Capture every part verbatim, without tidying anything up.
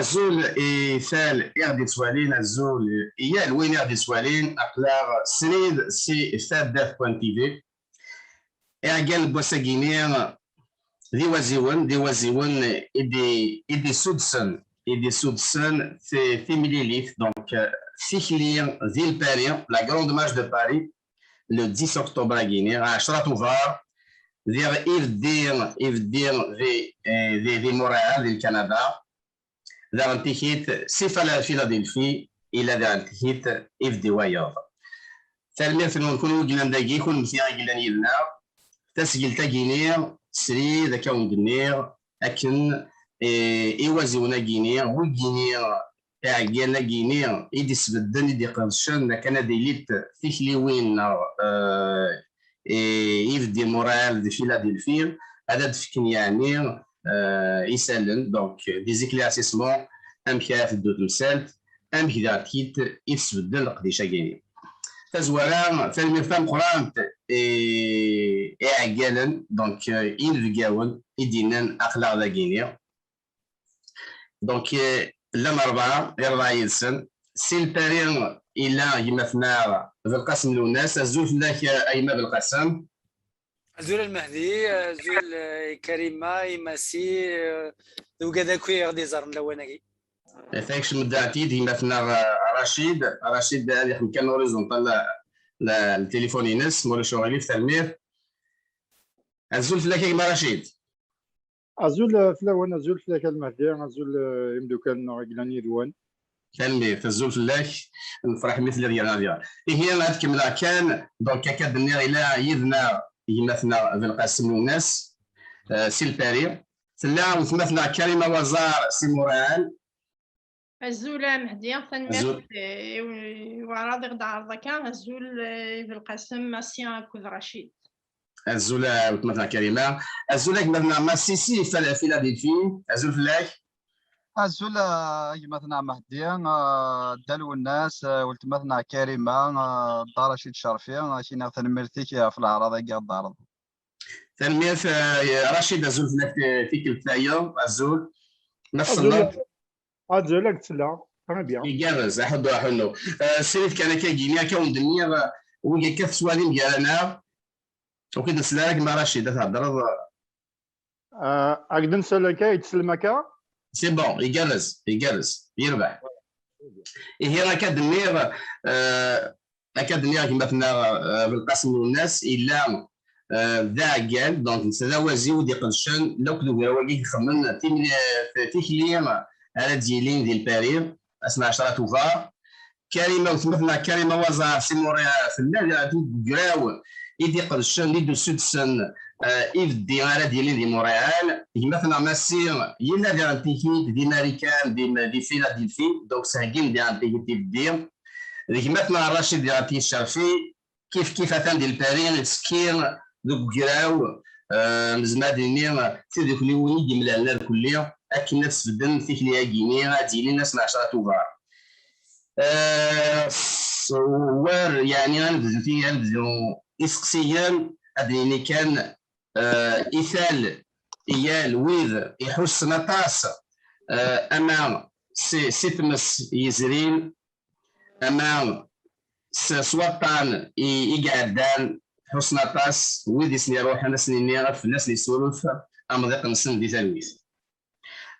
Azul i tal i ɣ-d-ittwalin, azul i yal win i ɣ-d-ittwalin, aql-aɣ srid si taddart point T V. Iɛeggal n wass-agi-ni d iwaziwen, d iwaziwen i d-, i d-issudsen, i d-issudsen ti-, timlilit, donc, euh, tikli di Lpari, la grande marche de Paris, le dix octobre-agi-ni, ɛecra tuber, diɣ ibeddi, ibeddi di, eh, di, di Montréal, di Lkanada. Daɣen tikit si Fala-, Philadelphie, illa daɣen tikit ibeddi wayeḍ. Tanemmirt-nwen kunwi i yellan dagi, kunemti i yellan yid-neɣ. Tasgilt-agi-ni, srid akka wen-d-nniɣ, akken, eh, iwaziwen-agi-ni, wigi-ni, iɛeggalen-agi-ni i d-isbedden, i d-iqedcen akken ad ilint tikliwin neɣ, eh, i, ibeddi Montréal di Philadelphie, ad ad-fken yeɛni, eh, isallen, donc des éclaircissements, amek ara teddu temsalt, amek daɣ tikit i tesbedden leqdic-agi-ni. Tazwara, tanemmirt tameqqrant i, i iɛeggalen, donc, eh, inebgawen i d-yennan aql-aɣ dagi-ni. Donc, eh, llan rebɛa, i rebɛa yid-sen. Si Lpari illa gma-tneɣ Belqasem Lwennas. Azul fell-ak, eh, a gma Belqasem. Azul a Lmehdi, azul, eh, i Karima, i Massi, eh, d wigad akk i ɣ-d-iẓerren lawan-agi. Eh, takcem-d aɛtid gma-tneɣ, eh, Racid. Racid ad ixdem kan horizontal, la, la, le téléphone-ines, ma ulac uɣilif, tanemmirt. Azul fell-ak a gma Racid. Azul, eh, fell-awen, azul fell-ak a Lmehdi, azul, eh, imeddukal-nneɣ i yellan yid-wen. Tanemmirt, azul fell-ak, nefreḥ mi telliḍ gar-aneɣ diɣ. Ihi, ad kemmleɣ kan, donc, akka d-nniɣ, ila yid-neɣ gma-tneɣ Belqasem Lwennas, eh, si Lpari. Tella weltma-tneɣ Karima Waẓar si Montréal. Azul a Mehdi, tanemmirt, azul, eh, i, i waɛraḍ i ɣ-d-ɛerḍ akka. Azul, eh, i Belqasem, Massi akked Racid. Azul a weltma-tneɣ Karima. Azul a gma-tneɣ Massi si Fal-, Philadelphie. Azul fell-ak. Azul a gma-tneɣ Mehdi, eh, Dda Lwennas, eh, weltma-tneɣ Karima, eh, Dda Racid Cerfi, eh, ak-iniɣ tanemmirt-ik ɣef leɛraḍ-agi i ɣ-d-tɛerḍeḍ. Tanemmirt, eh, Racid, azul fell-ak, eh, tikkelt tayeḍ, azul. Ma tselleḍ? Azul, ad k-selleɣ. Très bien. Igerrez, aḥuddu, aḥunnu. Eh, srid kan akka gini, akka wen-d-nniɣ, eh, wigi akka tettwalim gar-aneɣ. Ur k-id-nsell ara gma Racid, ad theddreḍ. Eh, ad k-d-nsell akka, ad k-d-sellem akka? C'est bon, igerrez, igerrez, yerbeḥ. Ihi, akka d-nniɣ, eh, akka d-nniɣ gma-tneɣ, eh, Belqasem Lwennas, illa, eh, d aɛeggal, donc netta d awaziw i d-iqedcen lakk d ugraw-agi i ixemmen timli-, tikli ara d-yilin di Lpari, ass n ɛecra tuber. Karima, weltma-tneɣ Karima Waẓar si Montréal, tella deg ugraw i d-iqedcen, i d-issudsen, eh, ibeddi ara d-yilin di Montréal. Gma-tneɣ Massi yella diɣen tikit di Marikan, di, di Philadelphie, donc ttheggin diɣen tikit ibeddi. D gma-tneɣ Racid diɣen tikit Cerfi, kif kif atan di Lpari, yettekki deg ugraw, eh, nezmer ad nini, tidukliwin i d-imlalen irkelli, akken ad sbedden tikli-agi-ni, ad d-yilin ass n ɛecra tuber. Eh, s-, war, yeɛni, ad nebdu ti-, ad nebdu iseqsiyen, ad nini kan, eh, i tal, i yal wid iḥussen aṭas, eh, ama si, si tmes yezrin, ama s, s waṭṭan i, i iɛeddan, ḥussen aṭas wid i sen-iruḥen, ad sen-nini, ad fell-asen yessuref amḍiq-nsen di talwit.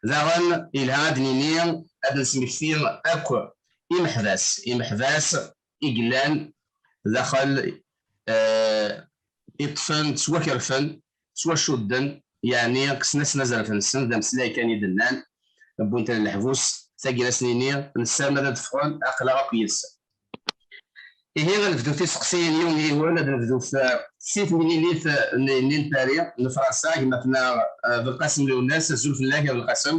Daɣen, yelha ad d-nini, ad nesmekti akk imeḥbas, imeḥbas i yellan daxel, eh, i ṭṭfen, ttwakerfen, ttwacudden, yeɛni kksen-asen azref-nsen, d ameslay kan i d-nnan, wwin-ten leḥbus, tagi ad s-nini, nessaram ad d-ffɣen, aql-aɣ akk yid-sen. Ihi, ad nebdu tiseqsiyin yiwen yiwen, ad nebdu f-, si temlilit, eh, n, n Lpari, n Fransa, gma-tneɣ, eh, Belqasem Lwennas, azul fell-ak, a Belqasem.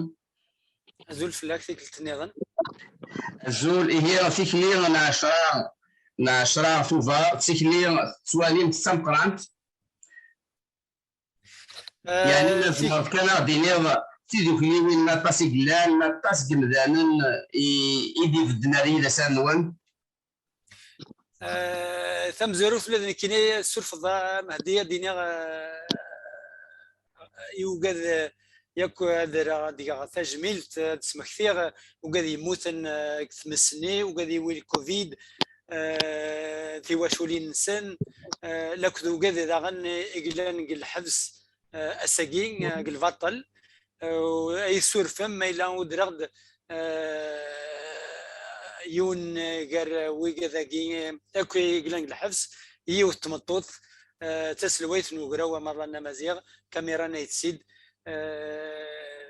Azul fell-ak, tikkelt nniḍen. Azul, ihi, tikli n ɛecra, n ɛecra tuber, tikli tettwalim d tameqqrant. Eh, yeɛni, ma tzemreḍ kan ad d-tiniḍ tidukliwin, aṭas i yellan, aṭas n yemdanen i, i d-ibedden ar yidasan-nwen? Eh, tamezwarut, ula d nekkini, tessurfeḍ, a Mehdi, ad d-iniɣ, eh, i ugad, eh, Yakk ad rreɣ, ad geɣ tajmilt, ad smektiɣ ugad yemmuten, eh, deg tmes-nni, ugad iwi lkuvid, eh, tiwaculin-nsen, eh, lakked ugad daɣen i yellan deg lḥebs, eh, ass-agi, eh, deg lbaṭel. Eh, ay surfem ma yella udreɣ-d, eh, yiwen, eh, gar wigad-agi, eh, akk i yellan deg lḥebs, yiwet tmeṭṭut, eh, d taselwayt n ugraw amerran amaziɣ, Kamira Nayt Sid, eh,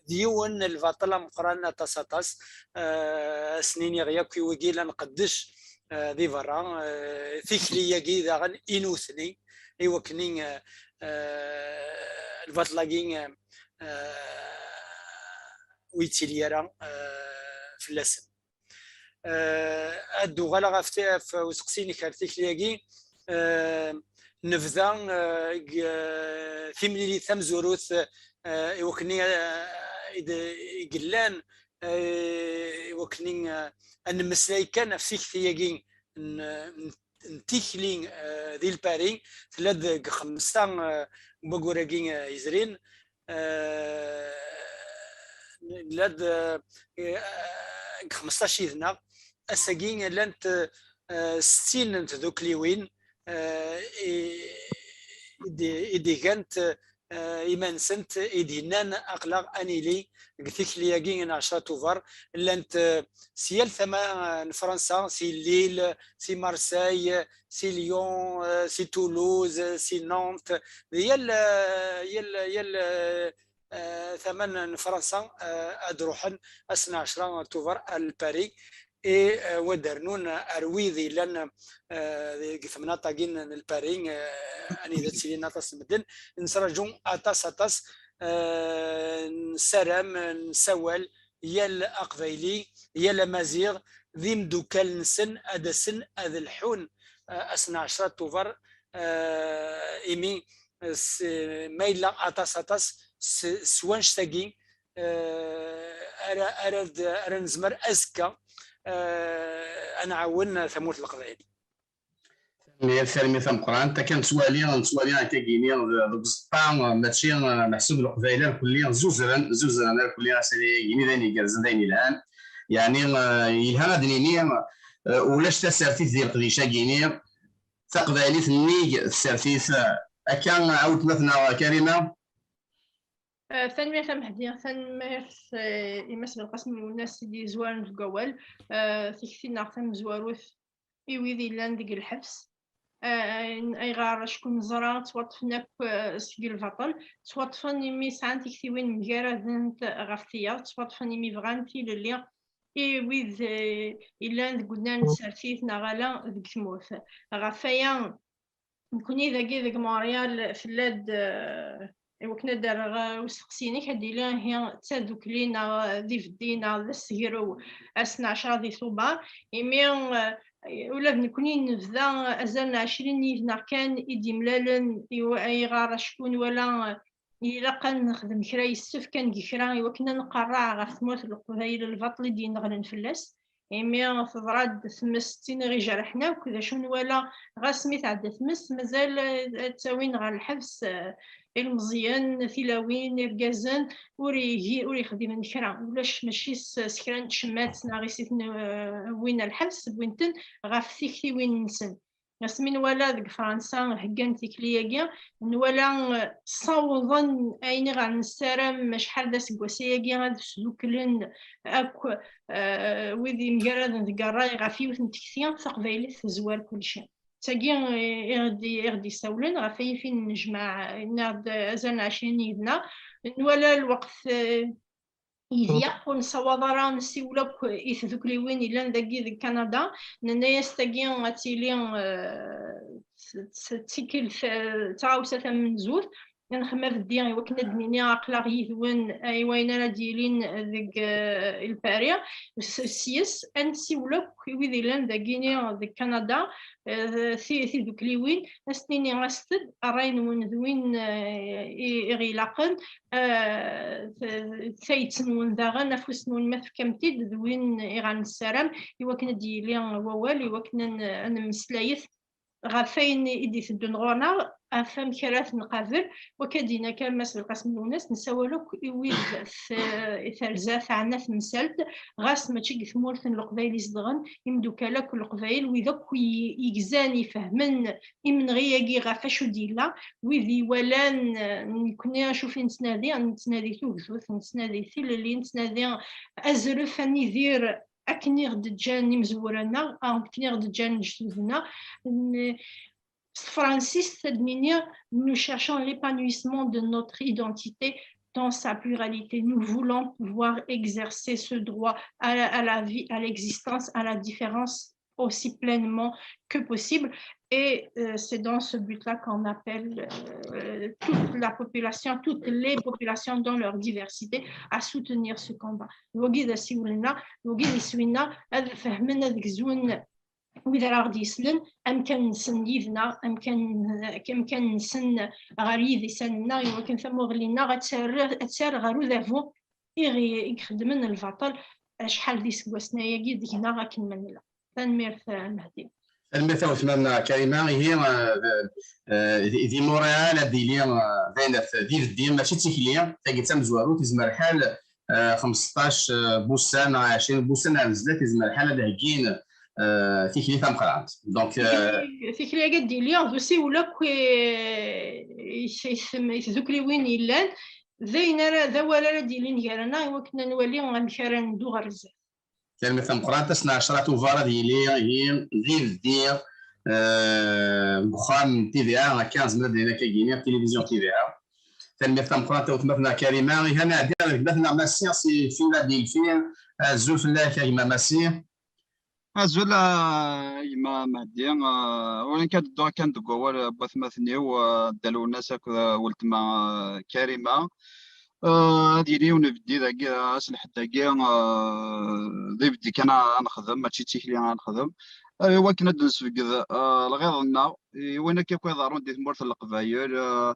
d yiwen n lbaṭel ameqqran aṭas, aṭas. Eh, ad sen-iniɣ yakk i wigi la nqeddec, eh, di berra, eh, tikli-agi daɣen i nutni, i wakken i, eh, eh, lbaṭel-agi, eh, eh, ur yettili ara, eh, fell-asen. Eh, ad d-uɣaleɣ ɣef ti-, ɣef useqsi-inek ar tikli-agi. Eh, nebda, eh, deg, eh, timlilit tamezwarut, eh, i wakken i, eh, i d-, i yellan, eh, i wakken i, eh, ad nemmeslay kan ɣef tikti-agi n, n, n tikli, eh, di Lpari, tella-d deg xemsa, eh, n wayyur-agi, eh, yezrin. Eh, nella-d, eh, deg xmesṭac yid-neɣ. Ass-agi llant, eh, settin n tdukliwin, eh, i, i d-, i d-igant, eh, iman-nsent, i d-yennan aql-aɣ ad nili deg tikli-agi n ɛecra Tubeṛ. Llant, eh, si yal tama, eh, n Fransa, si Lille, si Marseille, si Lyon, eh, si Toulouse, eh, si Nantes, di yal, eh, yal, yal, eh, eh, tama n Fransa, eh, ad ruḥen ass n ɛecra Tubeṛ ar Lpari. I, eh, wa d-rnun ar wid yellan, eh, deg temnaḍt-agi n, n Lpari, eh, anida ttilin aṭas n medden, nettraǧu aṭas, aṭas, eh, nessaram, nessawal, yal Aqbayli, yal Amaziɣ, d imdukkal-nsen ad asen ad lḥun, eh, ass n ɛecra Tubeṛ, eh, imi, eh, s-, ma yella aṭas, aṭas s, s wanect-agi, eh, ara, ara d-, ara nezmer azekka, eh, ad nɛawen tamurt n Leqbayel. Tanemmirt, tanemmirt tameqqrant. Akka nettwali, nettwali akka gini deg uẓeṭṭa, mačči, eh, meḥsub Leqbayel arkelli zuzren, zuzren arkelli ass-agi d ayen igerrzen, d ayen yelhan. Yeɛni, eh, yelha ad nini, eh, ulac tasertit di leqdic-agi-ni, taqbaylit nnig tsertit, eh, akka, a weltma-tneɣ Karima? Eh, tanemmirt a Mehdi, tanemmirt, eh, i Mass Belqasem Lwennas i d-yezwaren deg wawal. Eh, tikti-nneɣ tamezwarut i wid yellan deg lḥebs. Eh, ayɣer? Acku neẓra ttwaṭṭfen akk, eh, seg lbaṭel. Ttwaṭṭfen imi sɛan tiktiwin mgaradent ɣef tiyaḍ, ttwaṭṭfen imi bɣan tilelli i wid, eh, yellan deg unnar n tsertit neɣ ala deg tmurt. Ɣef waya, nekkni dagi deg Montréal, tella-d, eh, i wakken ad d-rreɣ, eh, usteqsi-inek, ad d-yili ihi d tadukli neɣ d ibeddi neɣ d asegrew ass n ɛecra di Tubeṛ, imi, eh, ula d nekkni nebda azal n ɛecrin yid-neɣ kan i d-yemlalen i wa-, ayɣer acku nwala, eh, ilaq ad nexdem kra, yessefk ad neg kra i wakken ad nqerreɛ ɣef tmurt n Leqbayel lbaṭel i d-yenneɣlen fell-as. Imi teḍra-d tmes d tin i ɣ-ijerḥen akk, d acu nwala, ɣas mi tɛedda tmes, mazal, eh, ad ttawin ɣer lḥebs, eh, ilmeẓyen, tilawin, irgazen, ur igi-, ur ixdimen kra. Ulac, mačči s, s kra n tcemmat neɣ i s-iten, eh, wwin ar lḥebs, wwin-ten ɣef tiktiwin-nsen. Asmi nwala deg Fransa heggan tikli-agi, nwala, eh, ssawḍen ayen i ɣer nessaram acḥal d aseggas ayagi, ad sduklen akk, eh, wid yemgaraden deg ṛṛay ɣef yiwet n tekti, taqbaylit tezwar kulci. D tagi, eh, i ɣ-d-, i ɣ-d-yessawlen, ɣef waya i t-in-nejmeɛ, nniɣ-d azal n ɛecrin yid-neɣ. Nwala lweqt, eh, yeḍyeq, ur nessawaḍ ara nessiwel akk i tdukliwin yellan dagi deg Kanada. Nenna-yas tagi ad tili, eh, d, d, d tikkelt, eh, d tɣawsa tamenzut. Ad nxemmem abeddi i wakken ad d-nini aql-aɣ yid-wen, eh, i wayen ara d-yilin deg, eh, Lpari. S-, s-, yes, ad nessiwel akk i wid yellan dagini deg Kanada, eh, ti-, tidukliwin, ad s-nini aset-d, ṛṛay-nwen d win, eh, i, i ɣ-ilaqen, eh, t-, tayet-nwen daɣen, afus-nwen ma tefkam-t-id, d win i ɣer nessaram, i wakken ad d-yili wawal, i wakken ad n-, ad nemmeslayet ɣef wayen i d-iteddun ɣur-neɣ, ɣef amek ara t-nqabel. Wakka d-yenna kan Mass Belqasem Lwennas, nessawal akk i wid t-, terza teɛna temsalt, ɣas mačči deg tmurt n Leqbayel i zedɣen, imeddukal akk n Leqbayel, wid akk i-, igzan, ifehmen imenɣi-agi ɣef acu d-yella, wid iwalan, eh, nekkni acu i nettnadi, nettnadi tugdut, nettnadi tilelli, nettnadi azref, ad nidir akken i ɣ-d-ǧǧan imezwura-nneɣ, akken i ɣ-d-ǧǧan lejdud-nneɣ. N-, s tefransist ad d-nini, nous cherchons l'épanouissement de notre identité dans sa pluralité. Nous voulons pouvoir exercer ce droit à la, à la vie, à l'existence, à la différence aussi pleinement que possible. Et, euh, c'est dans ce but-là qu'on appelle, euh, toute la population, toutes les populations dans leur diversité, à soutenir ce combat. Wagi d asiwel-nneɣ, wagi d iswi-nneɣ, ad fehmen, ad gzun wid ara ɣ-d-yeslen, amkan-nsen yid-neɣ, amkan, amkan-nsen ɣer yidisan-nneɣ, i wakken tamuɣli-nneɣ ad terr, ad terr ɣer udabu i ɣ-, i ixeddmen lbaṭel acḥal d iseggasen ayagi deg-neɣ akken ma nella. Tanemmirt, eh, Mehdi. Tanemmirt a weltma-nneɣ Karima. Ihi, eh, eh, di, di Montréal ad d-yili, eh, d ayen at, d ibeddi, mačči d tikli, tagi d tamezwarut, yezmer lḥal, eh, xmesṭac, eh, n wussan neɣ ɛecrin n wussan ar zdat, yezmer lḥal ad d-heggin, eh, tikli tameqqrant. Donc, eh, tikli, tikli-agi ad d-yili d usiwel akk i, i, i, i tdukliwin yellan, d ayen ara, d awal ara d-yilin gar-aneɣ i wakken ad nwali amek ara neddu ɣer zdat. Tanemmirt tameqqrant, ass n ɛecra tubeṛ ad yili ihi d ibeddi, eh, deg uxxam n T V A, akka nezmer ad d-nini akka gini, tilivizyu T V A. Tanemmirt tameqqrant a weltma-tneɣ Karima. Ihi ad nɛeddi ɣer gma-tneɣ Massi si Philadelphie. Azul fell-ak a gma Massi. Azul a gma Mehdi. Eh, ur nekk ad dduɣ kan deg wawal n watmaten-iw, eh, Dda Lwennas akked, eh, weltma, eh, Karima. Eh, ad yili yiwen ubeddi dagi, eh, ass n lḥedd-agi, eh, d ibeddi kan a, a nexdem, mačči d tikli a nexdem. Eh, i wakken ad d-nesbegd, eh, lɣiḍ-nneɣ, i wayen akka akk iḍerrun di tmurt n Leqbayel, eh,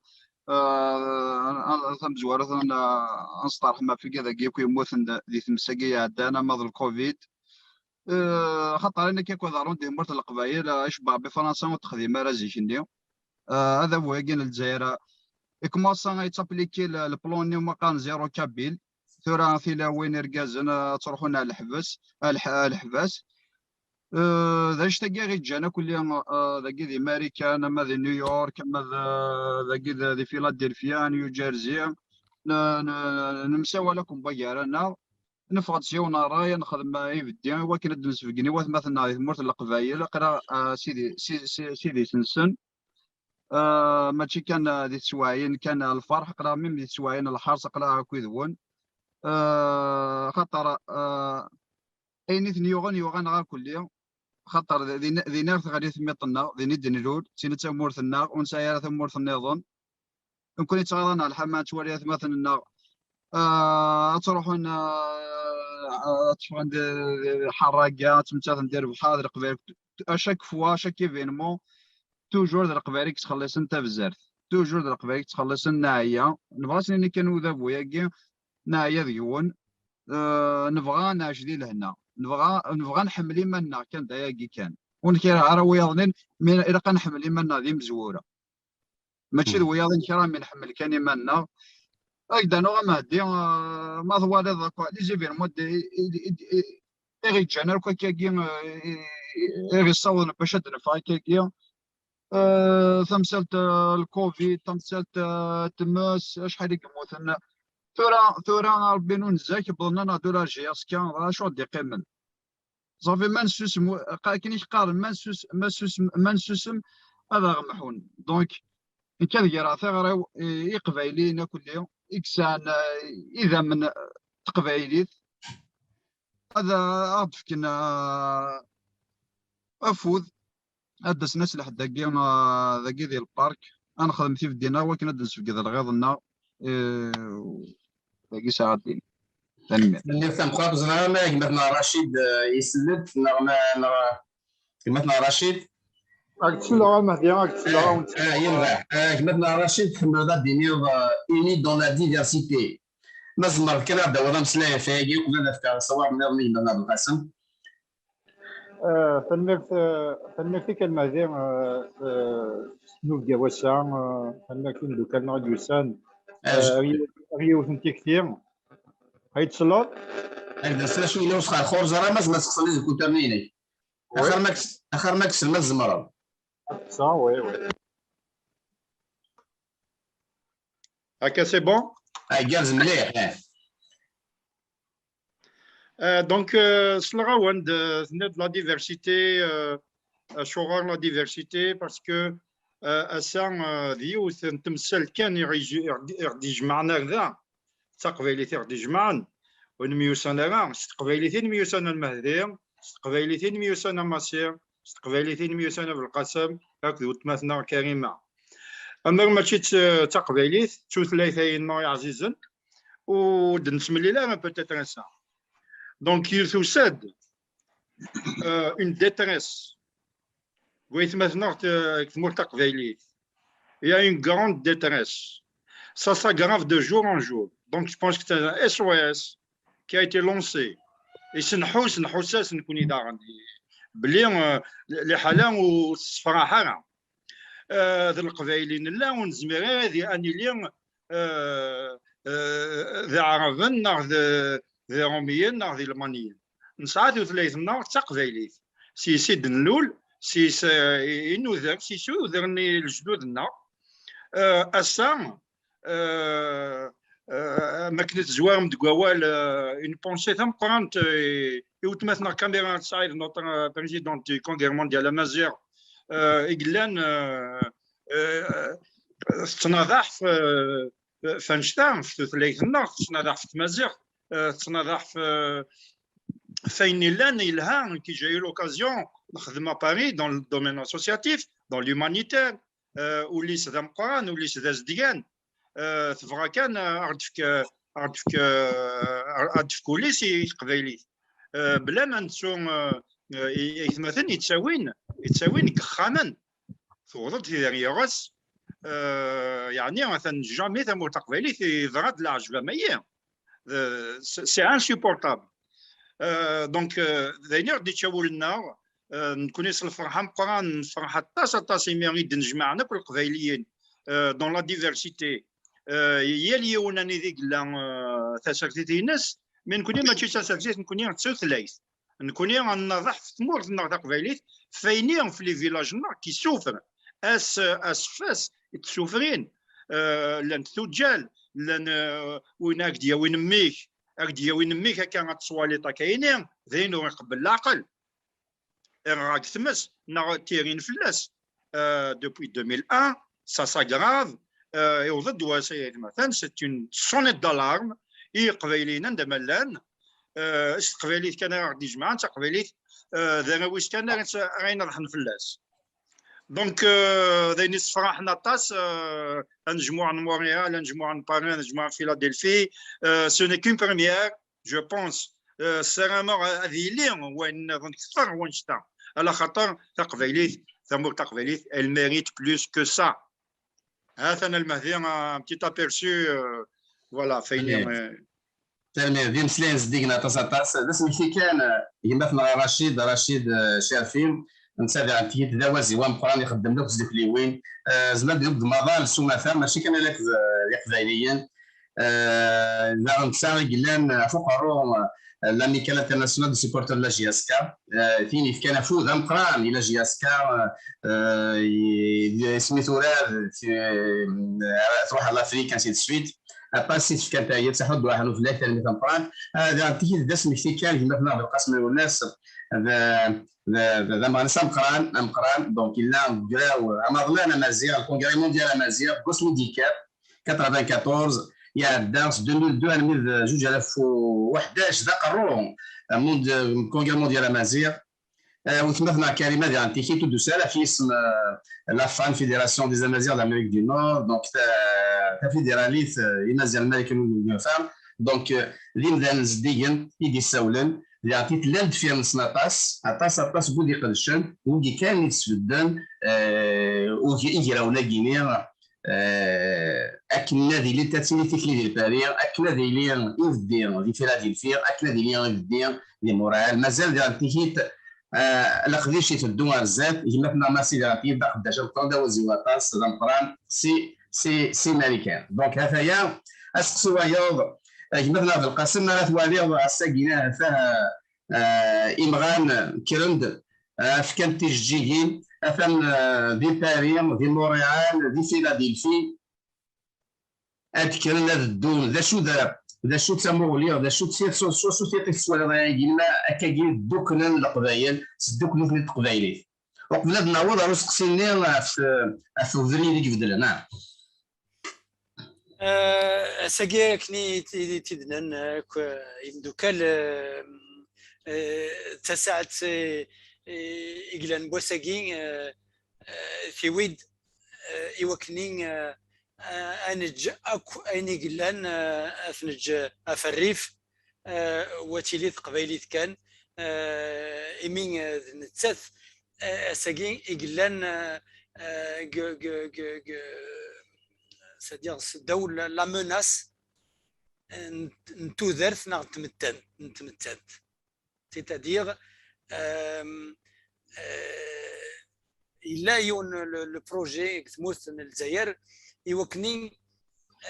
eh, a, a, tamezwarut, a, a nesteṛḥem ɣef wigad-agi akk yemmuten d-, di tmes-agi iɛeddan, ama d lcovid. Eh, xaṭer ayen akka akk iḍerrun di tmurt n Leqbayel, eh, icebbeḥ Ṛebbi Fransa ur texdim ara zik-nni. Eh, adabu-agi n Lezzayer, eh, ikumasa yettapliki le, le plan-nni umi qqaren zéro kabyle. Tura tilawin irgazen, eh, ad ttruḥun ar leḥbes, ar leḥ-, ar leḥbas. Eh, d anect-agi i ɣ-iǧǧan akk-, eh, dagi di Marikan, ama di New York, ama d, dagi di, di Philadelphia, New Jersey. N-, n-, nemsawal akk mebba gar-aneɣ. Neffeɣ-d s yiwen n ṛṛay, ad nexdem, eh, ibeddi i wakken ad d-nesbeggen i watmaten-nneɣ di tmurt n Leqbayel. Aql-aɣ, eh, sidi, si, si, sidi-s-nsen. Eh, mačči kan, eh, di teswaɛin kan, eh, lferḥ, aql-aɣ mim di teswaɛin n lḥerṣ, aql-aɣ akk yid-wen. Eh, xaṭer, eh, ayen i ten-yuɣen, yuɣ-aneɣ akkelli. Xaṭer d-, din, din ar teɣli tmiṭ-nneɣ, din i d-nlul, d tin i d tamurt-nneɣ, ur nesɛi ara tamurt nniḍen. Nekkni ttɣaḍ-aneɣ lḥama, nettwali atmaten-nneɣ, ah, ad ttruḥun, ah, ad tteffɣen di, di, di lḥerraga, ad ttmettaten di lebḥer, di Leqbayel. À chaque fois, à chaque événement, toujours d Leqbayel i yettxellisen tabzert. Toujours d Leqbayel i yettxellisen, neɛya. Nebɣa ad s-nini kan i udabu-agi, neɛya deg-wen. Eh, nebɣa ad nɛic di lehna. Nebɣa, nebɣa ad nḥemmel iman-nneɣ kan, d ayagi kan. Ur nekra ara wiyaḍ-nni, mi ilaq ad nḥemmel iman-nneɣ d imezwura. Mačči d wiyaḍ i nekra, mi nḥemmel kan iman-nneɣ. Ad k-d-rnuɣ a Mehdi, eh, ma twaliḍ akk les événements i, i, i, i, i ɣ-iǧǧan akk akkagi, eh, i, i, i ɣ-iṣawḍen bac ad d-neffeɣ akkagi. Eh, tamsalt, eh, lcovid, tamsalt, eh, tmes, acḥal i yemmuten. Tura, tura, Rebbi n unzak, wwḍen-aneɣ-d ula ɣer J S K, d acu i d-iqqimen? Ṣafi, ma nessusem, akken i k-qqaren, ma nessus-, ma nessusem, ma nessusem, ad aɣ-mḥun. Donc, nekk ad greɣ tiɣri-w i, i Iqbayliyen akkelli, i yesɛan, eh, idammen n teqbaylit, ad, ad aɣ-d-fken, eh, afud, ad d-asen ass lḥedd-agi, eh, dagi di lpark, ad nexdem tibdin-a wakken ad d-nesbegd lɣiḍ-nneɣ, eh, dagi sɛaddin. Tanemmirt. Tanemmirt tameqqrant. Ẓriɣ ma gma-tneɣ Racid, eh, isell-d, neɣ ma, neɣ gma-tneɣ Racid? Ad k-selleɣ a Mehdi, ad k-selleɣ, ad wen-selleɣ. Ah, yemdaḥ. Ah, gma-tneɣ Racid, tḥemmleḍ ad d-tiniḍ, eh, unis dans la diversité. Ma tzemreḍ kan ad d-tawiḍ ameslay ɣef wayagi, uqbel ad nefk aṣawaḍ nniḍen i gma-tneɣ Belqasem. Eh, tanemmirt, eh, tanemmirt-ik a Lmehdi, eh, eh, s tnubga wass-a, eh, tanemmirt i imeddukal-nneɣ i d-yusan. Eh, ar yiwet n tikti. Ay d-tesleḍ? Ay d-tesleḍ, yella usxerxur, ẓer ama tzemreḍ ad txeṣṣreḍ deg uterni-inek. Axir ma kkes-, axir ma kksen ma tzemreḍ. Kkseɣ, oui, oui. Akka, c'est bon? Ah, igerrez mliḥ, eh. Euh, donc, euh, sleɣ-awen-d, euh, tenniḍ la diversité, euh, acuɣer la diversité, parce que, euh, ass-a, euh, d yiwet n temsalt kan i ɣ-, i ɣ-, i ɣ-d-ijemɛen ar da, d taqbaylit i ɣ-d-ijemɛen, ur nemyussan ara, s teqbaylit i nemyussan a Lmehdi, s teqbaylit i nemyussan a Massi, s teqbaylit i nemyussan a Belqasem, akked weltma-tneɣ Karima. Amer mačči d, d taqbaylit, d tutlayt-ayi-nneɣ iɛzizen, ur d-nesmellil ara peut-être ass-a. Donc, il tusa-d, euh, une détresse. Deg waytmaten-nneɣ, euh, deg tmurt taqbaylit. Il y a une grande détresse. Ça s'aggrave de jour en jour. Donc, je pense que c'est un S O S qui a été lancé. Et c'est une hausse, une hausse, c'est une, belli, euh, liḥala ur tessefraḥ ara. Euh, d Leqbayel i nella, ur nezmir ara ad, ad nili, euh, euh, d Iɛraben neɣ d, d Iṛumiyen neɣ d Ilmaniyen. Nesɛa tutlayt-nneɣ d taqbaylit. S-yes i d-nlul, s-yes, euh, i, i nuder, s-yes i udren i lejdud-nneɣ. Euh, ass-a, euh, euh, am akken i tezwarem deg wawal, euh, une pensée tameqqrant, euh, i weltma-tneɣ Kamira Saɛid, notre, euh, présidente du Congrès mondial amaziɣ, euh, i yellan, euh, euh, tettnadaḥ f, f annect-a, f tutlayt-nneɣ, tettnadaḥ f tmaziɣt, euh, tettnadaḥ f, f ayen yellan yelha, qui j'ai eu l'occasion nexdem à Paris dans le domaine associatif, dans l'humanitaire, euh, ul-is d ameqqran, ul-is d azedgan, euh, tebɣa kan, euh, ad ɣ-d-tefk, ad ɣ-d-tefk, euh, ad tefk ul-is i teqbaylit. Euh, bla ma nettu, euh, euh, i, i aytmaten yettawin, yettawin deg yexxamen. Tewweḍ-d tidri ɣer-s, euh, yeɛni atan jamais tamurt taqbaylit yeḍra-d leɛjeb am ayi. Euh, c'est, c'est insupportable. Euh, donc, euh, d ayen i ɣ-d-ičča wul-nneɣ, euh, nekkni s lferḥ ameqqran, nefreḥ aṭas, aṭas imi i d-nnejmaɛen akk Leqbayliyen, euh, dans la diversité. Euh, yal yiwen anida i yella, euh, tasertit-ines, mais nekkni mačči d tasertit, nekkni d tutlayt. Nekkni ad nnaḍeḥ f tmurt-nneɣ taqbaylit, f ayen i f les villages-nneɣ qui souffrent. Ass, ass f ass i ttessufrin, euh, llant tuǧǧal, llan, euh, win ad k-d-yawin mmi-k, ad k-d-yawin mmi-k akka ad tettwaliḍ akka ini, d ayen ur iqebbel leɛqel. Irɣa deg tmes, neɣ ttirin fell-as. Euh, depuis deux mille un, ça s'aggrave. Euh, iwweḍ-d wass-a, ay atmaten, c'est une sonnette d'alarme i Iqbayliyen anda ma llan. Euh, s teqbaylit kan ara ɣ-d-ijemɛen, d taqbaylit, euh, d arraw-is kan ara, ara ineḍḥen fell-as. Donc, euh, d ayen yessefraḥen aṭas, euh, anejmuɛ n Montréal, anejmuɛ n Paris, anejmuɛ n Philadelphie, euh, ce n'est qu'une première, je pense. Euh, ssarameɣ ad yili wayen nniḍen kter n wannect-a. Ala xaṭer taqbaylit, tamurt taqbaylit, elle mérite plus que ça. Ha-t-an a Lmehdi, un petit aperçu, euh, voilà, f ayen i, euh, tanemmirt, d imeslayen zeddigen aṭas, aṭas. D asmekti kan, eh, gma-tneɣ Racid, Racid, eh, Cerfi, netta diɣen tigi d awaziw ameqqran, ixeddem akk s tdukliwin. Eh, zemren ad d-maḍal s umata, mačči kan ala d, eh, d Iqbayliyen. Eh, daɣen netta i yellan ɣef uqerru, eh, l'Amicale Internationale de Supporters de la J S K. Eh, tin yefkan afud ameqqran i la J S K, eh, i, isem-is tura, ti-, eh, tṛuḥ ar l'Afrique, ainsi de suite. Aṭas i tefkan tayeḍ, Saḥut Buɛaḥnu fell-ak, tanemmirt tameqqrant. Ah, d, d asmekti kan, gma-tneɣ Belqasem Lwennas, d, d, d, d ameɣnas ameqqran, ameqqran, donc yella deg ugraw amaḍlan amaziɣ, le Congrès mondial amaziɣ, deg wasmi d-yekker, quatre-vingt-quatorze, iɛedda s deux mille deux armi d zuǧ alaf u ḥdac, d aqerru, euh, mond-, Congrès mondial amaziɣ. Eh, weltma-tneɣ Karima diɣen tiki ur d-tusi ara ɣef yisem, eh, la FAN, Fédération des Amaziɣ d'Amérique du Nord, donc ta-, tafidiralit, eh, Imaziɣen n Marikan n Ufa. Donc, eh, d imdanen zeddigen i d-issawlen, diɣen tiki llan deffir-nsen aṭas, aṭas, aṭas n wid iqedcen, wigi kan i d-sbedden, eh, ug-, igrawen-agi-nni, eh, akken ad ilint ad tili tikli di Lpari, akken ad ili ibeddi di Philadelphie, akken ad ili ibeddi di Montréal. Mazal diɣen tiki Ah, leqdic iteddu ar zdat, gma-tneɣ Massi Dɛafi d aqeddac ameqqran, d awezɣi waṭas, d ameqqran si, si, si Marikan. Donc, ha-t-aya, aseqsi wayeḍ, ah, gma-tneɣ Belqasem, ma ara twaliḍ ass-agi, ha-t-a, ah, imɣan kkren-d, ah, fkan-d tijeǧǧigin, atan, ah, di Paris, di Montréal, di Philadelphie, ad kkren ad ddun. D acu d, d acu d tamuɣli, d acu d tiṭ-, s wacu tiṭ i tettwaliḍ ay agilma, akkagi dduklen Leqbayel, sduklen-ten-id teqbaylit. Uqbel ad naweḍ ar useqsi-nni ɣef, ɣef ubrid i ibeddlen, ah. Eh, ass-agi akken i t-, i t-id-nnan akk, eh, imeddukal, eh, eh, d tasaɛet, eh, eh, i yellan n wass-agi, eh, eh, tiwi-d, eh, i wakken, eh, eh, ad neǧǧ akk ayen i yellan, eh, ad t-neǧǧ ɣef rrif, eh, wa tili teqbaylit kan, eh, imi, eh, d nettat, eh, ass-agi i yellan, eh, eh, g-, g-, g-, g-, c'est-à-dire seddaw la, la menace, eh, n, n tudert neɣ n tmettant, n tmettant. C'est-à-dire, euh, euh, yella yiwen le, le projet deg tmurt n Lezzayer i wakken,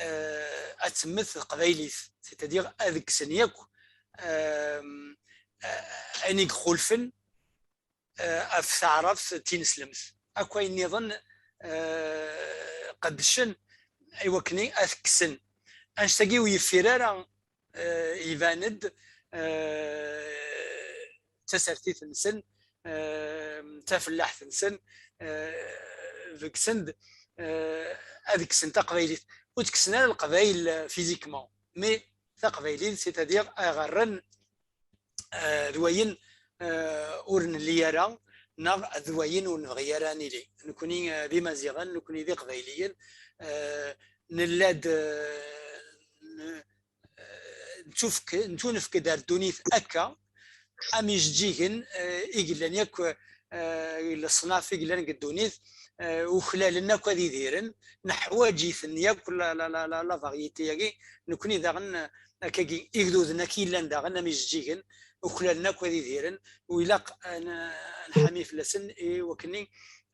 euh, ad temmet teqbaylit, c'est-à-dire ad kksen yakk, euh, euh, ayen i ixulfen, euh, ɣef taɛrabt tineslemt. Akk ayen nniḍen, euh, qeddcen i wakken ad t-kksen. Annect-agi ur yeffir ara, eh, iban-d, eh, d tasertit-nsen, eh, d tafellaḥt-nsen, eh, begsen-d, eh, ad kksen taqbaylit. Ur tt-kksen ara Leqbayel, eh, physiquement, mais taqbaylit, c'est-à-dire ad ɣerren, eh, d wayen, eh, ur nelli ara, neɣ d wayen ur nebɣi ara ad nili. Nekni, eh, d Imaziɣen, nekni d Iqbayliyen, eh, nella-d, eh, n-, eh, nettufk-, nettunefk-d ar ddunit akka, am ijeǧǧigen, eh, i yellan yakk, eh, leṣnaf i yellan deg ddunit, eh, uklalen akk ad idiren, neḥwaǧ-iten yakk la, la, la, la, la variété-agi, nekni daɣen, eh, akkagi, igduden akk yellan daɣen am ijeǧǧigen, uklalen akk ad idiren, u ilaq ad n-, ad nḥami fell-asen i wakken,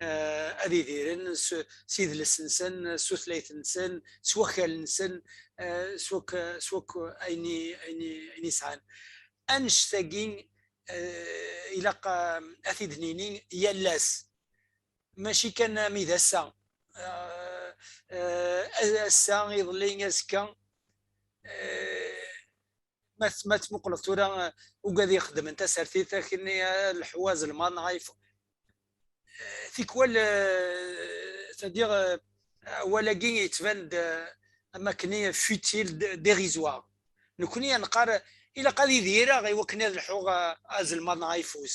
eh, ad idiren s, s idles-nsen, s tutlayt-nsen, s wakal-nsen, eh, s wakk, s wakk ayen i, ayen i, ayen i sɛan. Annect-agi, eh, ilaq, eh, ad t-id-nini yal ass. Mačči kan ami d ass-a. Eh, eh, ass-a, iḍelli, azekka, eh, ma t-, ma tmuqleḍ tura, eh, ugad ixeddmen tasertit, akken, eh, leḥwa azelmaḍ neɣ ayeffus. Eh, tikwal, eh, c'est-à-dire, eh, awal-agi yettban-d, eh, am akken futile, d-, dérisoire. Nekni ad neqqar, ilaq ad idireɣ i wakken ad lḥuɣ, eh, azelmaḍ neɣ ayeffus.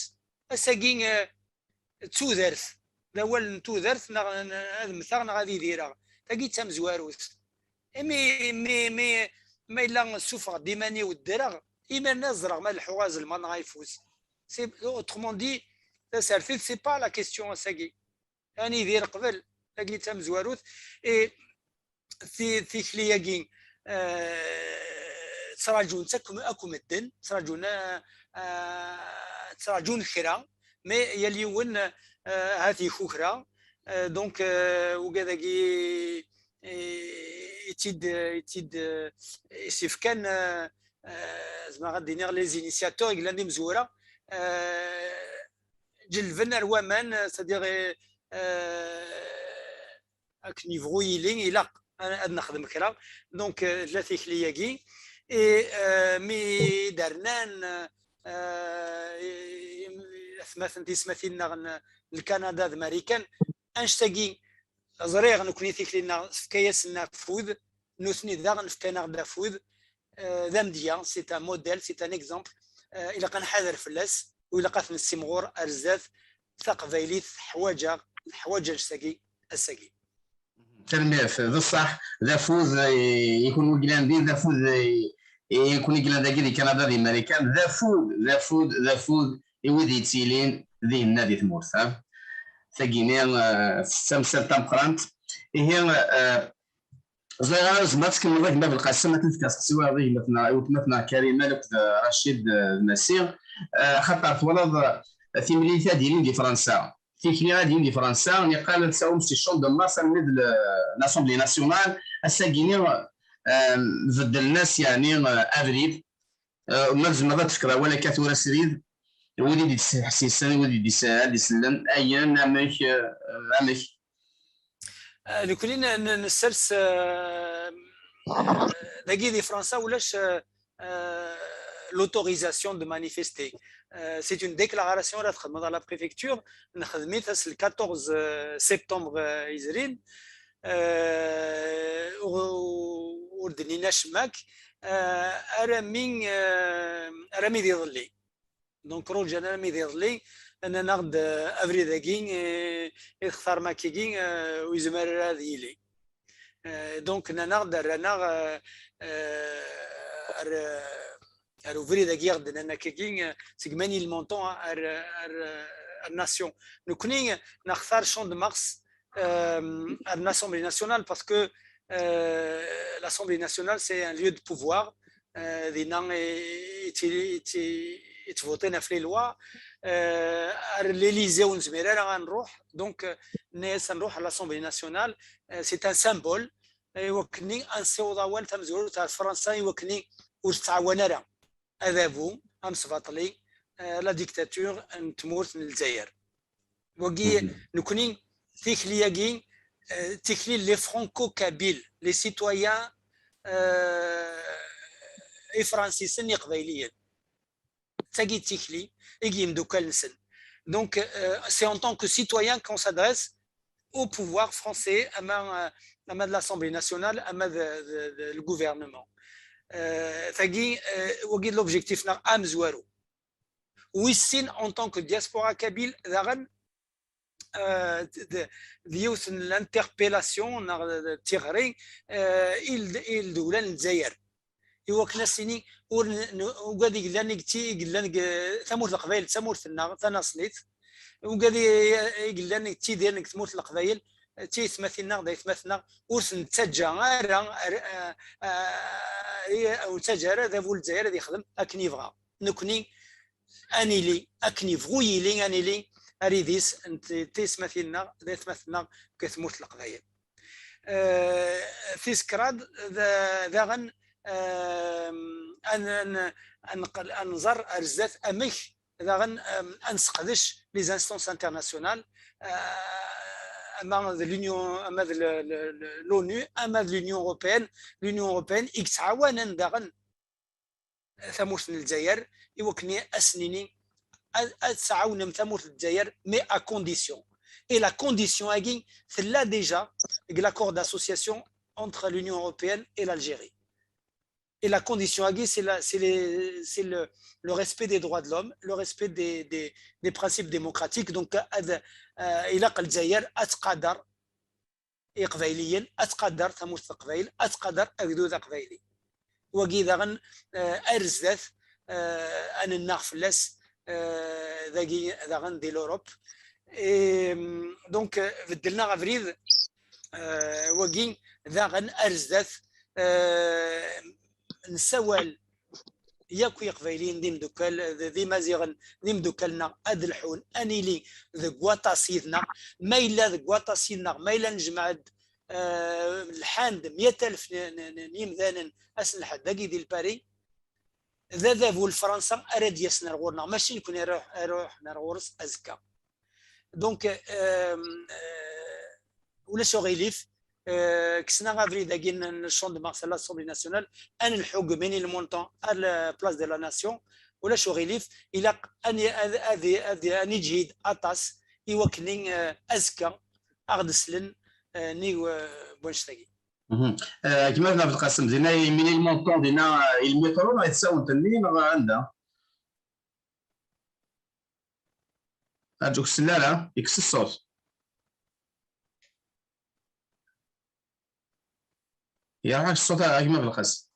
Ass-agi, eh, d tudert, d awal n tudert, neɣ n-, ad mmteɣ neɣ ad idireɣ. Tagi d tamezwarut. Imi, mi, mi, ma yella ssufɣeɣ-d iman-iw ddreɣ, imiren ad ẓreɣ ma leḥḥuɣ azelmaḍ neɣ ayeffus. C'est, autrement dit, tasertit, c'est pas la question ass-agi. Ad nidir qbel, tagi d tamezwarut. Et ti-, tikli-agi, eh, ttraǧun-tt akk, akk medden, ttraǧun, eh, eh, ttraǧun kra, mais yal yiwen, eh, ahat ikukra. Eh, donc, eh, ugad-agi, eh, i tt-id, i tt-id, eh, i s-ifkan, eh, eh, zemreɣ ad d-iniɣ les initiateurs, i yellan d imezwura, eh, ǧellben ar waman, eh, c'est-à-dire, eh, eh, akken yebɣu yili, ilaq ad, ad nexdem kra. Donc, eh, tella tikli-agi. Et, eh, mi d-rnan, eh, i, i, atmaten, tiyesmatin-nneɣ n, n Lkanada d Marikan, annect-agi, ẓriɣ nekni tikli-nneɣ tefka-yasen afud, nutni daɣen fkan-aɣ-d afud, eh, d amedya, c'est un modèle, c'est un exemple, eh, ilaq ad nḥader fell-as, u ilaq ad t-nessimɣur ar zdat. Taqbaylit teḥwaǧ-aɣ, teḥwaǧ annect-agi ass-agi. Tanemmirt, d ṣṣeḥ, d afud, eh, i kunwi yellan din, d afud, eh, i kunwi yellan dagi di Kanada, di Marikan, d afud, d afud, d afud i wid yettilin dinna di tmurt, ha? Tagini, eh, d tamsalt tameqqrant. Ihi, eh, ẓriɣ ara tzemreḍ ad tkemmleḍ a gma Belqasem, ad tefkeḍ aseqsi wayeḍ i gma-tneɣ, i weltma-tneɣ Karima akked, eh, Racid, eh, d Massi. Eh, axaṭer twalaḍ, eh, timlilit ad ilin di Fransa, tikli ad ilin di Fransa, niqal ad sɛum si champ de Mars almi d l'Assemblée nationale, ass-agi-ni, euh, beddlen-as yeɛni, euh, abrid. Euh, ma tzemreḍ ad tefkeḍ awal akka tura srid, wid i d-yettḥessisen, wid i d-, ad d-isellen, ayen, amek, euh, amek? Euh, nekkni n- n- nessers, euh, dagi di Fransa ulac, euh, euh, l'autorisation de manifester. Euh, c'est une déclaration ara txedmeḍ à la préfecture, nexdem-it ass le quatorze, euh, septembre, euh, yezrin. Euh, ur ur d-nnin acemma akk, euh, arami, euh, arami d iḍelli. Donc, ruǧan armi d iḍelli, nnan-aɣ-d, euh, abrid-agi, euh, i textarem akkagi, euh, ur yezmir ara ad yili. Euh, donc, nnan-aɣ-d, rran-aɣ, euh, euh, ar, ar ubrid-agi i ɣ-d-nnan akkagi, euh, seg Ménilmontant ar, ar, ar Nation. Nekkni nextar Champ de Mars, euh, ar l'Assemblée nationale, parce que, euh, l'Assemblée nationale, c'est un lieu de pouvoir. Euh, dinna i, i, i, i, i ttvuṭin ɣef les lois. Euh, ar l'Élysée ur nezmir ara ad nruḥ, donc, euh, nnan-as ad nruḥ à l'Assemblée nationale. Euh, c'est un symbole. I wakken ad nessiweḍ awal tamezwarut ar Fransa, i wakken ur tettɛawan ara adabu amesbaṭli, euh, la dictature n tmurt n Lezzayer. Wagi, nekkni, tikli-agi, euh, tikli les franco-kabyles, les citoyens, euh, ifransisen iqbayliyen. D tagi d tikli i yimeddukal-nsen. Donc, euh, c'est en tant que citoyen qu'on s'adresse au pouvoir français, ama, euh, ama de l'Assemblée nationale, ama de, de, de, le gouvernement. Euh, tagi, euh, wagi d l'objectif-nneɣ amezwaru. Wis sin, en tant que diaspora kabyle, daɣen, euh, d, d, d yiwet n l'interpellation neɣ d, d tiɣri, euh, i l-, i ldewla n Lezzayer. I wakken ad s-nini, ur n-, n-, ugad i yellan deg ti-, i yellan deg, eh, tamurt n Leqbayel, d tamurt-nneɣ tanaṣlit. Ugad i, i yellan deg, ttidiren deg tmurt n Leqbayel, d tiyesmatin-nneɣ, d aytmaten-nneɣ, ur ten-nettaǧǧa ara, ar-, eh, eh, ur nettaǧǧa ara adabu n Lezzayer ad yexdem akken yebɣa. Nekkni, ad nili akken yebɣu yili, ad nili aridis n t-, tiyesmatin-nneɣ, d aytmaten-nneɣ deg tmurt n Leqbayel. Eh, tis kraḍ, d-, daɣen, eh, ad n-, ad n-, ad nqel-, ad nẓer ar zdat amek daɣen, eh, ad nesseqdec les instances internationales, eh, ama d l'Union, ama d le-, le-, le-, l'ONU, ama d l'Union européenne, l'Union européenne i yettɛawanen daɣen tamurt n Lezzayer, i wakken ad s-nini ad, ad tɛawnem tamurt n Lezzayer, mais à condition. Et la condition-agi tella déjà deg l'accord d'association entre l'Union européenne et l'Algérie. Et la condition-agi, c'est la, c'est les, c'est le, le respect des droits de l'homme, le respect des, des, des principes démocratiques. Donc, ad, euh, ilaq Lezzayer ad tqader Iqbayliyen, ad tqader tamurt n Leqbayel, ad tqader agdud aqbayli. Wagi daɣen, eh, ar zdat, eh, ad nennaɣ fell-as, eh, dagi daɣen di l'Europe. Et, mm, donc, eh, beddlen-aɣ abrid, eh, wagi daɣen ar zdat, eh, nessawal yakk Iqbayliyen d imdukkal, d, d Imaziɣen d imdukkal-nneɣ, ad lḥun, ad nili deg waṭas yid-neɣ. Ma yella deg waṭas yid-neɣ, ma yella nejmeɛ-d, eh, lḥan-d meyya alef n, n, n, n yimdanen ass n lḥedd dagi di Lpari, d adabu n Fransa ara d-yasen ar ɣur-neɣ, mačči nekkni ara, ara ruḥen ar ɣur-s azekka. Donc, euh, euh, ulac uɣilif, euh, kksen-aɣ abrid-agi n, n Champ de Mars à l'Assemblée nationale, ad nelḥu deg Ménilmontant à la place de la Nation, ulac uɣilif, ilaq ad, ad, ad, ad, ad neǧhid aṭas i wakken, euh, azekka ad ɣ-d-slen, euh, nnig, euh, n wannect-agi. Mhm. Euh, gma Belqasem, dinna i Ménilmontant, dinna, euh, i lmitṛu neɣ i tsawent-nni neɣ anda? Aǧuk sell ara, yekkes ṣṣut. Yerḥa-k ṣṣut a gma Belqasem.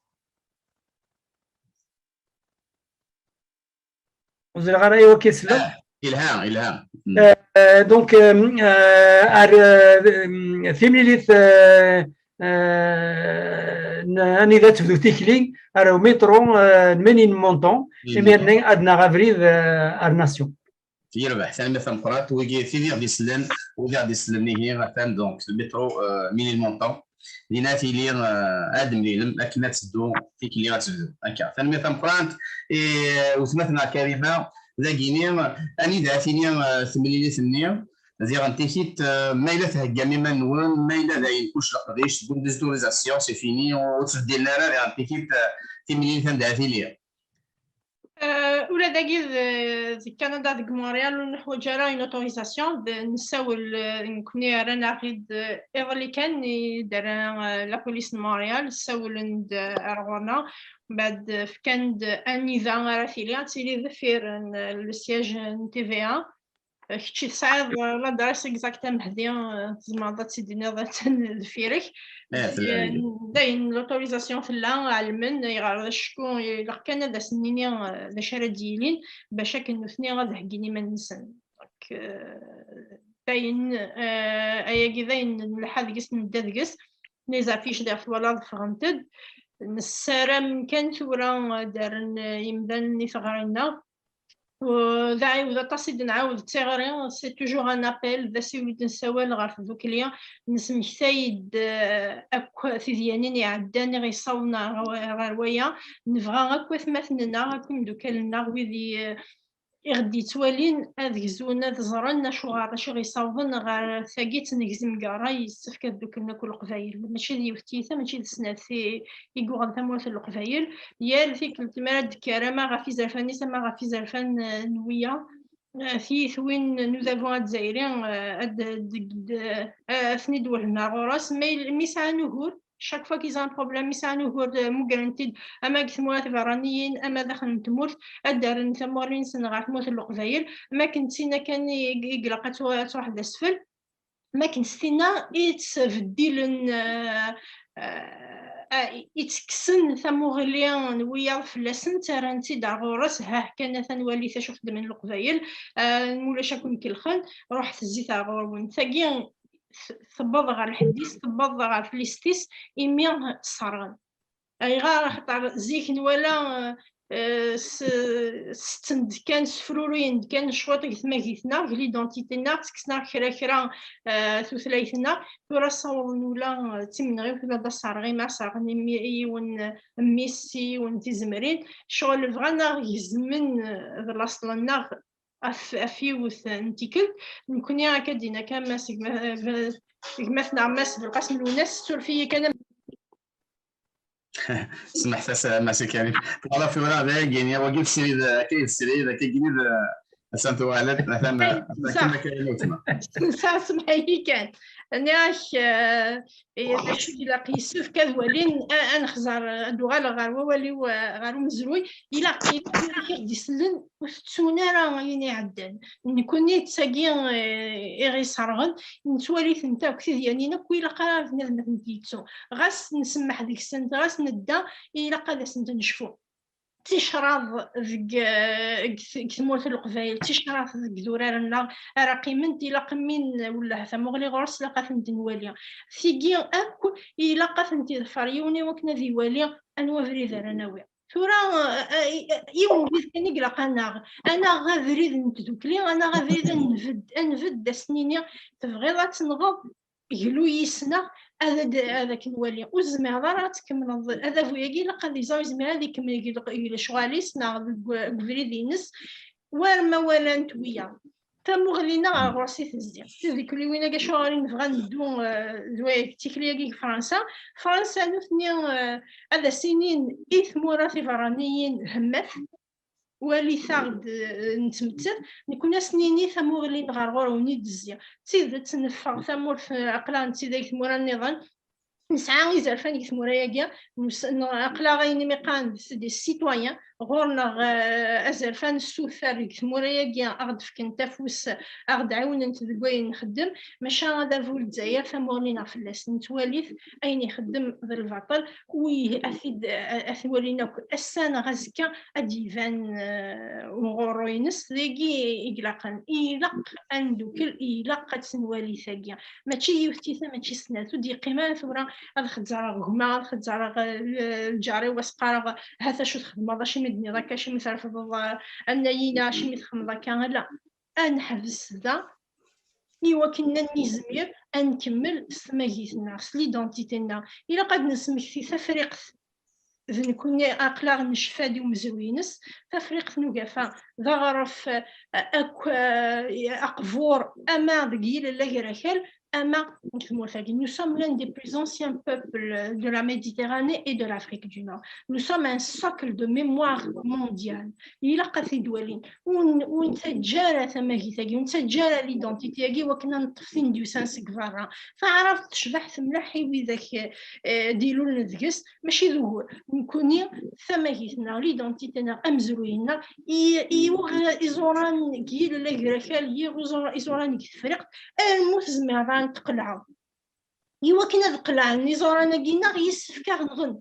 Ur ẓriɣ ara i wakka i tesliḍ. Ah, yelha, yelha. Mm. Euh, donc, euh, euh, ar, euh, timlilit, euh, euh, n-, anida tebdu tikli, ar umitru, euh, n Ménilmontant, mm, imir-nni ad naɣ abrid, euh, ar Nation. Yerbeḥ, tanemmirt tameqqrant. Wigi, tid i ɣ-d-isellen, wid i ɣ-d-isellen ihi, atan donc le métro, euh, Ménilmontant. Dinna tili, euh, ad mlilen akken ad teddu tikli ad tebdu. Akka, tanemmirt tameqqrant i, euh, wetma-tneɣ Karima, dagini, anida tili, euh, temlilit-nni, diɣen tikit, euh, ma yella theggam iman-nwen, ma yella dayen kullec leqdic, tewwim-d les autorisations, c'est fini, ur ttbeddilen ara diɣen tikit, euh, timlilit anda tili. Euh, ula dagi d, d Canada, deg Montréal, ur neḥwaǧ ara une autorisation. D-, nessawel, euh, nekkni rran-aɣ-id, euh, iḍelli kan i d-terra, euh, la police n Montréal, ssawlen-d, euh, ar ɣur-neɣ. Mbeɛd, euh, fkan-d anida ara tili, ad tili deffir n, euh, le siège n T V A. Kečč tesɛiḍ, euh, l'adresse exacte a Mehdi, euh, tzemreḍ ad tt-id-tiniḍ, attan deffir-k. Eh, tella d-, dagi. Dayen, l'autorisation tella, ɛelmen, ayɣer d acku ilaq kan ad asen-nini, euh, d acu ara d-yilin, bac akken nutni ad heggin iman-nsen. Donc, euh, dayen, euh, ayagi dayen nelḥa deg-s, nedda deg-s. Les affiches diɣ twalaḍ ffɣent-d. Nessaram kan tura, euh, ad d-rren, euh, yimdanen i teɣri-nneɣ. U d aɛiwed aṭas i d-nɛawed d tiɣri, c'est toujours un appel, d asiwel i d-nessawal ɣer tdukli, nesmektay-d, eh, akk tidyanin iɛeddan i ɣ-yessawḍen ɣer, ɣer waya. Nebɣa akk atmaten-nneɣ, akk imeddukal-nneɣ, wid i, i ɣ-d-yettwalin, ad gzun, ad ẓren acuɣer, acu i ɣ-yessawḍen ɣer tagi, ttnegzem deg ṛṛay, yessefk ad dduklen akk Leqbayel. Mačči d yiwet tiyita, mačči d snat i, i yuɣen tamurt n Leqbayel. Yal tikkelt mi ara d-tekker, ama ɣef izerfan-is, ama ɣef izerfan, eh, n wiyaḍ, eh, tiyitwin n udabu azzayri, eh, ad d-, d-, d-, eh, ad ten-id-wehden ar ɣur-s. Ma yel-, mi sɛan ugur, chaque fois qu'ils ont un problème, mi sɛan ugur, eh, mmugren-t-id, ama deg tmura tiberraniyin, ama daxel n tmurt, ad d-rren tamuɣli-nsen ɣer tmurt n Leqbayel. Ma akken d tinna kan i, i ilaq ad tru-, ad truḥ d asfel. Ma akken s tinna i ttbeddilen, eh, eh, i ttekksen tamuɣli n wiyaḍ fell-asen, ttarran-tt-id ar ɣur-s, hah kan atan walit acu xeddmen Leqbayel, eh, ma ulac ad ken-kellxen, ruḥet zzit ar ɣur-wen. Tagi t-, tewweḍ ɣer lḥedd-is, tewweḍ ɣer tlist-is, imi sserɣen. Ayɣer? Axaṭer zik nwala, eh, s-, setten-d kan, sefruruyen-d kan cwiṭ deg tmagit-nneɣ, deg l'identité-nneɣ, ttekksen-aɣ kra kra, eh, tutlayt-nneɣ. Tura ssawḍen ula, eh, d timenɣiwt, ula d aserɣ, imi sserɣen imi-, yiwen, eh, mmi-s i yiwen tizemrin. Ccɣel bɣan ad aɣ-gezmen, eh, d laṣel-nneɣ ɣef, ɣef yiwet n tikkelt. Nekkni akka d-yenna kan Mass gma-, gma-tneɣ Mass Belqasem Lwennas, tessuref-iyi kan. Smeḥt-as a Mass Karim. Twalaḍ tura dagi, wagi d srid, akka d srid, akka gini d, asan tuɣal-d, atan, atan Karim weltma. Tensa, semḥ-iyi kan. Nniɣ-ak, eh, eh, d acu i ilaq, yessefk ad walin, a-, ad nexẓer, ad uɣaleɣ ɣer wawal-iw, eh, ɣer umezruy, ilaq, ilaq wid i ɣ-d-isellen ur tettun ara ayen iɛeddan. Nekkni d tagi, eh, i ɣ-iserɣen, nettwali-tent akk, tidyanin akk, ilaq ara bnadem ad tent-yettu. Ɣas nsemmeḥ deg-sent, ɣas nedda, ilaq ad asent-necfu. D ticraḍ deg, eh, deg t-, deg tmurt n Leqbayel, d ticraḍ deg idurar-nneɣ ara qqiment, ilaq min wellah tamuɣli ɣur-s, ilaq ad tent-nwali. Tigi akk ilaq ad tent-iḍfer yiwen i wakken ad iwali anwa abrid ara nawi. Tura, eh, eh, yiwen ubrid kan i ilaq ad naɣ, ad naɣ abrid n tdukli, ad naɣ abrid ad nbedd, ad nbedd, ad s-nini, tebɣiḍ ad tenɣeḍ, glu yis-neɣ, ad, ad, ad k-nwali. Ur tezmireḍ ara ad tkemmleḍ. Adabu-agi ilaq ad iẓer, ur yezmir ad ikemmel deg, deg lecɣal-is neɣ deg, deg ubrid-ines, war ma walan-t wiyaḍ. Tamuɣli-nneɣ ɣer ɣur-s i tezzi. Tidukliwin-agi, acuɣer i nebɣa ad neddu, eh, d wa-, deg tikli-agi deg Fransa? Fransa, nutni, eh, ad as-inin i tmura tiberraniyin, hemmat, walit-aɣ-d, eh, nettmettat, nekkni ad s-nini tamuɣli-nneɣ ɣer ɣur-wen i d-tezzi. D tidet, neffeɣ tamurt, eh, aql-aɣ nettiday deg tmura nniḍen, nesɛa izerfan deg tmura-agi, nus-, n-, aql-aɣ ayen imi qqaren d, c'est des citoyens, ɣur-neɣ, eh, azerfan, nessuter deg tmura-agi, aɣ-d-fkent afus, aɣ-d-ɛiwnent deg wayen nxeddem, maca adabu n Lezzayer, tamuɣli-nneɣ fell-as, nettwali-t, ayen ixeddem d lbaṭel, wi a t-id-, a, a t-walin akk ass-a neɣ azekka, ad d-iban, eh, uɣurru-ines. Dagi i ilaqen, ilaq ad ndukkel, ilaq ad tt-nwali tagi. Mačči yiwet tiyita, mačči snat. Ur d-yeqqim ara tura ad xezzreɣ gma, ad xezzreɣ, eh, lǧar-iw, ad s-qqareɣ, "Hat acu txedmeḍ, acimi d-nniḍ akka, acimi trefdeḍ, eh, annayi-a, acimi txedmeḍ akka?" Ala. ad neḥbes da i wakken ad nizmir ad nkemmel s tmagit-nneɣ, s l'identité-nneɣ. Ilaq ad nesmekti Tafriqt d nekkni aql-aɣ necfa-d i umezruy-ines. Tafriqt n Ugafa d aɣref, eh, akk, eh, aqbur, ama deg yilel agrakal, ama deg tmurt-agi. Nous sommes l'un des plus anciens peuples de la Méditerranée et de l'Afrique du Nord. Nous sommes un socle de mémoire mondiale. Ilaq ad t-id-walin. Ur n-, ur nettaǧǧa ara tamagit-agi, ur nettaǧǧa ara l'identité-agi wakken ad neṭṭef tin d-yusan seg berra. Taɛrabt tecbeḥ, temleḥ i widak, eh, d-ilulen deg-s, mačči d ugur. Nekkni, tamagit-nneɣ, l'identité-nneɣ, amezruy-nneɣ, i, i uɣ-, iẓuran deg yilel agrakal, i uẓur-, iẓuran deg Tefriqt, armu tezmireḍ ara n-tqelɛeḍ. I wakken ad qelɛen iẓuran-agi-nneɣ, yessefk ad nɣen.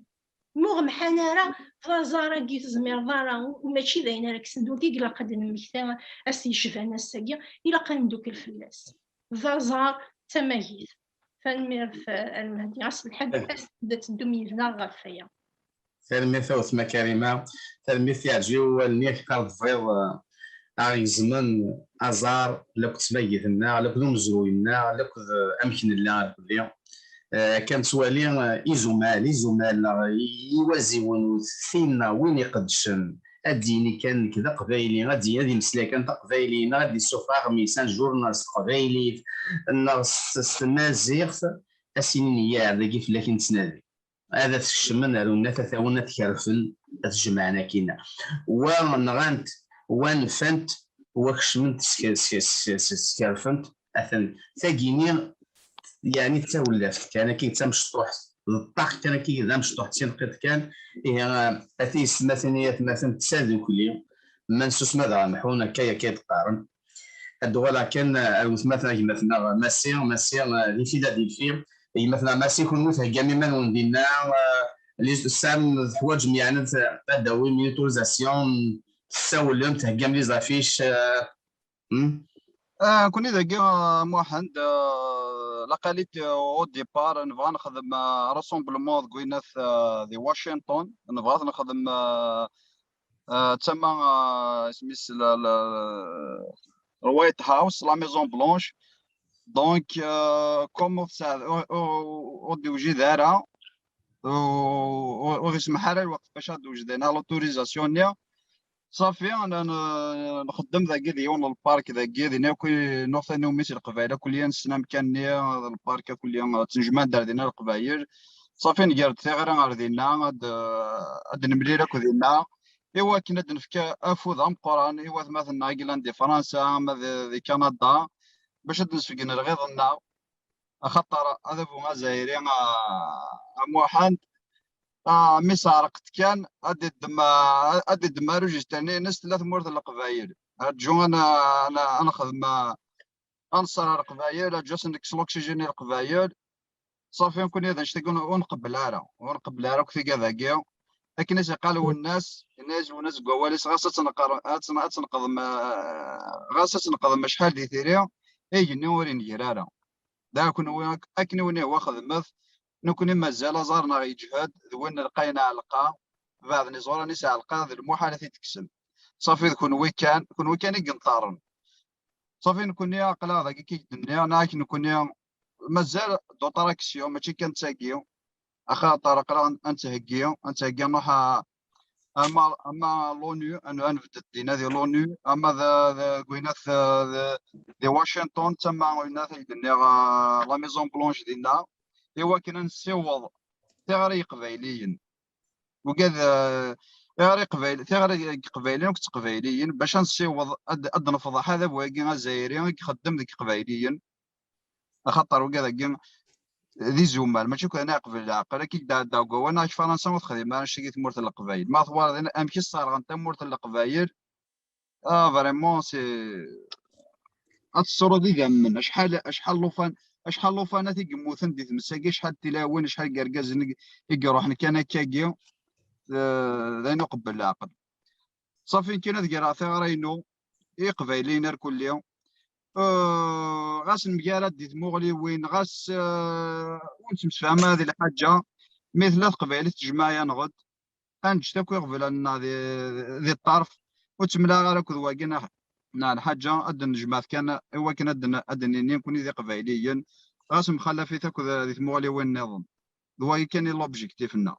Ma ur mḥan ara, d aẓar-agi tezmireḍ ara, u mačči d ayen ara kksen. Donc, i ilaq ad d-nemmekti ass yecban ass-agi, ilaq ad neddukel fell-as. D aẓar, d tamagit. Tanemmirt, eh, a Lmehdi. Ɣas lḥal, eh, as-d ad teddum yid-neɣ ɣef waya. Tanemmirt a weltma Karima. Tanemmirt, yeɛjeb-iyi wawal-nni, akka tebɣiḍ, eh, aɣ-gezmen aẓar, la akked tmagit-nneɣ, la akked umezruy-nneɣ, la akked, eh, amek nella irkelli. Eh, akka nettwali, eh, izumal, izumal neɣ i-, iwaziwen u tekti-nneɣ, win iqeddcen, ad d-yini kan nekk d aqbayli, ad d-, ad yemmeslay kan taqbaylit, neɣ ad d-issufeɣ aɣmis, un jour, neɣ s teqbaylit, neɣ s, s tmaziɣt, ad s-inin, yya, ar dagi fell-ak i nettnadi. Ad at-kecmen ar unnat, ad t-awen, ad t-kerfen, ad t-jemɛen akkin. Wa nɣan-t, wa nfan-t, wa kecmen-t, sk-, sk-, sk-, sk-, skerfen-t. Atan tagini, yeɛni d tawlaft kan, akka d tamecṭuḥt, d ṭṭaq kan, akka d amecṭuḥ, d tinqiḍt kan. Ihi, a tiyessetmatin, ay atmaten, d tadukli, ma nsusem ad aɣ-mḥun, akka, akka i d-qqaren. Ad d-uɣaleɣ kan ar wetmaten, a gma-tneɣ Massi, Massi, eh, di Philadelphie. Gma-tneɣ Massi, kunwi theggam iman-nwen dinna, eh, li-, tesɛam, teḥwaǧem yeɛni ad, ad d-tawim une autorisation, tessawlem, theggam les affiches, eh, hmm? Ah, nekkni dagi, ah, Muḥend, ah, laqalit, ah, au départ, nebɣa nexdem, ah, rassemblement deg winat, ah, di Washington, nebɣa ad nexdem, ah, ah, tama, ah, isem-is la, la, la White House, la Maison Blanche. Donc, ah, comme ur tesɛa-, ur, ur, ur d-iwjid ara, ur, ur, ur yesmaḥ ara lweqt bac ad d-wejden, ah, l'autorisation-nni. Ṣafi, n-, n-, nxeddem dagi di yiwen n lpark dagi, din akk i nuɣ tanumi si Leqbayel akk lyan ssnen amkan-nni, d lpark akk lyan, ttnejmaɛen-d ar dinna Leqbayel. Ṣafi, nger-d tiɣri ar dinna, ad, ad nemlil akk dinna, i wakken ad d-nefk afud ameqqran i watmaten-nneɣ i yellan di Fransa, ama di, di Kanada, bac ad d-nesfeggen lɣiḍ-nneɣ. Axaṭer adabu azzayri, a, a Muḥend, a, mi seɛreqt kan, ad d-iddem, a, ad d-iddem arujister-nni-ines tella tmurt n Leqbayel. Rǧu ad n-, ad n-, ad nexdem, a, ad nṣer ar Leqbayel, rǧu ad sen-nekkes l'oxygène i Leqbayel. Ṣafi, nekkni d annect-agi ur, ur nqebbel ara, ur nqebbel ara akk tigad-agi. Akken i s-iqqar Wennas, yenna-yas Wennas deg wawal-is, ɣas ad tneqr-, ad tn-, ad tneqḍem, a, ɣas ad tneqḍem acḥal di tiri, igenni ur inger ara. Da kunwi ak-, akken i wen-ihwa xedmet, nekkni mazal aẓar-nneɣ yeǧhed, d win lqayen aɛelqa, beɛden iẓuran-is aɛelqa, d lmuḥal ad t-id-kksen. Ṣafi d kunwi kan, kunwi kan i yenṭerren. Ṣafi nekkni aql-aɣ dagi kik d-nniɣ, neɣ nekkni mazal d'autres actions, mačči kan d tagi, axaṭer aql-aɣ ad nettheggi, ad nettheggi ad nruḥ a, ama, ama l'ONU, ad n-, ad nbedd dinna di l'ONU, ama d, d, gwinat, d, di Washington, d tama, gwinat ay d-nniɣ, a, la Maison Blanche dinna, i wakken ad nessiweḍ tiɣri i Yiqbayliyen. Ugad, a, tiɣri Iqbayl-, tiɣri n Yiqbayliyen akked Teqbayliyin, bac ad nessiweḍ, ad, ad nefḍeḥ adabu-agi azzayri i ixeddem deg Iqbayliyen. Axaṭer wigad-agi d izumal, mačči akk d anaɛqeb n leɛqel. Akka i d-ɛeddaɣ deg wawal, neɣ Fransa ur texdim ara annect-agi i tmurt n Leqbayel. Ma twalaḍ in-, amek i sserɣen tamurt n Leqbayel, ah, vraiment, c'est, ad tessruḍ idammen. Acḥal, acḥal llufan, acḥal llufanat i yemmuten di tmes-agi, acḥal n tilawin, acḥal n yergazen i, i iruḥen kan akkagi, eh, d ayen uqebbel leɛqel. Ṣafi, nekkini ad greɣ tiɣri-inu i Iqbayliyen irkelli. Eh, ɣas nemgarad di tmuɣliwin, ɣas, eh, ur nettemsefham ara di lḥaǧa, mi tella teqbaylit tejmeɛ-aneɣ-d, ad neǧǧet akk iɣeblan-nneɣ di, di ṭṭerf, ur ttemlaɣ ara akked wagi neɣ neɣ lḥaǧa ad d-nejmeɛ kan i wakken ad d-, ad d-nini nekkni d Iqbayliyen, ɣas mxalafit akk di tmuɣliwin nniḍen. D wagi kan i l'objectif-nneɣ.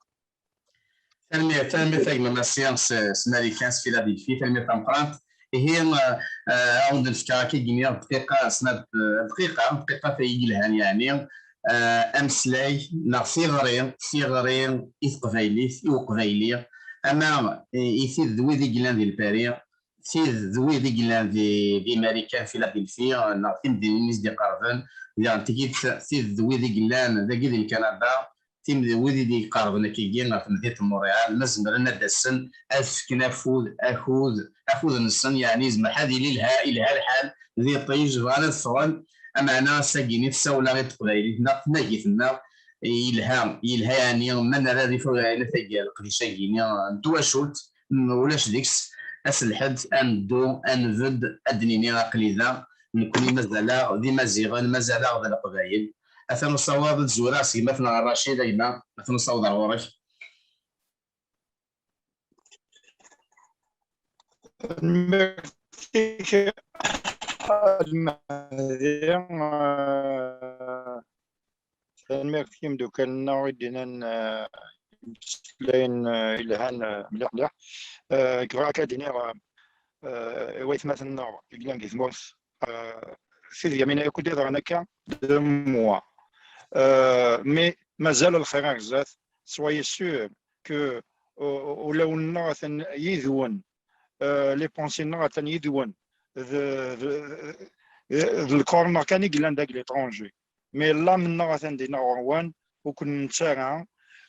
Tanemmirt, tanemmirt a gma Massi s, s Marikan s Philadelphie, tanemmirt tameqqrant. Ihi, eh, eh, ad awen-d-nefk akka i d-nniɣ dqiqa, snat, eh, dqiqa, dqiqa tayi yelhan yeɛni, eh, ameslay neɣ tiɣri, tiɣri i teqbaylit, i uqbayli, ama i, i tid d wid i yellan di Lpari, tid d wid i yellan di, di Marikan, Philadelphie, neɣ timdinin i s-d-iqerben, diɣen tigit tid d wid i yellan dagi di Lkanada, tim d wid i d-iqerben akkagi ɣer temdint n Montréal, ma zemren ad d-asen ad fken afud, akud, akud-nsen, yeɛni yezmer ad yili ilha, ilha lḥal d iṭij, bɣan ad ffɣen, ameɛna ass-agi-nni tessawel-aɣ i teqbaylit-nneɣ, tnagit-nneɣ, yelha, yelha yeɛni ma nerra di tugayna tagi leqdic-agi-nni n twacult, ulac deg-s aselḥed, ad neddu, ad nbedd, ad d-nini aql-i da, nekkni mazal-aɣ d Imaziɣen, mazal-aɣ d Leqbayel. Atan usawaḍ ad zureɣ s gma-tneɣ Racid, a gma, atan usawaḍ ar ɣur-k. Tanemmirt-ik a Ḥaǧ Mehdi. Eh, tanemmirt i yimeddukal-nneɣ i d-yennan, eh, imeslayen, eh, yelhan, eh, mliḥ mliḥ. Eh, nekk bɣiɣ kan ad d-iniɣ, eh, eh, i waytmaten-nneɣ i yellan deg tmurt, eh, tidyamin akk i d-yeḍran akka, deux mois. Eh, mais mazal lxir ar zdat, soyez sûr que, eh, ulawen-nneɣ atan yid-wen, eh, les pensées-nneɣ atan yid-wen, d, d, d, d lkor-nneɣ kan i yellan deg l'étranger. Mais l'âme-nneɣ atan dinna ɣur-wen, ur ken-nettu ara.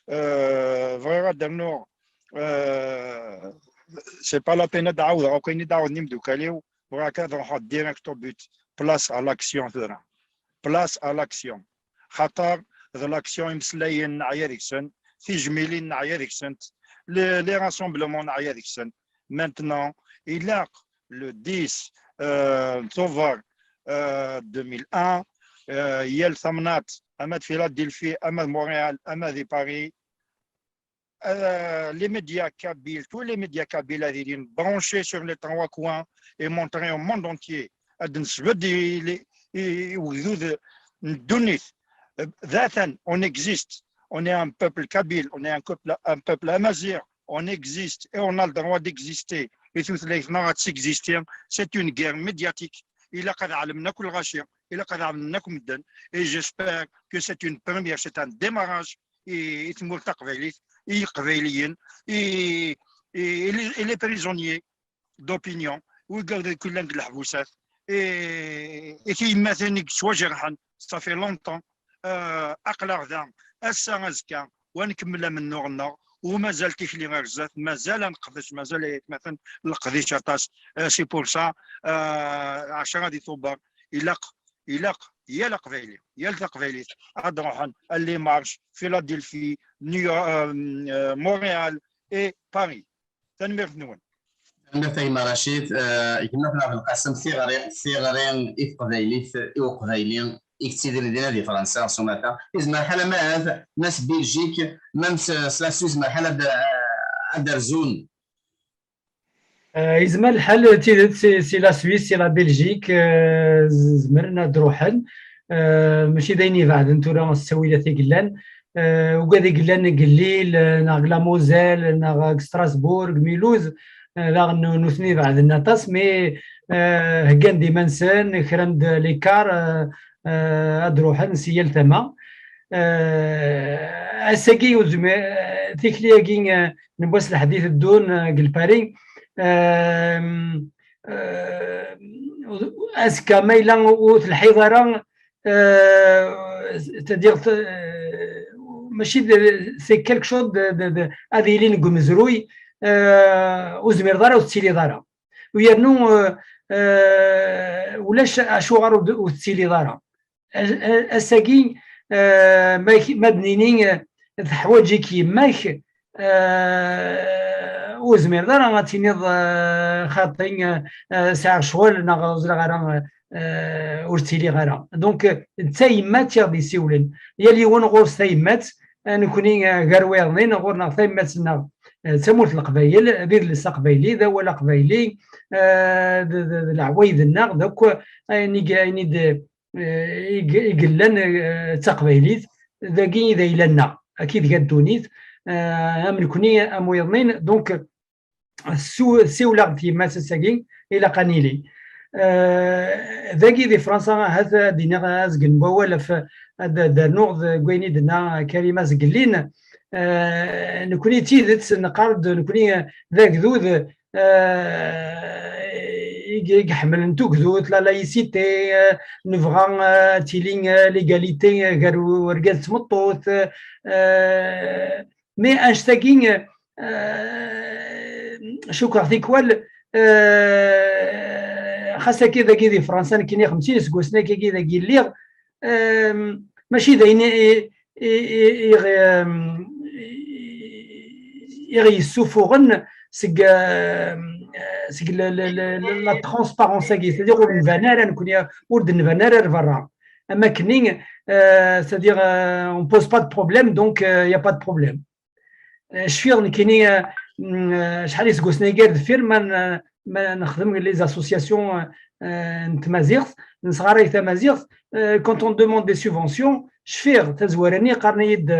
Eh, bɣiɣ ad d-rnuɣ, eh, c'est pas la peine ad d-ɛawdeɣ akk ayen i d-ɛawden imeddukal-iw, bɣiɣ kan ad ruḥeɣ direct au but, place à l'action tura. Place à l'action. Xaṭer d l'action, imeslayen neɛya deg-sen, tijmilin neɛya deg-sent, les, les rassemblements neɛya deg-sen. Maintenant, ilaq le dix, euh, octobre, euh, deux mille un, euh, yal tamnaḍt, ama d Philadelphie, ama d Montréal, ama d Paris, euh, les médias kabyles, tous les médias kabyles ad ilin branchés sur les trois coins et montrer au monde entier. Ad nesbedd i, i, i ugdud n ddunit. D atan, on existe. On est un peuple kabyle, on est un peuple, un peuple amazigh, on existe et on a le droit d'exister. Et tutlayt-nneɣ ad texisti. C'est une guerre médiatique. Ilaq ad ɛelmen akk lɣaci, ilaq ad ɛelmen akk medden. Et j'espère que c'est une première, c'est un démarrage i, i tmurt taqbaylit, i Yiqbayliyen, i, i, i les, i les prisonniers d'opinion, wigad akk yellan deg leḥbusat, i, i tiyemmatin i yettwajerḥen, ça fait longtemps, euh, aql-aɣ da, ass-a, azekka, wa nkemmel amennuɣ-nneɣ, u mazal tikli ar zdat, mazal ad neqdec, mazal ay atmaten leqdic aṭas. Euh, c'est pour ça, euh, ɛecra di Tubeṛ, ilaq, ilaq yal aqbayli, yal taqbaylit ad ruḥen à les marches, Philadelphie, New York, euh, euh, Montréal et Paris. Tanemmirt-nwen. Tanemmirt a gma Racid. Eh, gma-tneɣ Belqasem, tiɣri, tiɣri i teqbaylit, i uqbayli i yettidiren dinna di Fransa s umata. Yezmer lḥal ama ad, ma s Belgique, ma s, s la Suisse, yezmer lḥal ad, ad d-rzun. Eh, yezmer lḥal d tidet si, si la Suisse, si la Belgique, eh, z-, zemren ad d-ruḥen. Eh, mačči d ayen ibeɛden tura s ttawilat i yellan. Eh, ugad i yellan deg Lille, eh, neɣ deg la Moselle, neɣ deg Strasbourg, deg Mulhouse, eh, daɣen nu-, nutni beɛden aṭas, mais, eh, heggan-d iman-nsen, kra n d-, les cars, eh, eh, ad d-ruḥen si yal tama. Eh, ass-agi, ur zmi-, eh, tikli-agi, eh, n wass n lḥedd i teddun, eh, deg Lpari, eh, eh, azekka ma yella ur telḥiḍ ara, euh, c'est-à-dire, euh, mačči d, c'est quelque chose de, de, de, ad yilin deg umezruy, euh, ur zmireḍ ara ur tettiliḍ ara. U yernu, euh, euh, ulac acuɣer ur d-, ur tettiliḍ ara. A-, a-, ass-agi, euh, ma k-, ma d-nini, euh, teḥwaǧ-ik yemma-k, euh, ur zmireḍ ara ad tiniḍ, euh, xaṭi, euh, euh, sɛiɣ ccɣel neɣ ur ẓriɣ ara, euh, euh, ur ttiliɣ ara. Donc, euh, d tayemmat i ɣ-d-yessiwlen. Yal yiwen ɣur-s tayemmat, euh, nekkni, euh, gar wayeḍnin, ɣur-neɣ tayemmat-nneɣ, Eh, d tamurt n Leqbayel, d idles aqbayli, d awal aqbayli, eh, d, d, d leɛwayed-nneɣ, d akk ayen i, ayen i d, eh, i, i yellan, eh, d taqbaylit, dagi i d ayla-nneɣ, akka i tga ddunit, eh, am nekni, am wiyaḍnin. Donc, tsu-, ssiwleɣ-d yemma-s ass-agi, ilaq ad nili. Eh, dagi di Fransa, ahat ad d-iniɣ azgen n wawal ɣef, ad, ad d-rnuɣ deg wayen i d-tenna Karima Zegellin. Eh, nekni d tidet neqqar-d, nekni d agdud, eh, i, i iḥemmlen tugdut, la laïcité, eh, nebɣa, eh, ad tili, eh, l'égalité, eh, gar u-, urgaz d tmeṭṭut, eh, mais annect-agi, eh, cukkeɣ tikwal, eh, xas akka dagi di Fransa, nekkini xemsin iseggasen akkagi dagi lliɣ, eh, mačči d ayen i, i, i, i, i, i ɣ-yessufuɣen seg, eh, seg la, la, la, la, la transparence-agi, c'est-à-dire ur nban ara nekkni, ur d-nban ara ar berra. Am akkenni, eh, c'est-à-dire, eh, on pose pas de problème, donc, eh, il y a pas de problème. Eh, cfiɣ nekkini, eh, mm, eh, acḥal iseggasen-agi ar deffir, ma n-, ma nexdem les associations, eh, n tmaziɣt, nesɣaray tamaziɣt, eh, quand on demande des subventions, cfiɣ tazwara-nni qqaren-iyi-d,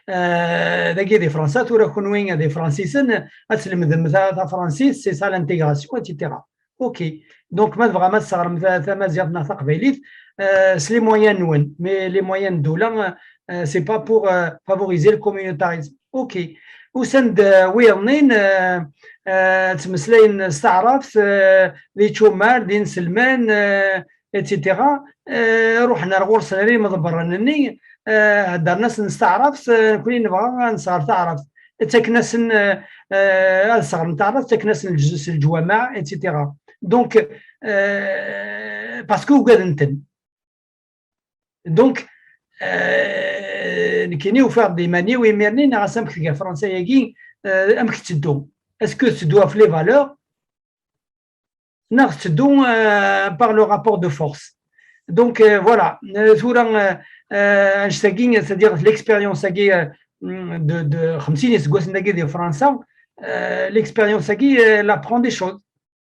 eh, dagi di Fransa, tura kunwi d ifransisen, ad tlemdem ta-, tafransist, c'est ça l'intégration, et cetera. Ok. Donc, ma tebɣam ad tesseɣrem ta-, tamaziɣt neɣ taqbaylit, euh, s les moyens-nwen. Mais les moyens n ddula, euh, c'est pas pour, euh, favoriser le communautarisme. Ok. Usan-d, euh, wiyaḍnin, euh, euh, ttmeslayen s taɛrabt, euh, d ičumar, d inselman, euh, et cetera. Euh, ruḥen ar ɣur-sen ar imḍebbren-nni, euh, heddren-asen s taɛrabt, euh, nekkni nebɣa ad nesɣer taɛrabt. Ttaken-asen, euh, euh, ad sɣren taɛrabt, ttaken-asen lǧ-, s leǧwameɛ, et cetera. Donc, euh, parce que ugaden-ten. Donc, euh, nekkini ufiɣ-d iman-iw imir-nni, neɣ ass amek tga Fransa-agi, euh, amek tetteddu? Est-ce que tetteddu ɣef les valeurs? Neɣ tetteddu, euh, par le rapport de force. Donc, euh, voilà, euh, tura, euh, euh, annect-agi, c'est-à-dire l'expérience-agi, euh, de, de xemsin iseggasen-agi di Fransa, euh, l'expérience-agi, euh, elle apprend des choses.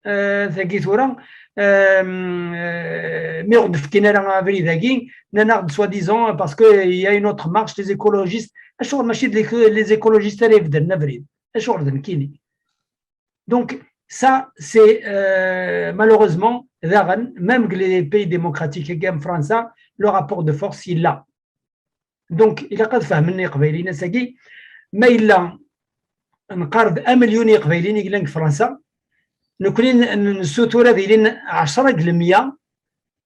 Euh, tagi tura, euh, euh, mi ɣ-d-fkin ara abrid-agi, nnan-aɣ-d soi-disant, parce que il y a une autre marche, les écologistes. Acuɣer mačči d les, les écologistes ara ibeddlen abrid? Acuɣer d nekkini? Donc, ça, c'est, euh, malheureusement, daɣen, même que les pays démocratiques, comme Fransa, le rapport de force, il l'a. Donc, ilaq ad fehmen Iqbayliyen ass-agi, ma yella neqqar-d amelyun n Iqbayliyen i yellan deg Fransa, nekkni n-, n-, nessutur ad ilin ɛecra deg lemya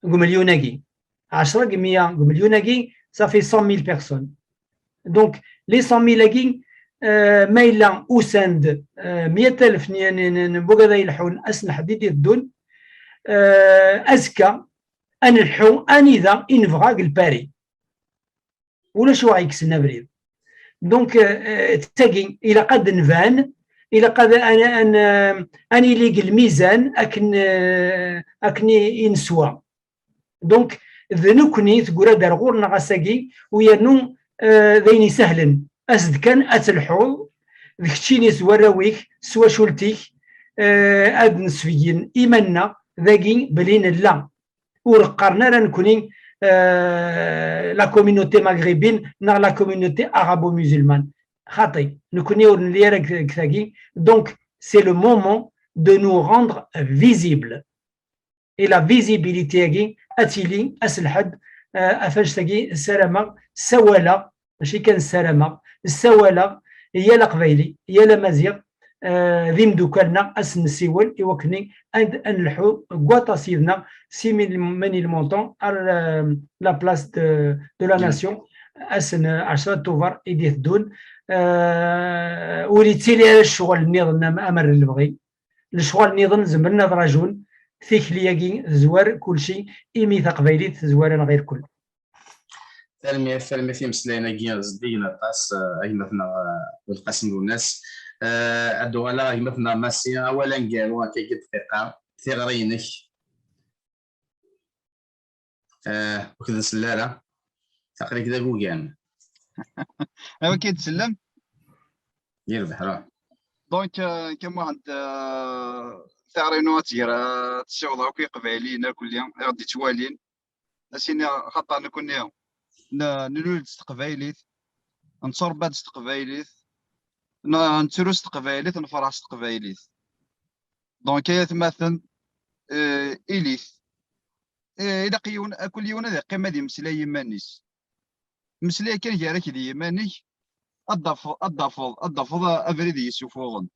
deg umelyun-agi. Ɛecra deg mya deg umelyun-agi, ça fait cent mille personnes. Donc, les cent mille-agi, euh, ma yella usan-d, euh, meyya alef n, n, n, n wigad ay ileḥḥun ass n lḥedd i d-iteddun, euh, azekka, ad nelḥu anida i nebɣa deg Lpari. Ulac wa ɣ-yekksen abrid. Donc, euh, euh, tagi, ilaq ad nban, ilaq ad, ad, ad, ad nili deg lmizan akken, euh, akken i, i neswa. Donc, d nekkni teggra-d ar ɣur-neɣ ass-agi, u yernu, euh, d ayen isehlen. As-d kan ad telḥuḍ, d keččini s warraw-ik, s twacult-ik, euh, ad nesbeyyen iman-nneɣ dagi belli nella. Ur qqaren ara nekkni, euh, la communauté maghrébine neɣ la communauté arabo-musulmane. Xaṭi, nekkni ur nelli ara deg, deg tagi. Donc, c'est le moment de nous rendre visibles. Et la visibilité-agi ad tili ass n lḥedd, euh, ɣef annect-agi ssarameɣ, ssawaleɣ, mačči kan ssarameɣ, ssawaleɣ i yal aqbayli, i yal amaziɣ, euh, d imdukal-nneɣ, ad sen-nessiwel i wakken ad, ad nelḥu deg waṭas yid-neɣ, si mille, mille montant ar, euh, la place de, de la nation, ass n ɛecra tuber i d-iteddun. Euh, ur yettili ara ccɣel nniḍen am, am ar lebɣi. Lecɣal nniḍen zemren ad rajun, tikli-agi tezwar kulci, imi taqbaylit tezwar-aneɣ irkel. Tanemmirt, tanemmirt i imeslayen-agi zeddigen aṭas, eh, a gma-tneɣ, eh, Belqasem Lwennas. Eh, ad d-uɣaleɣ a gma-tneɣ Massi, awal aneggaru, akka deg dqiqa, tiɣri-inek. Eh, ur k-nsell ara. Aql-ik d agugan. Awi k-id-sellem. Yir beḥra. Donc, euh, Kamuḥend, euh, tiɣri-inu ad tger, ad tessiweḍ akk i Iqbayliyen akk-lli i ɣ-d-ittwalin. Ad s-iniɣ, xaṭer nekkni n-, nlul-d s teqbaylit, netturebba-d s teqbaylit, n-, nettru s teqbaylit, nefreḥ s teqbaylit. Donc, ay atmaten, euh, ilit. Eh, ilaq yiwen, akk yiwen ad iqqim ad imeslay iman-is. Meslay kan gar-ak d yiman-ik, ad d-tafeḍ, ad d-tafeḍ, ad d-tafeḍ abrid yessufuɣen.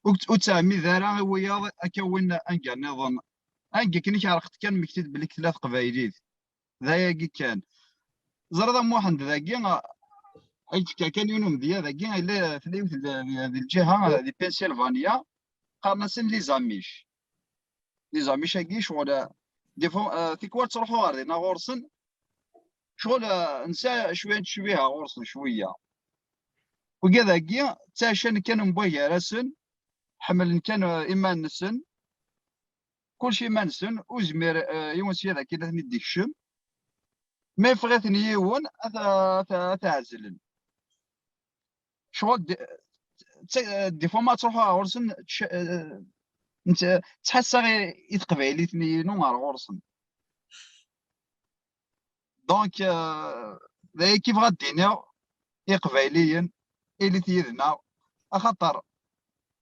Ur tt-, ur ttɛemmid ara i wiyaḍ ad k-awin anga nniḍen. Anga akken i k-ɛerqent kan, mmekti-d belli tella teqbaylit. D ayagi kan. Ẓriḍ a Muḥend dagi, a, ay d-tefka kan yiwen umedya dagi, yella tella yiwet di, di lǧiha, di Pennsylvania, qqaren-asen les Amish. Les Amish-agi, ccɣel, des fois, euh, tikwal ttruḥuɣ ɣer dinna ɣur-sen, ccɣel, euh, nesɛa cwiya n ttecbiha ɣur-sen, cwiya. Wigad-agi, ttɛican kan mebwa gar-asen, ḥemmlen kan, euh, iman-nsen, kullec iman-nsen, ur zmir, euh, yiwen sya d akken ad ten-id-ikcem. Ma yeffeɣ-iten yiwen, ad t-, ad t-, ad t-ɛezlen. Ccɣel d-, d-, des fois ma ttruḥuɣ ɣur-sen, ttc-, euh, ntt-, ttḥassaɣ i, i teqbaylit-nni-inu ar ɣur-sen. Donc, euh, d ayagi i bɣiɣ ad d-iniɣ i Iqbayliyen, ilit yid-neɣ, axaṭer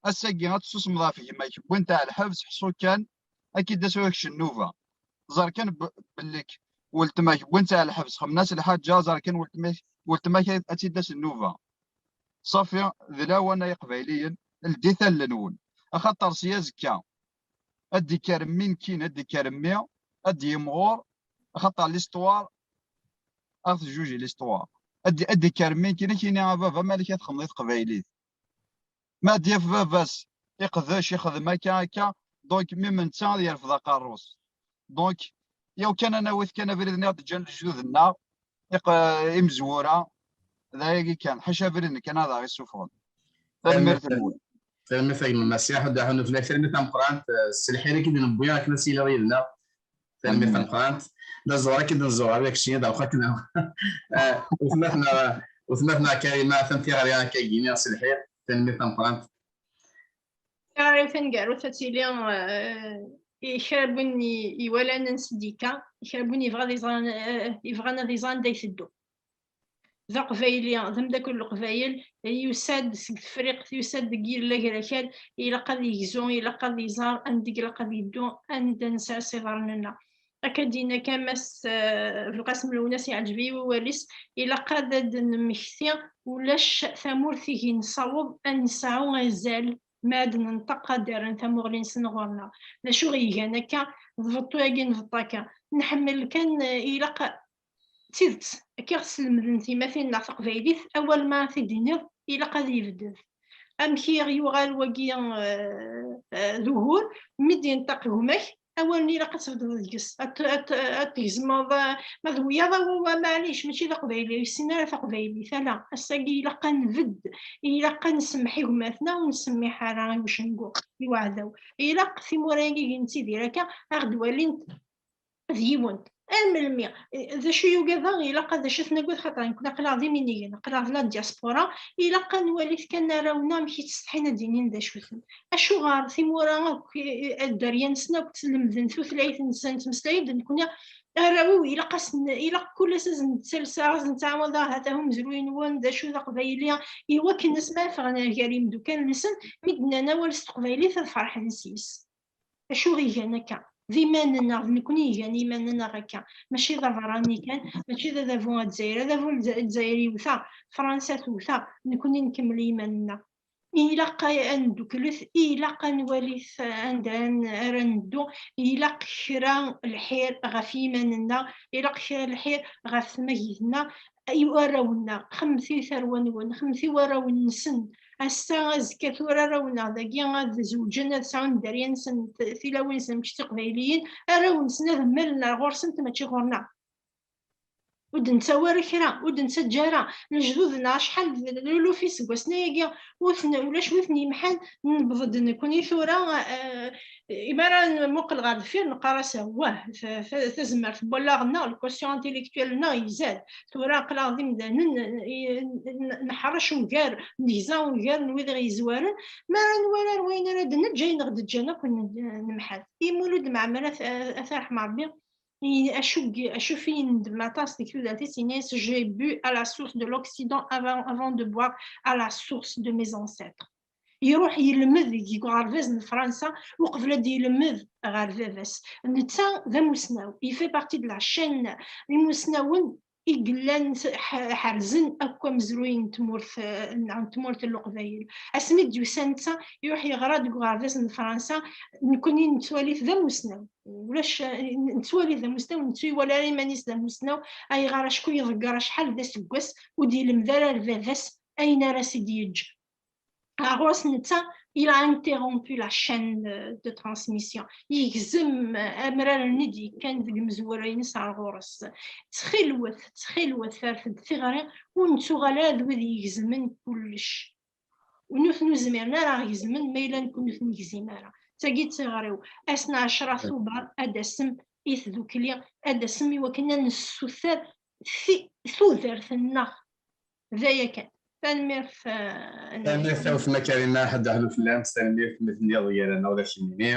ass-agi ad tessusmeḍ ɣef gma-k, wwin-t ɣer lḥebs, ḥṣu kan, ad k-id-tas ur ak-kečč nnuba. Ẓer kan b-, belli-k weltma-k wwin-tt ɣer lḥebs, xemmen-as lḥaǧa, ẓer kan weltma-k, weltma-k ad tt-id-tas nnuba. Ṣafi, d lawan ay Iqbayliyen, ldit allen-nwen. Axaṭer si azekka, ad d-ikker mmi nekkini, ad d-ikker mmi, ad d-yimɣur, axaṭer l'histoire, ad ɣ-tejjuji l'histoire. Ad d-, ad d-ikker mmi nekkini, ad k-yini a baba, malek ad txedmeḍ i teqbaylit. Ma ad d-yaf baba-s iqdec, ixdem akka, akka, donc, même netta ad yerfed aqerru-s. Donc, yaw kan ad nawi-t kan abrid-nni i ɣ-d-ǧǧan lejdud-nneɣ, iq-, imezwura, d ayagi kan, ḥaca abrid-nni kan ad aɣ-issufɣen. Tanemmirt-nwen. Tanemmirt a gma Masiḥ, Dda Ḥunuflak, tanemmirt tameqqrant, eh, s lḥir i k-id-newwi akken ad tiliḍ yid-neɣ. Tanemmirt tameqqrant. D aẓur akka i d-nẓur, ad ak-cini d awxak-nneɣ. Eh, wetma-tneɣ, wetma-tneɣ Karima, atan tiɣri akka i d-iniɣ s lḥir. Tanemmirt tameqqrant. Tiɣri taneggarut ad tili, eh, i kra n win i, iwalan ansi d-yekka, i kra n win yebɣa ad iẓer, eh, yebɣan ad iẓer anda iteddu. D aqbayli, d ameddakel n Leqbayel, yusa-d seg Tefriqt, yusa-d deg yilel agrakal, ilaq ad yegzu, ilaq ad iẓer anda i ilaq ad yeddu, anda nesɛa s iḍarren-nneɣ. Akka d-yenna kan Mass, eh, Belqasem Lwennas, yeɛǧeb-iyi wawal-is, ilaq ad d-nemmekti ulac tamurt i gi nessaweḍ ad nesɛu azal ma ad nenṭeq ad d-rren tamuɣli-nsen ɣur-neɣ. D acu i ɣ-igan akka? D beṭṭu-agi nbeṭṭu akka. Nḥemmel kan, eh, ilaq d tidet, akka i ɣ-slemden timatin-nneɣ taqbaylit, awal ma ad t-id-tiniḍ, ilaq ad yebded. Amek i ɣ-yuɣal wagi, eh, eh, d ugur, mi d-yenṭeq gma-k, awal-nni ilaq ad tbeddeḍ deg-s, ad t-, ad t-, ad t-tgezmeḍ, eh, ma d wiyaḍ, awa, awa, maɛlic, mačči d aqbayli, ur yessin ara taqbaylit, ala, ass-agi ilaq ad nbedd, ilaq ad nsemmeḥ i gma-tneɣ, ur nsemmiḥ ara i ucengu, i uɛdaw. Ilaq timura-agi i nettidir akka, ad ɣ-d-walint d yiwent. Ar melmi? D acu i ugadeɣ, ilaq ad, d acu i t-nagad, xaṭer nekkni aql-aɣ d iminigen, aql-aɣ d la diaspora, ilaq ad nwali kan arraw-nneɣ amek i ttsetḥin ad d-inin d acu-ten. Acuɣer timura akk, eh, dderya-nsen akk ttlemden tutlayt-nsen, ttmeslayen-d nekkni, arraw-iw ilaq asen, ilaq kul ass ad sen-ttalseɣ, ad sen-ttɛawadeɣ, ha-t-a umezruy-nwen, d acu d aqbayli, i wakken asmi ara ffɣen ar gar yimeddukal-nsen, mi d-nnan awal s teqbaylit ad ferḥen s-yes. Acu i ɣ-igan akka? D iman-nneɣ, d nekkni i igan iman-nneɣ akka. Mačči d aberrani kan, mačči d adabu azzayri. Adabu n Lezzayer yewta, Fransa tewta, nekkni nkemmel i iman-nneɣ. Ilaq a-, ad nedduklet, ilaq ad nwali anda ara neddu, ilaq kra lḥir ɣef yiman-nneɣ, ilaq kra lḥir ɣef tmagit-nneɣ, i warraw-nneɣ, xemmet i tarwa-nwen, xemmet i warraw-nsen. Ass-a, azekka, tura arraw-nneɣ dagi ad zewǧen, ad sɛun dderya-nsen, t-, tilawin-nsen, mačči d tiqbayliyin, arraw-nsen ad mmalen ar ɣur-sent, mačči ɣur-neɣ. Ur d-nettawi ara kra, ur d-nettaǧǧa ara. Lejdud-nneɣ acḥal d luluf iseggasen ayagi, ur ten-, ulac wi ten-yemḥan. Newweḍ-d nekkni tura, eh, imi ara nmuqel ɣer deffir, neqqar-as, wah, ta-, ta-, tazmert n wallaɣ-nneɣ, le quotient intellectuel-nneɣ izad. Tura aql-aɣ d imdanen, eh, n-, neḥṛec ugar, negza ugar n wid i ɣ-yezwaren. Mi ara nwali ar wayen ara d-neǧǧ, ayen ɣ-d-ǧǧan akk n-, nemḥal. Imi ur d-meɛmel, a t-, a t-, a t-, arḥem Ṛebbi, i-, acu g-, acu f-, i yendem aṭas deg tudert-is, yenna-yas, j'ai bu à la source de l'Occident avant, avant de boire à la source de mes ancêtres. Iruḥ yelmed deg uɣerbaz n Fransa uqbel ad d-yelmed ɣer baba-s. Netta d amusnaw, il fait partie de la chaîne imusnawen i yellan s-, ḥ-, ḥerzen akk amezruy n tmurt, eh, n tmurt n Leqbayel. Asmi d-yusa netta, iruḥ yeɣra deg uɣerbaz n Fransa, nekkni nettwali-t d amusnaw. Ulac, eh, nettwali d amusnaw, nettu iwala ara iman-is d amusnaw, ayɣer acku iḍegger acḥal d aseggas ur d-yelmed ara ar baba-s ayen ara s-id-yeǧǧ. Ɣur-s netta, il a interrompu la chaîne de, de transmission. Yegzem, eh, amrar-nni d-yekkan deg umezwura-ines ar ɣur-s. Ttxilwet, ttxilwet, rret-d tiɣri, ur nettuɣal ara d wid yegezmen kullec. Ur nut-, ur zmiren ara ɣ-gezmen ma yella nekkni ur t-negzim ara. D tagi d tiɣri-w. Ass n ɛecra Tubeṛ ad d-tasem i tdukli, ad d-tasem i wakken ad nessuter ti-, tudert-nneɣ. D aya kan. Tanemmirt, eh, a Nna Tanemmirt a weltma Karima, ḥedd aḥlu fell-am, tanemmirt mi tenniḍ gar-aneɣ d akken-nni.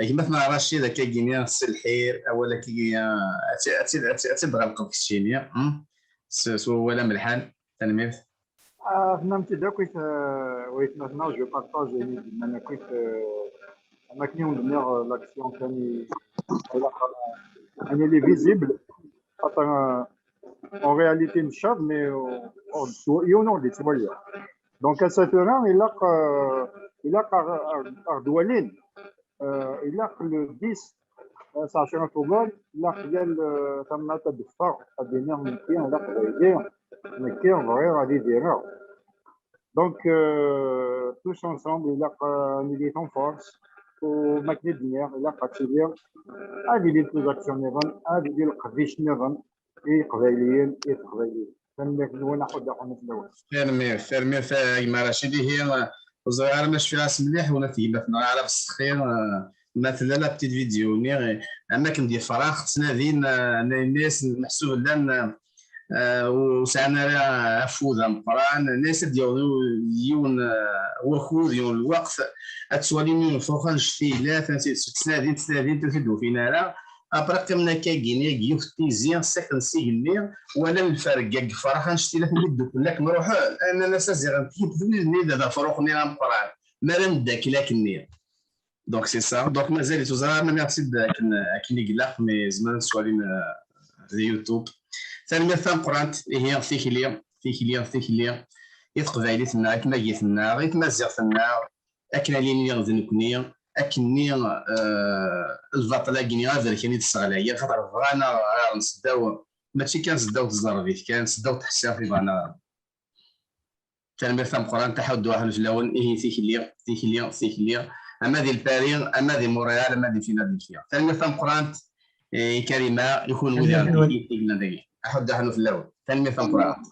Gma-tneɣ Racid, akka-gini, s lḥir, awal akka-gini, eh, ad tt-, ad tt-, ad tt-, ad tt-id-tɣelqeḍ keččini, hmm? S, s wawal amelḥan, tanemmirt. Ah, tennam-tt-id akk i t-, waytma-tneɣ, je partage ayen i d-nnan akk i t-, am akken i wen-d-nniɣ, l'action kan i, ilaq, ayen i visible, xaṭer, en réalité, ncaḍ, mais, euh, ur d-, yiwen ur d-ittwali. Donc, ass-a tura, ilaq, euh, ilaq ar, ar, ar d-walin. Euh, ilaq le dix, euh, s ɛecra Tubeṛ, ilaq yal, euh, tamnaḍt ad d-teffeɣ, ad d-tini, nekki d aqbayli, nekki bɣiɣ ad idireɣ. Donc, euh, tous ensemble, ilaq, euh, ad nili en force, u makken i d-nniɣ, ilaq ad tili, ad ilint les actions nniḍen, ad ili leqdic nniḍen, i Iqbayliyen, i Teqbayliyin. Tanemmirt-nwen, aḥuddu aḥunut-nwen. Tanemmirt, tanemmirt a gma Racid. Ihi, ur ẓriɣ ara ma cfiɣ-as mliḥ, ula d gma-tneɣ Ɛli Bessexi, eh, ma tella la petite vidéo-nni, eh, am akken d-yefrax, ttnadin, eh, yenna-yas, meḥsub llan, eh, ur sɛan ara afud ameqqran, yenna-yas ad d-yaweḍ yiwen, eh, wakud, yiwen lweqt, ad twalim yiwen ufrux annect-ilat, ttnadin, ttnadin, ur t-id-ufin ara. Après, qqimen akka-gini, deg yiwet n tizi, sakren s igenni, walan lferg deg yefrax, annect-ilat mi dduklen akken ruḥen, nnan-as aziɣen n tiyita d wid-nni d afrux-nni ameqqran, mi ara neddakel akkenni. Donc, c'est ça. Donc, mazal-it ur ẓriɣ ara ma nniɣ-tt-id akken, akken i ilaq, mais zemren ad t-swalin, euh, di YouTube. Tanemmirt tameqqrant, ihi, tikli, tikli, tikli, i teqbaylit-nneɣ, i tmagit-nneɣ, i tmaziɣt-nneɣ, akken ad iliɣ d nekkni, akkenni, eh, lbaṭel-agi aberkan i d-sseɣlayen, xaṭer bɣan ad ɣ-ɣren seddaw, mačči kan seddaw tẓerbit kan, seddaw teḥsirt i bɣan ad ɣren. Tanemmirt tameqqrant, aḥuddu aḥlu fell-awen, ihi tikli, tikli, tikli, ama di Lpari, ama di Montréal, ama di Philadelphia. Tanemmirt tameqqrant, eh, i Karima, i kunwi di Ṛebbi i yellan dagi. Aḥuddu aḥlu fell-awen. Tanemmirt tameqqrant.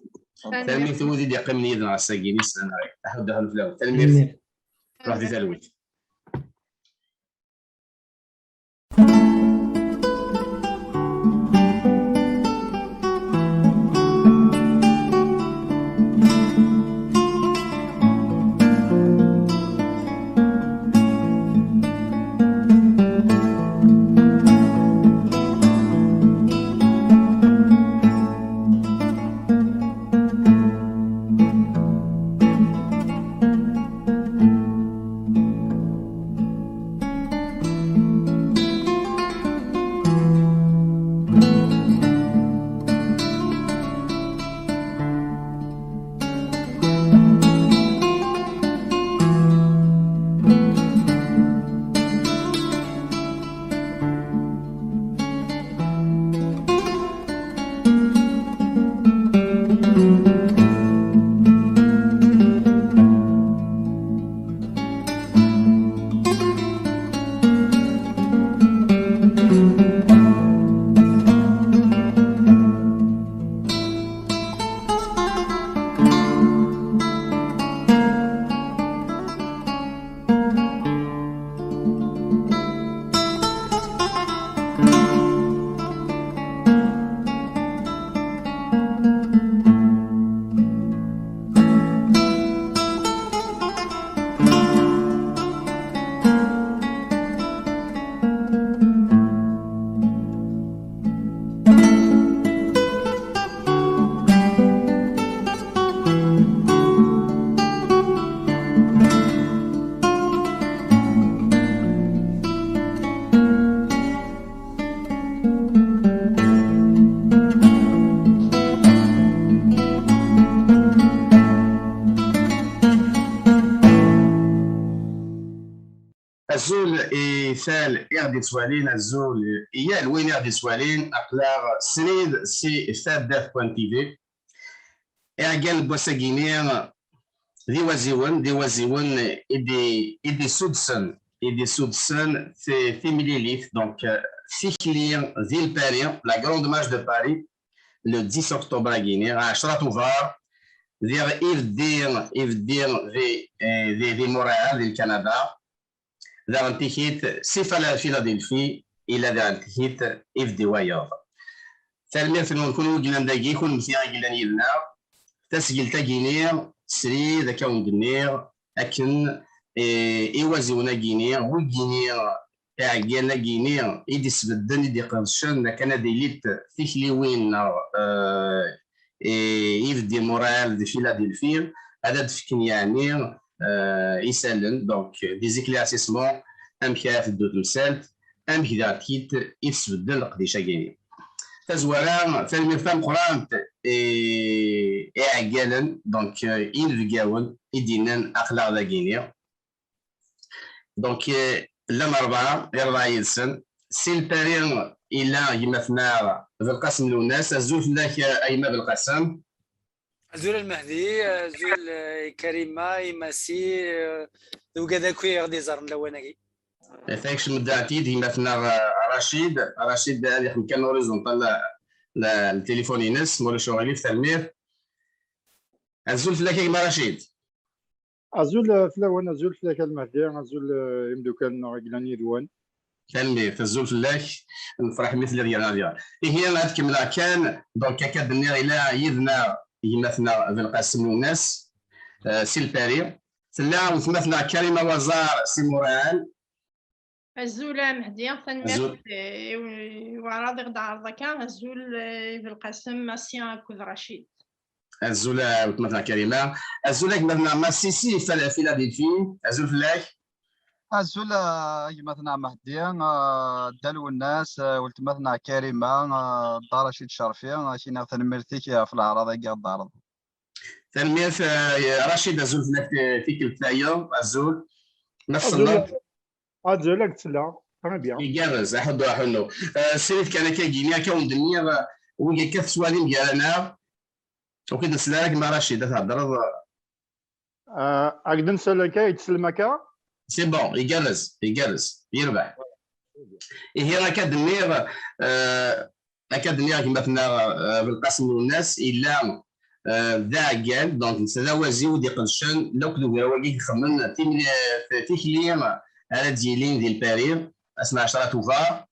Tanemmirt i wid i d-yeqqimen yid-neɣ ass-agi, nislan, aḥuddu aḥlu fell-awen. Tanemmirt. Ruḥ di talwit. Azul i tal i ɣ-d-ittwalin, azul i yal win i ɣ-d-ittwalin, aql-aɣ srid si taddart point T V. Iɛeggal n wass-agi-ni d iwaziwen, d iwaziwen i d-, i d-issudsen, i d-issudsen ti-, timlilit, donc, euh, tikli di Lpari, la grande marche de Paris, le dix octobre-agi-ni, ɛecra tuber, diɣ ibeddi, ibeddi di, eh, di, di Montréal, di Lkanada. Daɣen tikit, si Fala-, Philadelphie, ila daɣen tikit ibeddi wayeḍ. Tanemmirt-nwen kunwi i yellan dagi, kunemti i yellan yid-neɣ. Tasgilt-agi-ni, srid akka wen-d-nniɣ, akken, eh, iwaziwen-agi-ni, wigi-ni, iɛeggalen-agi-ni i d-isbedden, i d-iqedcen akken ad ilint tikliwin neɣ, eh, i, ibeddi Montréal di Philadelphie, ad d-fken yeɛni, eh, isallen, donc des éclaircissements, amek ara teddu temsalt, amek daɣ tikit i tesbedden leqdic-agi-ni. Tazwara, tanemmirt tameqqrant i, i iɛeggalen, donc, eh, inebgawen i d-yennan aql-aɣ dagi-ni. Donc, eh, llan rebɛa, i rebɛa yid-sen. Si Lpari ila gma-tneɣ Belqasem Lwennas. Azul fell-ak, eh, a gma Belqasem. Azul a Lmehdi, azul, eh, i Karima, i Massi, eh, d wigad akk i ɣ-d-iẓerren lawan-agi. Eh, takcem-d aɛtid gma-tneɣ, eh, Racid. Racid ad ixdem kan horizontal, la, la, le téléphone-ines, ma ulac uɣilif, tanemmirt. Azul fell-ak a gma Racid. Azul, eh, fell-awen, azul fell-ak a Lmehdi, azul, eh, imdukal-nneɣ i yellan yid-wen. Tanemmirt, azul fell-ak, nefreḥ mi telliḍ gar-aneɣ diɣen. Ihi, ad kemmleɣ kan, donc, akka d-nniɣ, ila yid-neɣ gma-tneɣ Belqasem Lwennas, eh, si Lpari. Tella weltma-tneɣ Karima Waẓar si Montréal. Azul a Mehdi, tanemmirt, azul, eh, i, i waɛraḍ i ɣ-d-ɛerḍ akka. Azul, eh, i Belqasem, Massi akked Racid. Azul a weltma-tneɣ Karima. Azul a gma-tneɣ Massi si Fal-, Philadelphie. Azul fell-ak. Azul a gma-tneɣ Mehdi, eh, Dda Lwennas, eh, weltma-tneɣ Karima, eh, Dda Racid Cerfi, eh, ak-iniɣ tanemmirt-ik ɣef leɛraḍ-agi i ɣ-d-tɛerḍeḍ. Tanemmirt, eh, Racid, azul fell-ak, eh, tikkelt tayeḍ, azul. Ma azul, tselleḍ? Azul, ad k-selleɣ. Très bien. Igerrez, aḥuddu, aḥunnu. Eh, srid kan akka gini, akka wen-d-nniɣ, eh, wigi akka tettwalim gar-aneɣ. Ur k-id-nsell ara gma Racid, ad theddreḍ. Eh, ad k-d-nsell akka, ad k-d-sellem akka? C'est bon, igerrez, igerrez, yerbeḥ. Ihi akka d-nniɣ, eh, akka d-nniɣ gma-tneɣ, eh, Belqasem Lwennas, yella, eh, d aɛeggal, donc netta d awaziw i d-iqedcen lakk d ugraw-agi i ixemmen timli-, tikli ara d-yilin di Lpari, ass n ɛecra Tubeṛ.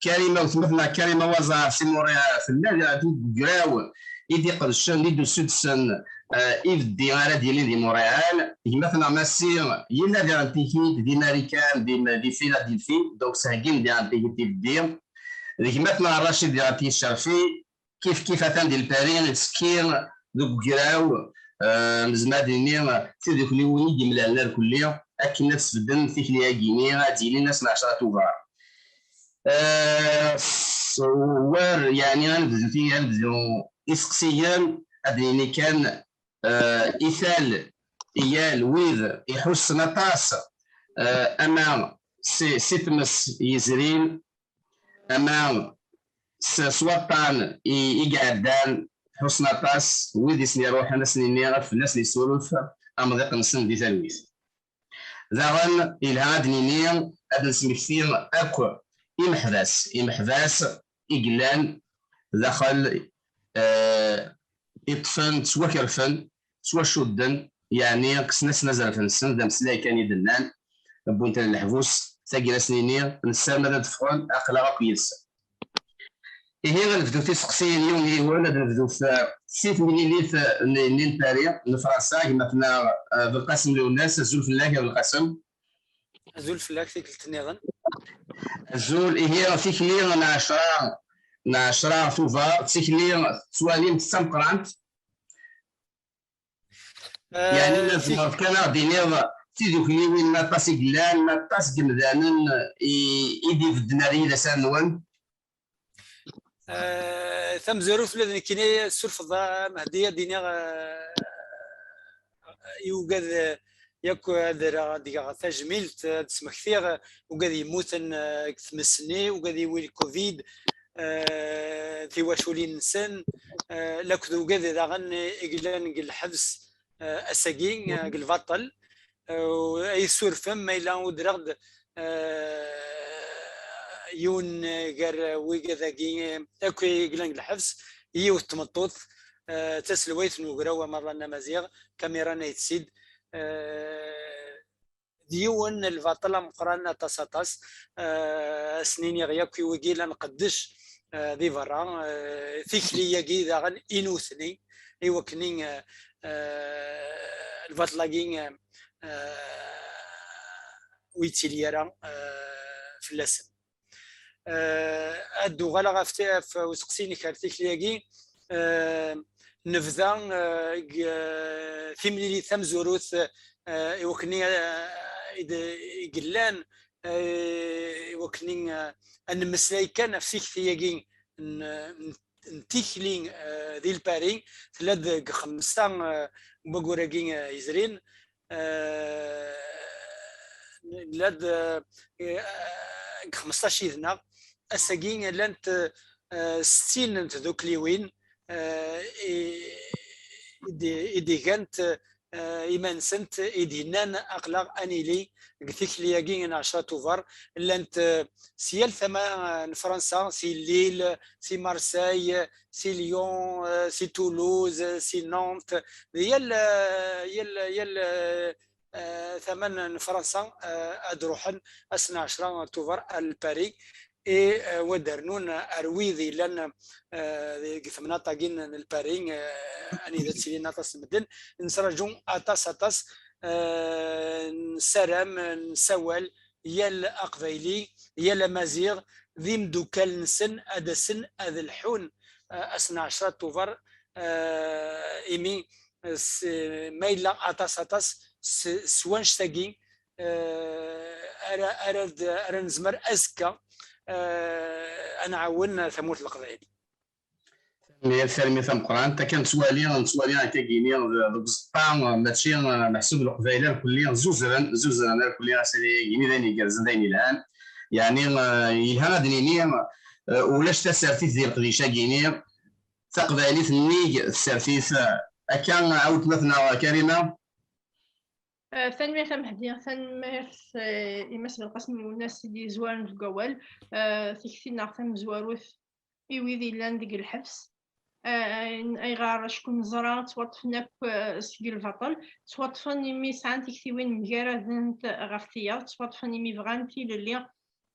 Karima, weltma-tneɣ Karima Waẓar si Montréal, tella deg ugraw i d-iqedcen, i d-issudsen, eh, ibeddi ara d-yilin di Montréal. Gma-tneɣ Massi yella diɣen tikit di Marikan, di, di Philadelphie, donc sheggin diɣen tikit ibeddi. D gma-tneɣ Racid diɣen tikit Cerfi, kif kif atan di Lpari, ittekki deg ugraw, eh, nezmer ad nini, tidukliwin i d-imlalen irkelli, akken ad sbedden tikli-agi-ni, ad d-yilin ass n ɛecra Tubeṛ. Eh, s-, war, yeɛni, ad nebdu ti-, ad nebdu iseqsiyen, ad nini kan, eh, ital, iyal, wid iḥussen aṭas, eh, ama si, si tmes yezrin, ama s, s waṭṭan i, i iɛeddan, ḥussen aṭas, wid i sen-iruḥen, ad sen-nini, ad fell-asen yessuref amḍiq-nsen di talwit. Daɣen, yelha ad d-nini, ad d-nesmekti akk imeḥbas, imeḥbas i yellan daxel, eh, iṭṭfen, ttwakerfen, ttwacudden, yeɛni kksen-asen azref-nsen, d ameslay kan i d-nnan, wwin-ten leḥbus, tagi ad s-nini, nessaram ad d-ffɣen, aql-aɣ akk yid-sen. Ihi, ad nebdu tiseqsiyin yiwen yiwen, ad nebdu f-, si temlilit, eh, n, n Lpari, n Fransa, gma-tneɣ, eh, Belqasem Lwennas, azul fell-ak, a Belqasem. Azul fell-ak, tikkelt nniḍen. Azul, ihi, tikli n ɛecra, n ɛecra Tubeṛ, tikli tettwalim d tameqqrant. Eh, yeɛni, la tik- tzemreḍ kan ad d-tiniḍ tidukliwin, ma aṭas i yellan, ma aṭas n yemdanen i, i d-ibedden ar yidasan-nwen? Eh, tamezwarut, ula d nekkini, surfeḍ, a Mehdi, ad d-iniɣ, eh, i ugad, eh, Yak ad rreɣ, ad geɣ tajmilt, ad smektiɣ ugad yemmuten, eh, deg tmes-nni, ugad iwi lkuvid, eh, tiwaculin-nsen, eh, lakked ugad daɣen i yellan deg lḥebs, eh, ass-agi, eh, deg lbaṭel. Eh, ay surfem ma yella udreɣ-d, eh, yiwen, eh, gar wigad-agi, eh, akk i yellan deg lḥebs, yiwet tmeṭṭut, eh, d taselwayt n ugraw amerḍan amaziɣ, Kamira Nayt Sid, eh, d yiwen n lbaṭel ameqqran aṭas, aṭas. Eh, ad sen-iniɣ yakk i wigi la nqeddec, eh, di berra, eh, tikli-agi daɣen i nutni, i wakken, eh, eh, lbaṭel-agi, eh, eh, ur yettili ara, eh, fell-asen. Eh, ad d-uɣaleɣ ɣef ti-, ɣef useqsi-inek ar tikli-agi. Eh, nebda, eh, deg, eh, timlilit tamezwarut, eh, i wakken, eh, i d-, i yellan, eh, i wakken, eh, ad nemmeslay kan ɣef tikti-agi n, n, n tikli, eh, di Lpari, tella-d deg xemsa, eh, n wayyur-agi, eh, yezrin. Eh, nella-d, eh, deg xmesṭac yid-neɣ. Ass-agi llant, eh, settin n tdukliwin, eh, i, i d-, i d-igant, eh, iman-nsent, i d-yennan aql-aɣ ad nili deg tikli-agi n ɛecra Tubeṛ. Llant, eh, si yal tama, eh, n Fransa, si Lille, si Marseille, si Lyon, eh, si Toulouse, eh, si Nantes, di yal, eh, yal, yal, eh, eh, tama n, n Fransa, eh, ad ruḥen ass n ɛecra Tubeṛ ar Lpari. I, eh, wa d-rnun ar wid yellan, eh, deg temnaḍt-agi n, n Lpari, eh, anida ttilin aṭas n medden. Nettraǧu aṭas, aṭas, eh, nessaram, nessawal, yal Aqbayli, yal Amaziɣ, d imdukkal-nsen ad asen ad lḥun, eh, ass n ɛecra Tubeṛ, eh, imi s-, ma yella aṭas, aṭas s, s wanect-agi, eh, ara, ara d-, ara nezmer azekka, eh, ad nɛawen tamurt n Leqbayel. Tanemmirt, tanemmirt tameqqrant. Akka nettwali, nettwali akka gini d, deg uẓeṭṭa, mačči, eh, meḥsub Leqbayel irkelli zuzren, zuzren irkelli ass-agi d ayen igerrzen, d ayen yelhan. Yeɛni, eh, yelha ad nini, eh, ulac tasertit di leqdic-agi-ni, taqbaylit nnig tsertit, eh, akka, a weltma-tneɣ Karima? Eh, tanemmirt a Mehdi, tanemmirt, eh, i Mass Belqasem Lwennas i d-yezwaren deg wawal. Eh, tikti-nneɣ tamezwarut i wid yellan deg lḥebs. Eh, ayɣer? Acku neẓra ttwaṭṭfen akk, eh, seg lbaṭel. Ttwaṭṭfen imi sɛan tiktiwin mgaradent ɣef tiyaḍ, ttwaṭṭfen imi bɣan tilelli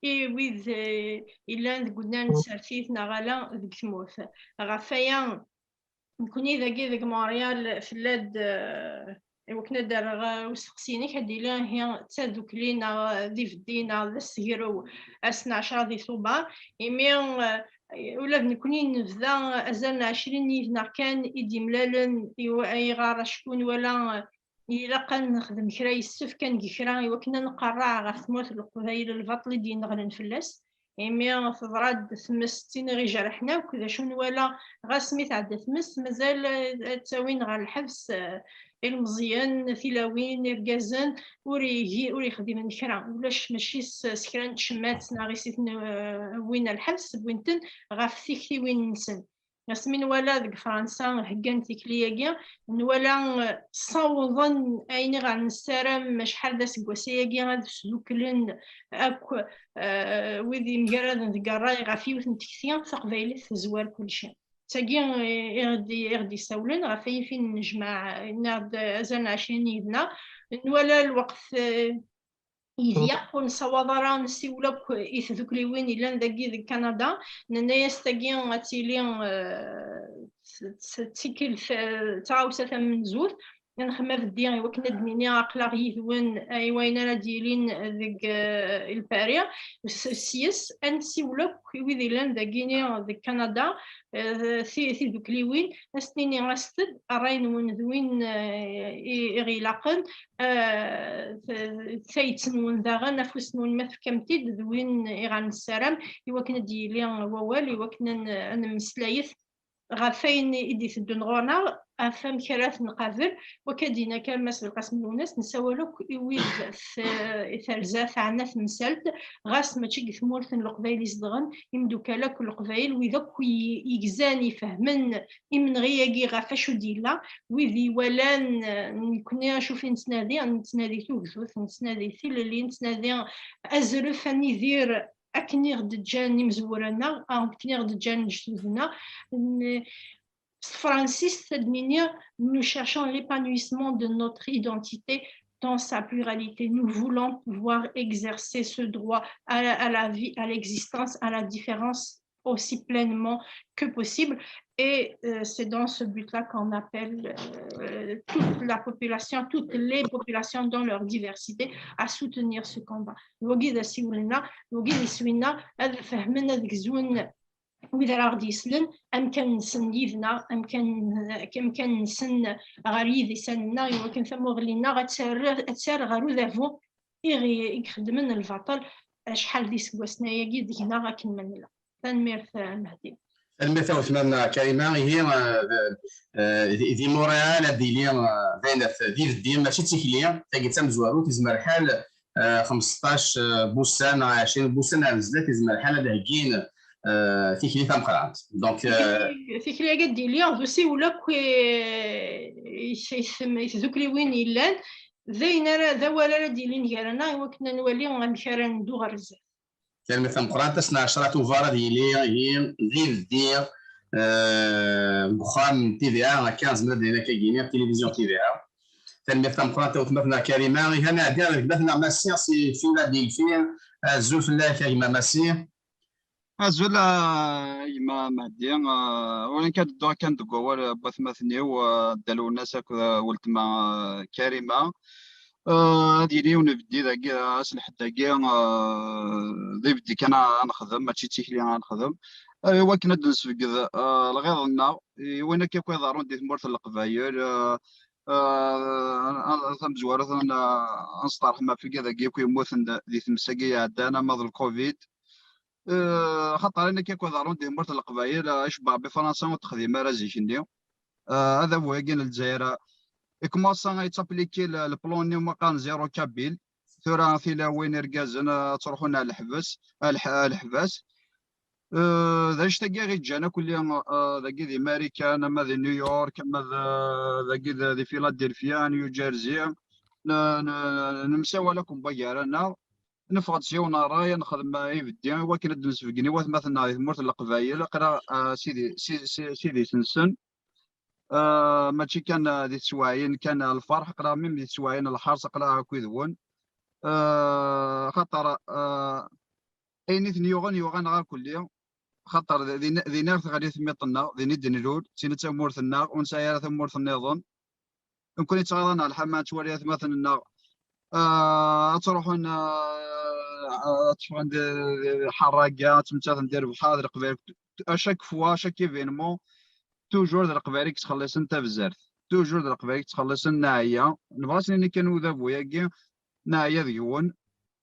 i wid, eh, yellan deg unnar n tsertit neɣ ala deg tmurt. Ɣef waya, nekkni dagi deg Montréal, tella-d, eh, i wakken ad d-rreɣ, eh, usteqsi-inek, ad d-yili ihi d tadukli neɣ d ibeddi neɣ d asegrew ass n ɛecra di Tubeṛ, imi, eh, ula d nekkni nebda azal n ɛecrin yid-neɣ kan i d-imlalen, i wa-, ayɣer acku nwala, eh, ilaq ad nexdem kra, yessefk ad neg kra i wakken ad nqerreɛ ɣef tmurt n Leqbayel lbaṭel i d-yenneɣlen fell-as. Imi teḍra-d tmes d tin i ɣ-ijerḥen akk, d acu nwala, ɣas mi tɛedda tmes, mazal, eh, ad ttawin ɣer lḥebs, eh, ilmeẓyen, tilawin, irgazen, ur igi-, ur ixdimen kra. Ulac, mačči s, s kra n tcemmat neɣ i s-iten, eh, wwin ɣer lḥebs, wwin-ten ɣef tiktiwin-nsen. Asmi nwala deg Fransa heggan tikli-agi, nwala, eh, ssawḍen ayen i ɣer nessaram acḥal d aseggas ayagi, ad sduklen akk, eh, wid yemgaraden deg ṛṛay ɣef yiwet n tekti, taqbaylit tezwar kulci. D tagi i, i ɣ-d-, i ɣ-d-yessawlen, ɣef wayif i d-nejmeɛ, nniɣ-d azal n ɛecrin yid-neɣ. Nwala lweqt, eh, yedyeq, ur nessawaḍ ara nessiwel akk i tdukliwin yellan dagi deg Kanada. Nenna-yas tagi ad tili, eh, t-, t-, d tikkelt, eh, d taɣawsa tamenzut. Nxemmem abeddi i wakken ad d-nini aql-aɣ yid-wen, eh, i wayen ara d-yilin deg, eh, Lpari. S-, s-, yes, ad nessiwel akk i wid yellan dagini deg Kanada, eh, ti-, tidukliwin, ad s-nini aset-d, ṛṛay-nwen d win, eh, i, i ɣ-ilaqen, eh, t-, tayet-nwen daɣen, afus-nwen ma tefkam-t-id, d win i ɣer nessaram, i wakken ad d-yili wawal, i wakken ad n-, ad nemmeslayet ɣef wayen i d-iteddun ɣur-neɣ, ɣef amek ara t-nqabel. Wakka d-yenna kan Mass Belqasem Lwennas, nessawal akk i wid t-, terza teɛna temsalt, ɣas mačči deg tmurt n Leqbayel i zedɣen, imeddukal akk n Leqbayel, wid akk i-, igzan, ifehmen imenɣi-agi ɣef acu d-yella, wid iwalan, eh, nekkni acu fi nettnadi, nettnadi tugdut, nettnadi tilelli, nettnadi azref, ad nidir akken i ɣ-d-ǧǧan imezwura-nneɣ, akken i ɣ-d-ǧǧan lejdud-nneɣ. N-, s tefransist ad d-nini, nous cherchons l'épanouissement de notre identité dans sa pluralité. Nous voulons pouvoir exercer ce droit à la, à la vie, à l'existence, à la différence aussi pleinement que possible. Et, euh, c'est dans ce but-là qu'on appelle, euh, toute la population, toutes les populations dans leur diversité à soutenir ce combat. Wagi d asiwel-nneɣ, wagi d iswi-nneɣ, ad fehmen, ad gzun wid ara ɣ-d-yeslen, amkan-nsen yid-neɣ, amkan, amkan-nsen ɣer yidisan-nneɣ, i wakken tamuɣli-nneɣ ad terr, ad terr ɣer udabu i ɣ-, i ixeddmen lbaṭel acḥal d iseggasen ayagi deg-neɣ akken ma nella. Tanemmirt, eh, Mehdi. Tanemmirt a weltma-m Karima. Ihi, eh, eh, di, di Montréal ad d-yili, eh, d ayen af-, d ibeddi, mačči d tikli, tagi d tamezwarut, yezmer lḥal, eh, xemseṭṭac, eh, n wussan neɣ ɛecrin n wussan ar zdat, yezmer lḥal ad d-heggin, eh, tikli tameqqrant. Donc, eh, tikli, tikli-agi ad d-yili d usiwel akk i, i, i, i tdukliwin yellan, d ayen ara, d awal ara d-yilin gar-aneɣ i wakken ad nwali amek ara neddu ɣer zdat. Tanemmirt tameqqrant. Ass n ɛecra Tubeṛ ad yili ihi d ibeddi, eh, deg uxxam n T V A, akka nezmer ad d-nini akka gini, tilivizyu T V A. Tanemmirt tameqqrant a weltma-tneɣ Karima. Ihi ad nɛeddi ɣer gma-tneɣ Massi si Philadelphie. Azul fell-ak a gma Massi. Azul a gma Mehdi. Eh, ur nekk ad dduɣ kan deg wawal n watmaten-iw, eh, Dda Lwennas akked, eh, weltma, eh, Karima. Eh, ad yili yiwen ubeddi dagi, eh, ass n lḥedd-agi, eh, d ibeddi kan a, a nexdem, mačči d tikli a nexdem. Eh, i wakken ad d-nesbegd, eh, lɣiḍ-nneɣ, i wayen akka akk iḍerrun di tmurt n Leqbayel, eh, eh, a, a, tamezwarut, a, a nesteṛḥem ɣef wigad-agi akk yemmuten d-, di tmes-agi iɛeddan, ama d lcovid. Eh, xaṭer ayen akka akk iḍerrun di tmurt n Leqbayel, eh, icebbeḥ Ṛebbi Fransa ur texdim ara zik-nni. Eh, adabu-agi n Lezzayer, eh, ikumasa yettapliki le, le plan-nni umi qqaren zéro kabyle. Tura tilawin irgazen, eh, ad ttruḥun ar leḥbes, ar leḥ-, ar leḥbas. Eh, d anect-agi i ɣ-iǧǧan akk-lli, eh, dagi di Marikan, ama di New York, ama d, dagi d, di Philadelphia, New Jersey. N-, n-, nemsawal akk mbagar-aneɣ. Neffeɣ-d s yiwen n ṛṛay, ad nexdem, eh, ibeddi i wakken ad d-nesbeggen i watmaten-nneɣ di tmurt n Leqbayel. Aql-aɣ, eh, sidi, si, si, sidi-sen. Eh, mačči kan, eh, di teswaɛin kan, eh, lferḥ, aql-aɣ mim di teswaɛin n lḥerṣ, aql-aɣ akk yid-wen. Eh, xaṭer, eh, ayen i ten-yuɣen, yuɣ-aneɣ akk-lli. Xaṭer d-, din, din ar teɣli tmiṭ-nneɣ, din i d-nlul, d tin i d tamurt-nneɣ, ur nesɛi ara tamurt nniḍen. Nekkni ttɣaḍ-aneɣ lḥama, nettwali atmaten-nneɣ, ah, ad ttruḥun, ah, ad tteffɣen di, di, di ḥerraga, ad ttmettaten di lebḥer, di Leqbayel. À chaque fois, à chaque événement, toujours d Leqbayel i yettxellisen tabzert. Toujours d Leqbayel i yettxellisen, neɛya. Nebɣa ad s-nini kan i udabu-agi, neɛya deg-wen.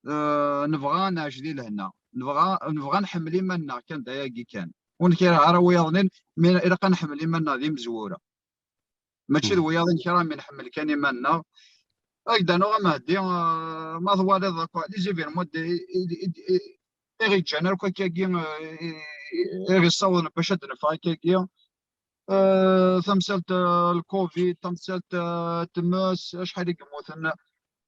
Eh, nebɣa ad nɛic di lehna. Nebɣa, nebɣa ad nḥemmel iman-nneɣ kan, d ayagi kan. Ur nekriɣ ara wiyaḍ-nni, mi ilaq ad nḥemmel iman-nneɣ d imezwura. Mačči d wiyaḍ i nekra, mi nḥemmel kan iman-nneɣ. Ad k-d-rnuɣ a Mehdi, eh, ma twaliḍ akk les événements de, i, i, i, i, i ɣ-iǧǧan akk akkagi, eh, i, i, i ɣ-iṣawḍen bac ad d-neffeɣ akkagi. Eh, tamsalt, eh, lcovid, tamsalt, eh, tmes, acḥal i yemmuten.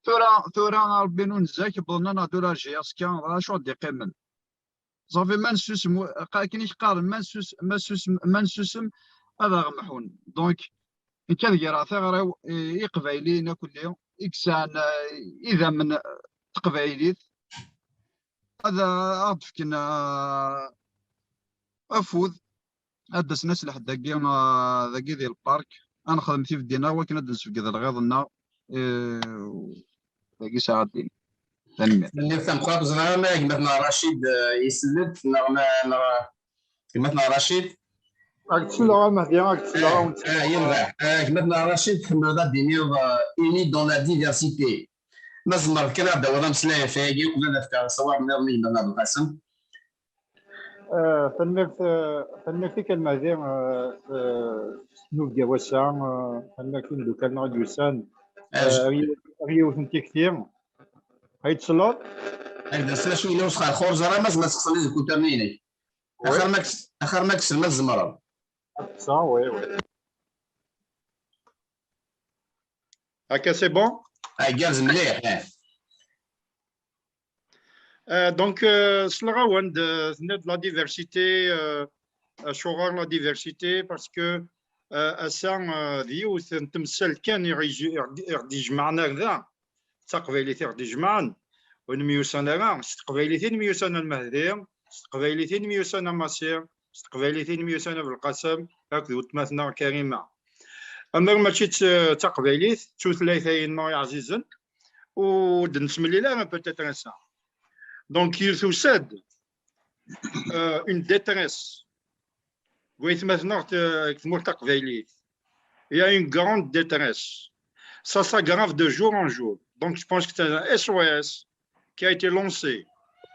Tura, tura, Rebbi n unzak, wwḍen-aneɣ-d ula ɣer J S K, d acu i d-iqqimen? Ṣafi, ma nessusem, akken i k-qqaren, ma nessus-, ma nessusem, ma nessusem, ad aɣ-mḥun. Donc, nekk ad greɣ tiɣri-w i, i Iqbayliyen akk-lli, i yesɛan, eh, idammen n teqbaylit, ad, ad aɣ-d-fken, eh, afud, ad d-asen ass lḥedd-agi, eh, dagi di lpark, ad nexdem tibdin-a wakken ad d-nesbegd lɣiḍ-nneɣ, eh, dagi sɛaddin. Tanemmirt. Tanemmirt tameqqrant. Ẓriɣ ama gma-tneɣ Racid, eh, isell-d, neɣ ma, neɣ gma-tneɣ Racid? Ad k-selleɣ a Mehdi, ad k-selleɣ, ad wen-selleɣ. Ah, yerbeḥ. Ah, gma-tneɣ Racid, tḥemmleḍ ad d-tiniḍ, eh, unis dans la diversité. Ma tzemreḍ kan ad d-tawiḍ ameslay ɣef wayagi, uqbel ad fkeɣ ṣṣwab nniḍen i gma-tneɣ Belqasem. Eh, tanemmirt, eh, tanemmirt-ik a Lmehdi, eh, eh, s tnubga wass-a, eh, tanemmirt i imeddukal-nneɣ i d-yusan, eh, ar yiwet n tikti. Ay d-tesleḍ? Ay d-tesleḍ, acu yella usxerxur, ẓer ama tzemreḍ ad txeṣṣreḍ deg uterni-inek. Axir ma k-, axir ma k-selma tzemreḍ. Ça, oui, oui. Akka, c'est bon? Ah, igerrez mliḥ, eh. Euh, donc, euh, sleɣ-awen-d, euh, tenniḍ la diversité, euh, acuɣer la diversité, parce que, euh, ass-a, euh, d yiwet n temsalt kan i ɣ-, i ɣ-, i ɣ-d-ijemɛen ar da, d taqbaylit i ɣ-d-ijemɛen, ur nemyussan ara, s teqbaylit i nemyussan a Lmehdi, s teqbaylit i nemyussan a Massi, s teqbaylit i nemyussan a Belqasem, akked weltma-tneɣ Karima. Amer mačči d, d taqbaylit, d tutlayt-ayi-nneɣ iɛzizen, ur d-nesmellil ara peut-être ass-a. Donc, il tusa-d, euh, une détresse. Deg waytmaten-nneɣ, euh, deg tmurt taqbaylit. Il y a une grande détresse. Ça s'aggrave de jour en jour. Donc, je pense que c'est un S O S qui a été lancé.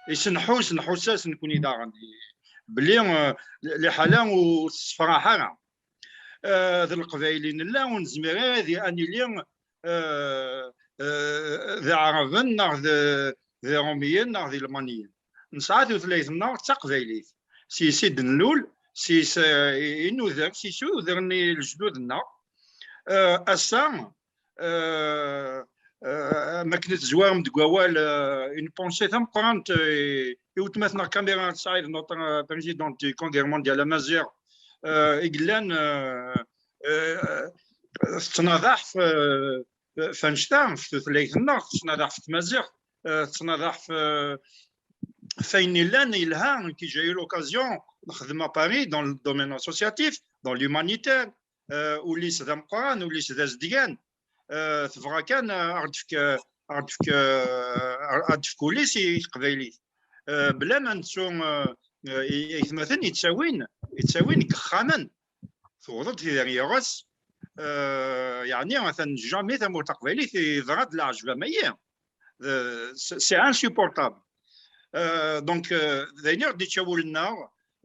Et c'est une hausse, une hausse, c'est une, belli, euh, liḥala ur tessefraḥ ara. Euh, d Leqbayel i nella, ur nezmir ara ad, ad nili, euh, euh, d Iɛraben neɣ d, d Iṛumiyen neɣ d Ilmaniyen. Nesɛa tutlayt-nneɣ d taqbaylit. S-yes i d-nlul, s-yes, euh, i, i nuder, s-yes i udren i lejdud-nneɣ. Euh, ass-a, euh, euh, am akken i tezwarem deg wawal, euh, une pensée tameqqrant, euh, i weltma-tneɣ Kamira Saɛid, notre, euh, présidente du Congrès mondial amaziɣ, euh, i yellan, euh, euh, tettnadaḥ f, f annect-a, f tutlayt-nneɣ, tettnadaḥ f tmaziɣt, euh, tettnadaḥ f, f ayen yellan yelha, qui j'ai eu l'occasion nexdem à Paris dans le domaine associatif, dans l'humanitaire, euh, ul-is d ameqqran, ul-is d azedgan, euh, tebɣa kan, euh, ad ɣ-d-tefk, ad ɣ-d-tefk, euh, ad tefk ul-is i teqbaylit. Euh, bla ma nettu, euh, euh, i, i aytmaten yettawin, yettawin deg yexxamen. Tewweḍ-d tidri ɣer-s, euh, yeɛni atan jamais tamurt taqbaylit yeḍra-d leɛjeb am ayi. Euh, c'est, c'est insupportable. Euh, donc, euh, d ayen i ɣ-d-ičča wul-nneɣ,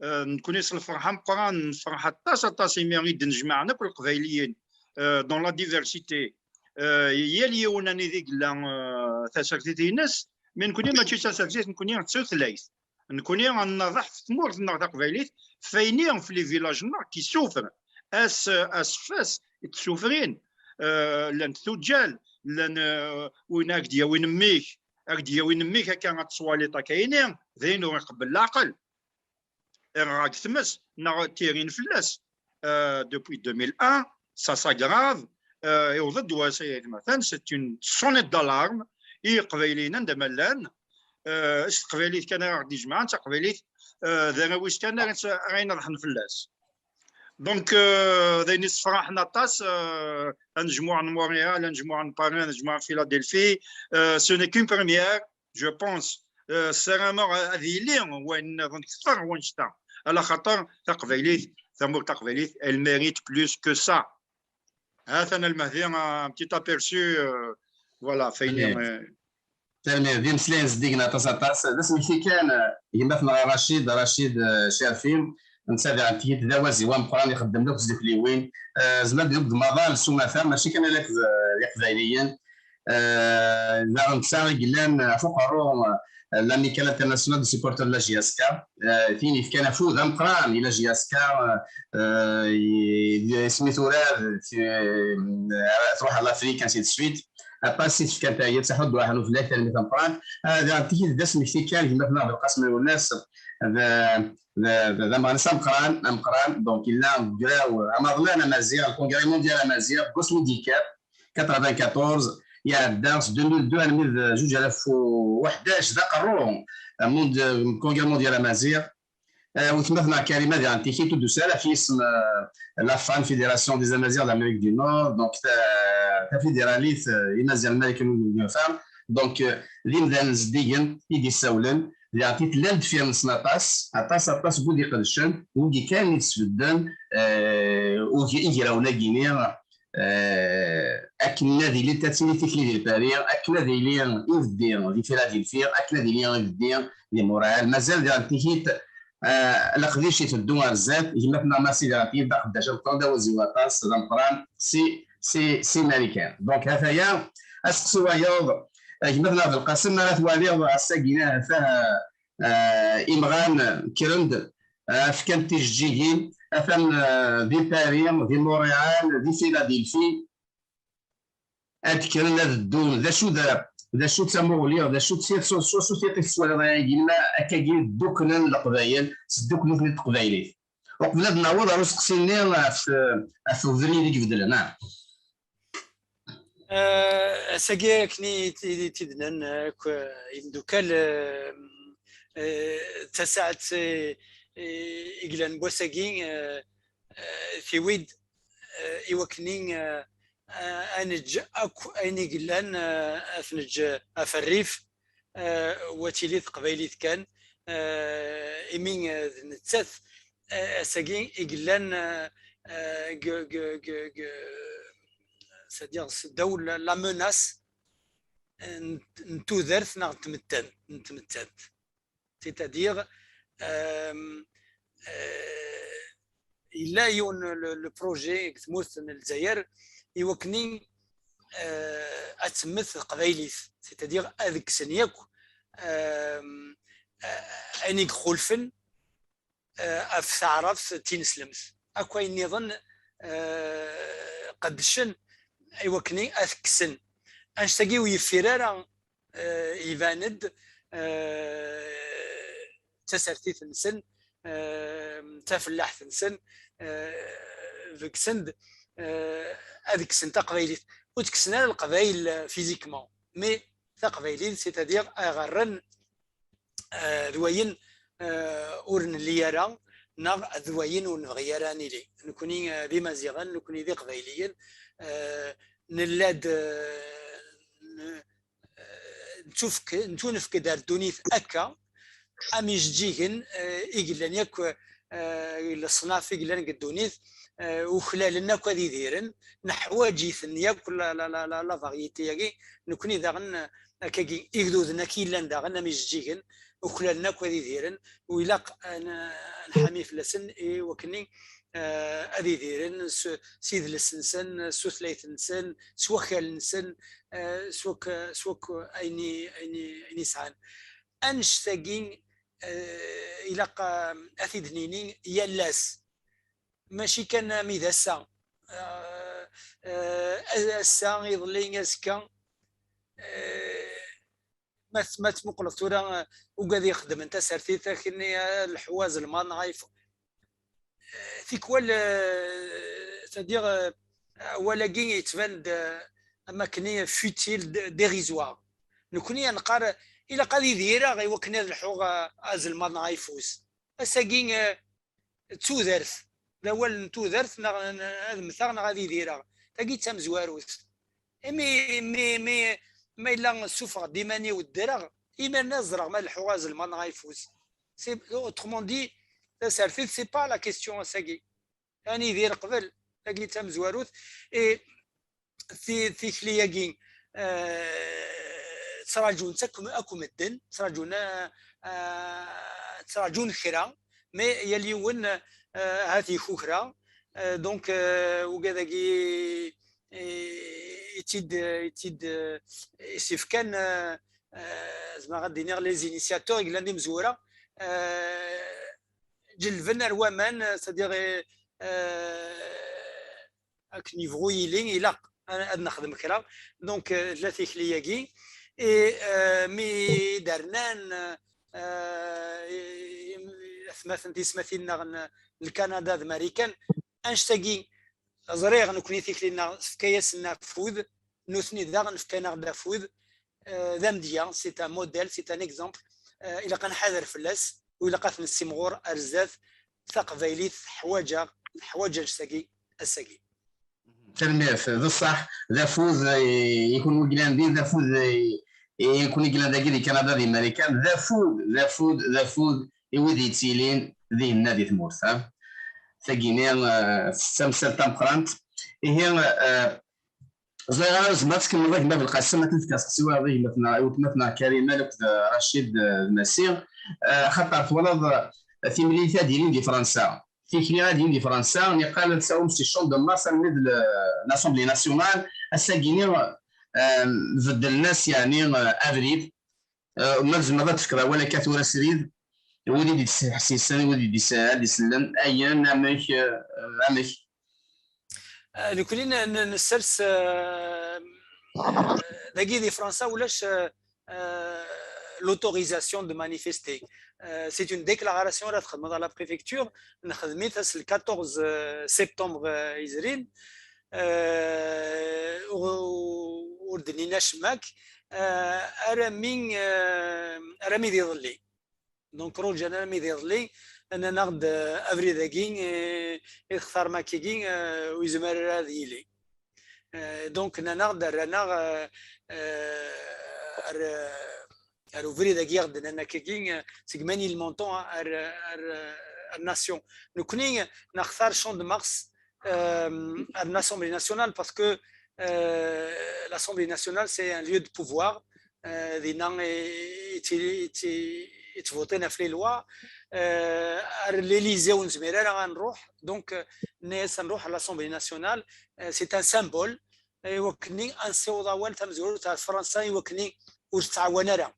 euh, nekkni s lferḥ ameqqran, nefreḥ aṭas, aṭas imi i d-nnejmaɛen akk Leqbayliyen, euh, dans la diversité. Euh, yal yiwen anida i yella, euh, tasertit-ines, mais nekkni mačči d tasertit, nekkni d tutlayt. Nekkni ad nnaḍeḥ f tmurt-nneɣ taqbaylit, f ayen i f les villages-nneɣ qui souffrent. Ass, ass f ass i ttessufrin, euh, llant tuǧǧal, llan, euh, win ad k-d-yawin mmi-k, ad k-d-yawin mmi-k akka ad tettwaliḍ akka ini, d ayen ur iqebbel leɛqel. Irɣa deg tmes, neɣ ttirin fell-as. Euh, depuis deux mille un, ça s'aggrave. Euh, iwweḍ-d wass ay atmaten, c'est une sonnette d'alarme i Iqbayliyen anda ma llan. Euh, s teqbaylit kan ara ɣ-d-ijemɛen, d taqbaylit, euh, d arraw-is kan ara, ara ineḍḥen fell-as. Donc, euh, d ayen yessefraḥen aṭas, euh, anejmuɛ n Montréal, anejmuɛ n Paris, anejmuɛ n Philadelphie, euh, ce n'est qu'une première, je pense. Euh, ssarameɣ ad yili wayen nniḍen kter wannect-a. Ala xaṭer taqbaylit, tamurt taqbaylit, elle mérite plus que ça. Ha-t-an a Lmehdi, un petit aperçu, euh, voilà, f ayen i, euh, Tanemmirt, d imeslayen zeddigen aṭas, aṭas. D asmekti kan, eh, gma-tneɣ Racid, Racid, eh, Cerfi, netta diɣen tigi d awaziw ameqqran, ixeddem akk s tdukliwin. Eh, zemren deg umaḍal s umata, mačči kan ala akk d, eh, d Iqbayliyen. Eh, daɣen netta i yellan ɣef uqerru, eh, l'Amicale Internationale de Supporters de la J S K. Eh, tin yefkan afud ameqqran i la J S K, eh, i, i, isem-is tura, ti-, eh, tṛuḥ ar l'Afrique, ainsi de suite. Aṭas i tefkan tayeḍ, Saḥut Buɛaḥnuf, lak tanemmirt tameqqrant. Ah, daɣen tikid d asmekti kan, gma-tneɣ Belqasem Lwennas, d, d, d, d ameɣnas ameqqran, ameqqran, donc yella deg ugraw amaḍlan amaziɣ, le Congrès mondial amaziɣ, deg wasmi d-yekker, quatre-vingt-quatorze, iɛedda s deux mille deux armi d zuǧ alaf u ḥdac, d aqerru, eh, mond-, Congrès mondial amaziɣ. Eh, weltma-tneɣ Karima diɣen tikit ur d-tusi ara ɣef yisem, eh, la FAM, Fédération des Amaziɣ d'Amérique du Nord, donc ta-, tafidiralit, eh, Imaziɣen n Marikan n Ufa. Donc, eh, d imdanen zeddigen i d-issawlen, diɣen tella deffir-nsen aṭas, aṭas, aṭas n wid iqedcen, wigi kan i d-sbedden, eh, ug-, igrawen-agi-nni, eh, akken ad ilint ad tili tikli di Lpari, akken ad ili ibeddi di Philadelphie, akken ad ili ibeddi di Montréal. Mazal diɣen tikit Ah, leqdic iteddu ar zdat, gma-tneɣ Massi Dratib d aqeddac ameqqran, d awaziw aṭas, d ameqqran si, si, si Marikan. Donc, ha-t-aya, asteqsi wayeḍ, ah, gma-tneɣ Belqasem, ma ara twaliḍ ass-agi, ha-t-a, ah, imɣan kkren-d, ah, fkan-d tijeǧǧigin, atan, ah, di Paris, di Montréal, di Philadelphie, ad kkren ad ddun. D acu d, d acu d tamuɣli, d acu d tiṭ, s wacu tiṭ i tettwaliḍ ayagi, ma akkagi dduklen Leqbayel, sduklen-ten-id teqbaylit? Uqbel ad naweḍ ar usteqsi-nni ɣef, ɣef ubrid i ibeddlen, ah. Eh, ass-agi akken i t-, i t-id-nnan akk, eh, imeddukal, eh, eh, d tasaɛet, eh, eh, i yellan n wass-agi, eh, eh, tiwi-d, eh, i wakken i, eh, eh, ad neǧǧ akk ayen i yellan, eh, ad t-neǧǧ ɣef rrif, eh, wa tili teqbaylit kan, eh, imi, eh, d nettat, eh, ass-agi i yellan, eh, eh, g-, g-, g-, g-, c'est-à-dire seddaw la, la menace, eh, n, n tudert neɣ n tmettant, n tmettant. C'est-à-dire, euh, euh, yella yiwen le, le projet deg tmurt n Lezzayer i wakken, euh, ad temmet teqbaylit, c'est-à-dire ad kksen yakk, euh, euh, ayen i ixulfen, euh, ɣef taɛrabt tineslemt. Akk ayen nniḍen, euh, qeddcen i wakken ad t-kksen. Annect-agi ur yeffir ara, euh, iban-d, euh, d tasertit-nsen, euh, d tafellaḥt-nsen, euh, beggsen-d, euh, ad kksen taqbaylit. Ur tt-kksen ara Leqbayel, euh, physiquement, mais taqbaylit, c'est-à-dire ad ɣerren, euh, d wayen, euh, ur nelli ara, neɣ d wayen ur nebɣi ara ad nili. Nekni, euh, d Imaziɣen, nekni d Iqbayliyen, euh, nella-d, euh, n-, euh, nettufk-, nettunefk-d ar ddunit akka, am ijeǧǧigen, euh, i yellan yakk, euh, leṣnaf i yellan deg ddunit, euh, uklalen akk ad idiren, neḥwaǧ-iten yakk la, la, la, la, la variété-agi, nekni daɣen, euh, akkagi, igduden akk yellan daɣen am ijeǧǧigen, uklalen akk ad idiren, u ilaq ad n-, ad nḥami fell-asen i wakken, euh, ad idiren s, s idles-nsen, s tutlayt-nsen, s wakal-nsen, euh, s wakk, s wakk ayen i, ayen i, ayen i sɛan. Annect-agi, euh, ilaq, euh, ad t-id-nini yal ass. Mačči kan ami d ass-a. Euh, euh, ass-a, iḍelli, azekka. Euh, ma t-, ma tmuqleḍ tura, euh, ugad ixeddmen tasertit, akken, euh, leḥwa azelmaḍ neɣ ayeffus. Euh, tikwal, euh, c'est-à-dire, euh, awal-agi yettban-d, euh, am akken futile, d-, dérisoire. Nekni ad neqqar, ilaq ad idireɣ i wakken ad lḥuɣ, euh, azelmaḍ neɣ ayeffus. Ass-agi, euh, d tudert, d awal n tudert, neɣ n-, ad mmteɣ neɣ ad idireɣ. Tagi d tamezwarut. Imi, mi, mi, ma yella ssufɣeɣ-d iman-iw ddreɣ, imiren ad ẓreɣ ma leḥḥuɣ azelmaḍ neɣ ayeffus. C'est, autrement dit, tasertit, c'est pas la question ass-agi. Ad nidir qbel, tagi d tamezwarut. Et ti-, tikli-agi, euh, ttraǧun-tt akk, akk medden, ttraǧun, euh, euh, ttraǧun kra, mais yal yiwen, euh, ahat ikukra. Euh, donc, euh, ugad-agi, i, i tt-id, i tt-id, euh, i s-ifkan, euh, euh, zemreɣ ad d-iniɣ les initiateurs, i yellan d imezwura, euh, ǧellben ar waman, c'est-à-dire, euh, akken yebɣu yili, ilaq ad, ad nexdem kra. Donc, euh, tella tikli-agi. Et, euh, mi d-rnan, euh, i, i, atmaten, tiyesmatin-nneɣ n, n Lkanada d Marikan, annect-agi, ẓriɣ nekni tikli-nneɣ tefka-yasen afud, nutni daɣen fkan-aɣ-d afud, euh, d amedya, c'est un modèle, c'est un exemple, euh, ilaq ad nḥader fell-as, u ilaq ad t-nessimɣur ar zdat. Taqbaylit teḥwaǧ-aɣ, teḥwaǧ annect-agi ass-agi. Tanemmirt, d ṣṣeḥ, d afud, eh, i kunwi yellan din, d afud, eh, i kunwi yellan dagi di Kanada, di Marikan, d afud, d afud, d afud i wid yettilin dinna di tmurt, ha? Tagini, eh, d tamsalt tameqqrant. Ihi, eh, ẓriɣ ara tzemreḍ ad tkemmleḍ a gma Belqasem, ad tefkeḍ asteqsi wayeḍ i gma-tneɣ, i weltma-tneɣ Karima akked, eh, Racid, eh, d Massi. Eh, axaṭer twalaḍ, eh, timlilit ad ilin di Fransa, tikli ad ilin di Fransa, niqal ad sɛum si champ de Mars almi d l'Assemblée nationale, ass-agi-ni, euh, beddlen-as yeɛni, euh, abrid. Euh, ma tzemreḍ ad tefkeḍ awal akka tura srid, i wid i d-yettḥessisen, i wid i d-, ad d-isellen, ayen, amek, euh, amek? Euh, nekkni n- n- nessers, euh, dagi di Fransa ulac, euh, euh, l'autorisation de manifester. Euh, c'est une déclaration ara txedmeḍ à la préfecture, nexdem-it ass le quatorze septembre, euh, yezrin. Euh, ur ur d-nnin acemma akk, euh, arami, euh, arami d iḍelli. Donc ruǧan armi d iḍelli, nnan-aɣ-d, euh, abrid-agi, euh, i textarem akkagi, euh, ur yezmir ara ad yili. Euh, donc nnan-aɣ-d, rran-aɣ, euh, euh, ar, ar ubrid-agi i ɣ-d-nnan akkagi, euh, seg Menilmontant ar, ar, ar Nation. Nekkni nextar Champ de Mars, euh, ar l'Assemblée nationale parce que, euh, l'Assemblée nationale c'est un lieu de pouvoir. Euh, dinna i- i- i- i- i ttvuṭin ɣef les lois. Euh, ar l'Élysée ur nezmir ara ad nruḥ, donc, euh, nnan-as ad nruḥ à l'Assemblée nationale. Euh, c'est un symbole. I wakken ad nessiweḍ awal tamezwarut ar Fransa, i wakken ur tettɛawan ara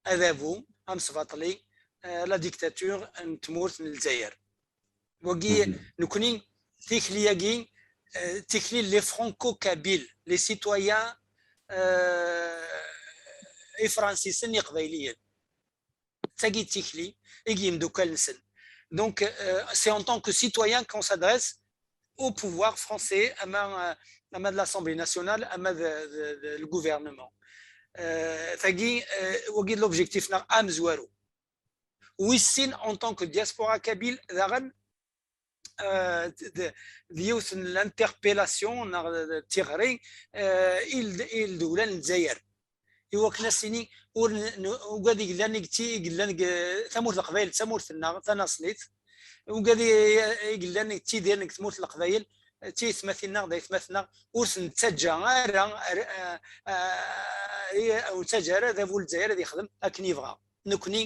adabu amesbaṭli, euh, la dictature n tmurt n Lezzayer. Wagi, nekkni, tikli-agi, euh, tikli les franco-kabyles, les citoyens, euh, ifransisen iqbayliyen. D tagi d tikli i yimdukal-nsen. Donc, euh, c'est en tant que citoyen qu'on s'adresse au pouvoir français, ama, euh, ama de l'Assemblée nationale, ama de, de, de, le gouvernement. Euh, tagi, euh, wagi d l'objectif-nneɣ amezwaru. Wis sin, en tant que diaspora kabyle, daɣen, euh, d, d, d yiwet n l'interpellation neɣ d, d tiɣri, euh, i l-, i ldewla n Lezzayer. I wakken ad s-nini, ur n-, n-, ugad i yellan deg ti-, i yellan deg, eh, tamurt n Leqbayel, d tamurt-nneɣ tanaṣlit. Ugad i, i yellan yettidiren deg tmurt n Leqbayel, d tiyesmatin-nneɣ, d aytmaten-nneɣ, ur ten-nettaǧǧa ara, ar-, eh, eh, ur nettaǧǧa ara adabu n Lezzayer ad yexdem akken yebɣa. Nekkni,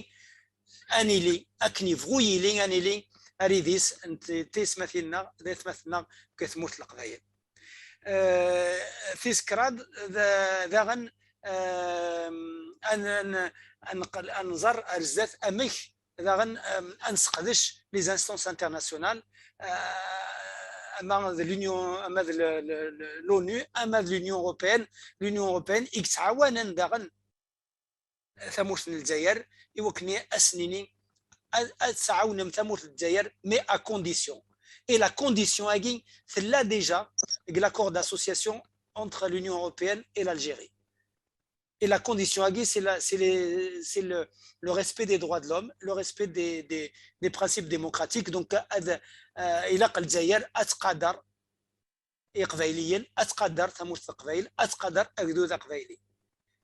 ad nili akken yebɣu yili, ad nili aridis n t-, tiyesmatin-nneɣ, d aytmaten-nneɣ deg tmurt n Leqbayel. Eh, tis kraḍ, d-, daɣen, eh, ad n-, ad n-, ad nqel-, ad nẓer ar zdat amek daɣen, eh, ad nesseqdec les instances internationales, eh, ama d l'Union, ama d le-, le-, le-, l'ONU, ama d l'Union européenne, l'Union européenne i yettɛawanen daɣen tamurt n Lezzayer, i wakken ad s-nini ad, ad tɛawnem tamurt n Lezzayer, mais à condition. Et la condition-agi tella déjà deg l'accord d'association entre l'Union européenne et l'Algérie. Et la condition-agi, c'est la, c'est les, c'est le, le respect des droits de l'homme, le respect des, des, des principes démocratiques. Donc, ad, euh, ilaq Lezzayer ad tqader Iqbayliyen, ad tqader tamurt n Leqbayel, ad tqader agdud aqbayli.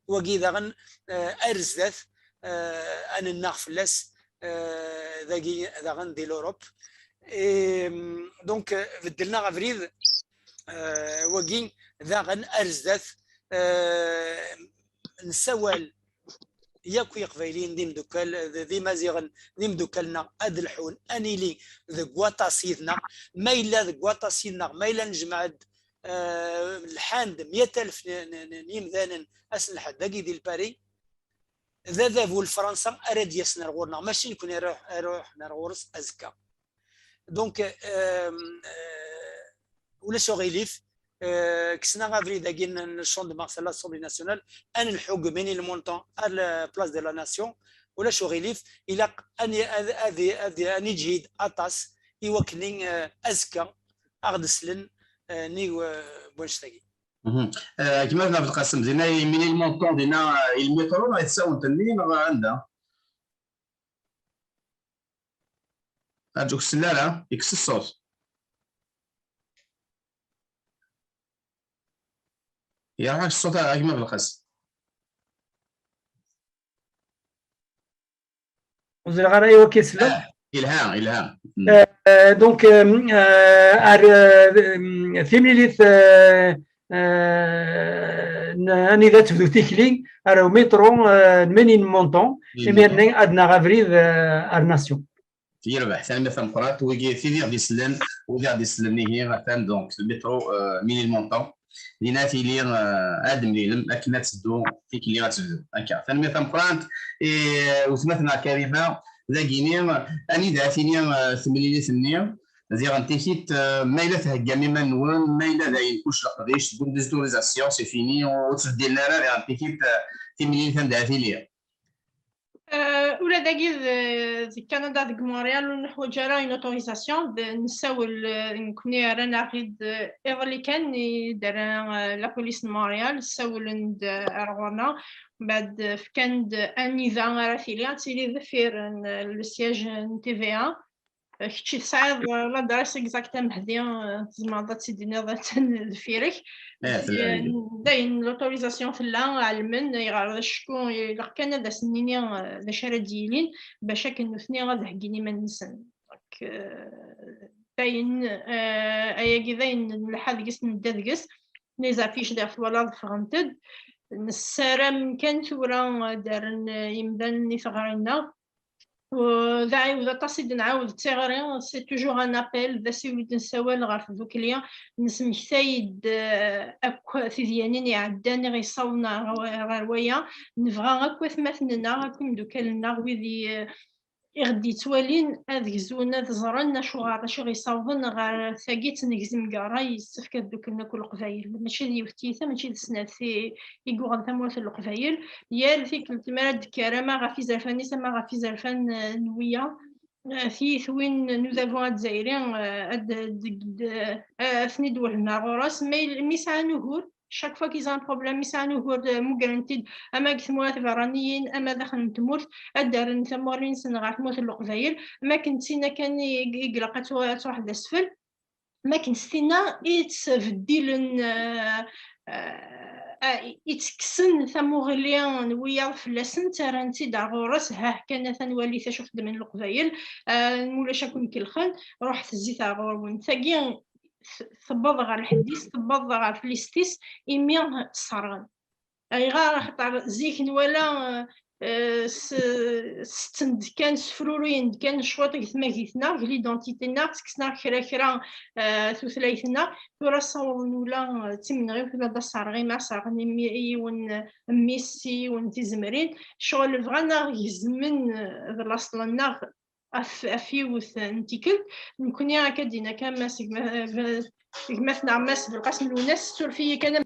Wagi daɣen, eh, ar zdat, eh, ad nennaɣ fell-as, eh, dagi daɣen di l'Europe. Et, mm, donc, eh, beddlen-aɣ abrid, eh, wagi daɣen ar zdat, eh, nessawal yakk Iqbayliyen d imdukkal, d, d Imaziɣen d imdukkal-nneɣ ad lḥun, ad nili deg waṭas yid-neɣ. Ma yella deg waṭas yid-neɣ, ma yella nejmeɛ-d, eh, lḥan-d meyya alef n, n, n, n yimdanen ass n lḥedd dagi di Lpari, d adabu n Fransa ara d-yasen ar ɣur-neɣ, mačči nekkni ara, ara ruḥen ar ɣur-s azekka. Donc, euh, euh, ulac uɣilif, euh, kksen-aɣ abrid-agi n, n Champ de Mars à l'Assemblée nationale, ad nelḥu deg Menilmontant à la place de la Nation, ulac uɣilif, ilaq ad, ad, ad, ad, ad neǧhid aṭas i wakken, euh, azekka ad ɣ-d-slen, euh, nnig, euh, n wannect-agi. Mhm. Euh, gma Belqasem, dinna i Menilmontant, dinna, euh, i lmitṛu neɣ i tsawent-nni neɣ anda? Aǧ ur k-sell ara, yekkes ṣṣut. Yerḥa-k ṣṣut a gma Belqasem. Ur ẓriɣ ara i wakka i tesliḍ. Ah, yelha, yelha. Mm. Euh, donc, euh, euh, ar, euh, timlilit, euh, euh, n-, anida tebdu tikli, ar umiṭru, euh, n Menilmontant, mm, imir-nni ad naɣ abrid, euh, ar Nation. Yerbeḥ, tanemmirt tameqqrant. Wigi, tid i ɣ-d-isellen, wid i ɣ-d-isellen, ihi atan donc le métro, euh, Ménilmontant. Dinna tili, euh, ad mlilen akken ad teddu tikli ad tebdu. Akka, tanemmirt tameqqrant i, euh, weltma-tneɣ Karima. Dagini, anida tili, euh, temlilit-nni? Diɣen tikit, euh, ma yella theggam iman-nwen, ma yella dayen kullec leqdic, tewwim-d les autorisations, c'est fini, ur ttbeddilen ara, diɣen tikit, euh, timlilit anda tili. Euh, ula dagi d, d Canada, deg Montréal, ur neḥwaǧ ara une autorisation. D-, nessawel, euh, nekkni rran-aɣ-id, euh, iḍelli kan i d-terra, euh, la police n Montréal, ssawlen-d, euh, ar ɣur-neɣ. Mbeɛd, euh, fkan-d anida ara tili, ad tili deffir n, euh, le siège n T V A. Kečč tesɛiḍ, euh, l'adresse exacte a Mehdi, euh, tzemreḍ ad tt-id-tiniḍ, attan deffir-k. Eh, tella dagi. Dayen, l'autorisation tella, ɛelmen, ayɣer d acku ilaq kan ad asen-nini, euh, d acu ara d-yilin, bac akken nutni ad heggin iman-nsen. Donc, euh, dayen, euh, ayagi dayen nelḥa deg-s, nedda deg-s. Les affiches diɣ twalaḍ ffɣent-d. Nessaram kan tura, euh, ad d-rren, euh, yimdanen i teɣri-nneɣ. U d aɛiwed aṭas i d-nɛawed d tiɣri, c'est toujours un appel, d asiwel i d-nessawal ɣer tdukli, nesmektay-d, eh, akk tidyanin iɛeddan i ɣ-yessawḍen ɣer, ɣer waya. Nebɣa akk atmaten-nneɣ, akk imeddukal-nneɣ, wid i, i ɣ-d-yettwalin, ad gzun, ad ẓren acuɣer, acu i ɣ-yessawḍen ɣer tagi, ttnegzem deg ṛṛay, yessefk ad dduklen akk Leqbayel. Mačči d yiwet tiyita, mačči d snat i, i yuɣen tamurt n Leqbayel. Yal tikkelt mi ara d-tekker, ama ɣef izerfan-is, ama ɣef izerfan, eh, n wiyaḍ, eh, tiyitwin n udabu azzayri, eh, ad d-, d-, d-, eh, ad ten-id-wehden ar ɣur-s. Ma yel-, mi sɛan ugur, chaque fois qu'ils ont un problème, mi sɛan ugur, eh, mmugren-t-id, ama deg tmura tiberraniyin, ama daxel n tmurt, ad d-rren tamuɣli-nsen ɣer tmurt n Leqbayel. Ma akken d tinna kan i, i ilaq ad tru-, ad truḥ d asfel. Ma akken s tinna i ttbeddilen, eh, eh, eh, i ttekksen tamuɣli n wiyaḍ fell-asen, ttarran-tt-id ar ɣur-s, hah kan atan walit acu xeddmen Leqbayel, eh, ma ulac ad ken-kellxen, ruḥet zzit ar ɣur-wen. Tagi t-, tewweḍ ɣer lḥedd-is, tewweḍ ɣer tlist-is, imi sserɣen. Ayɣer? Axaṭer zik nwala, eh, s-, setten-d kan, sefruruyen-d kan cwiṭ deg tmagit-nneɣ, deg l'identité-nneɣ, ttekksen-aɣ kra kra, eh, tutlayt-nneɣ. Tura ssawḍen ula, eh, d timenɣiwt ula d aserɣ, imi sserɣen imi-, yiwen, eh, mmi-s i yiwen tizemrin. Ccɣel bɣan aɣ-gezmen, eh, d laṣel-nneɣ ɣef, ɣef yiwet n tikkelt. Nekkni akka d-yenna kan Mass gma-, gma-tneɣ Mass Belqasem Lwennas, tessuref-iyi kan.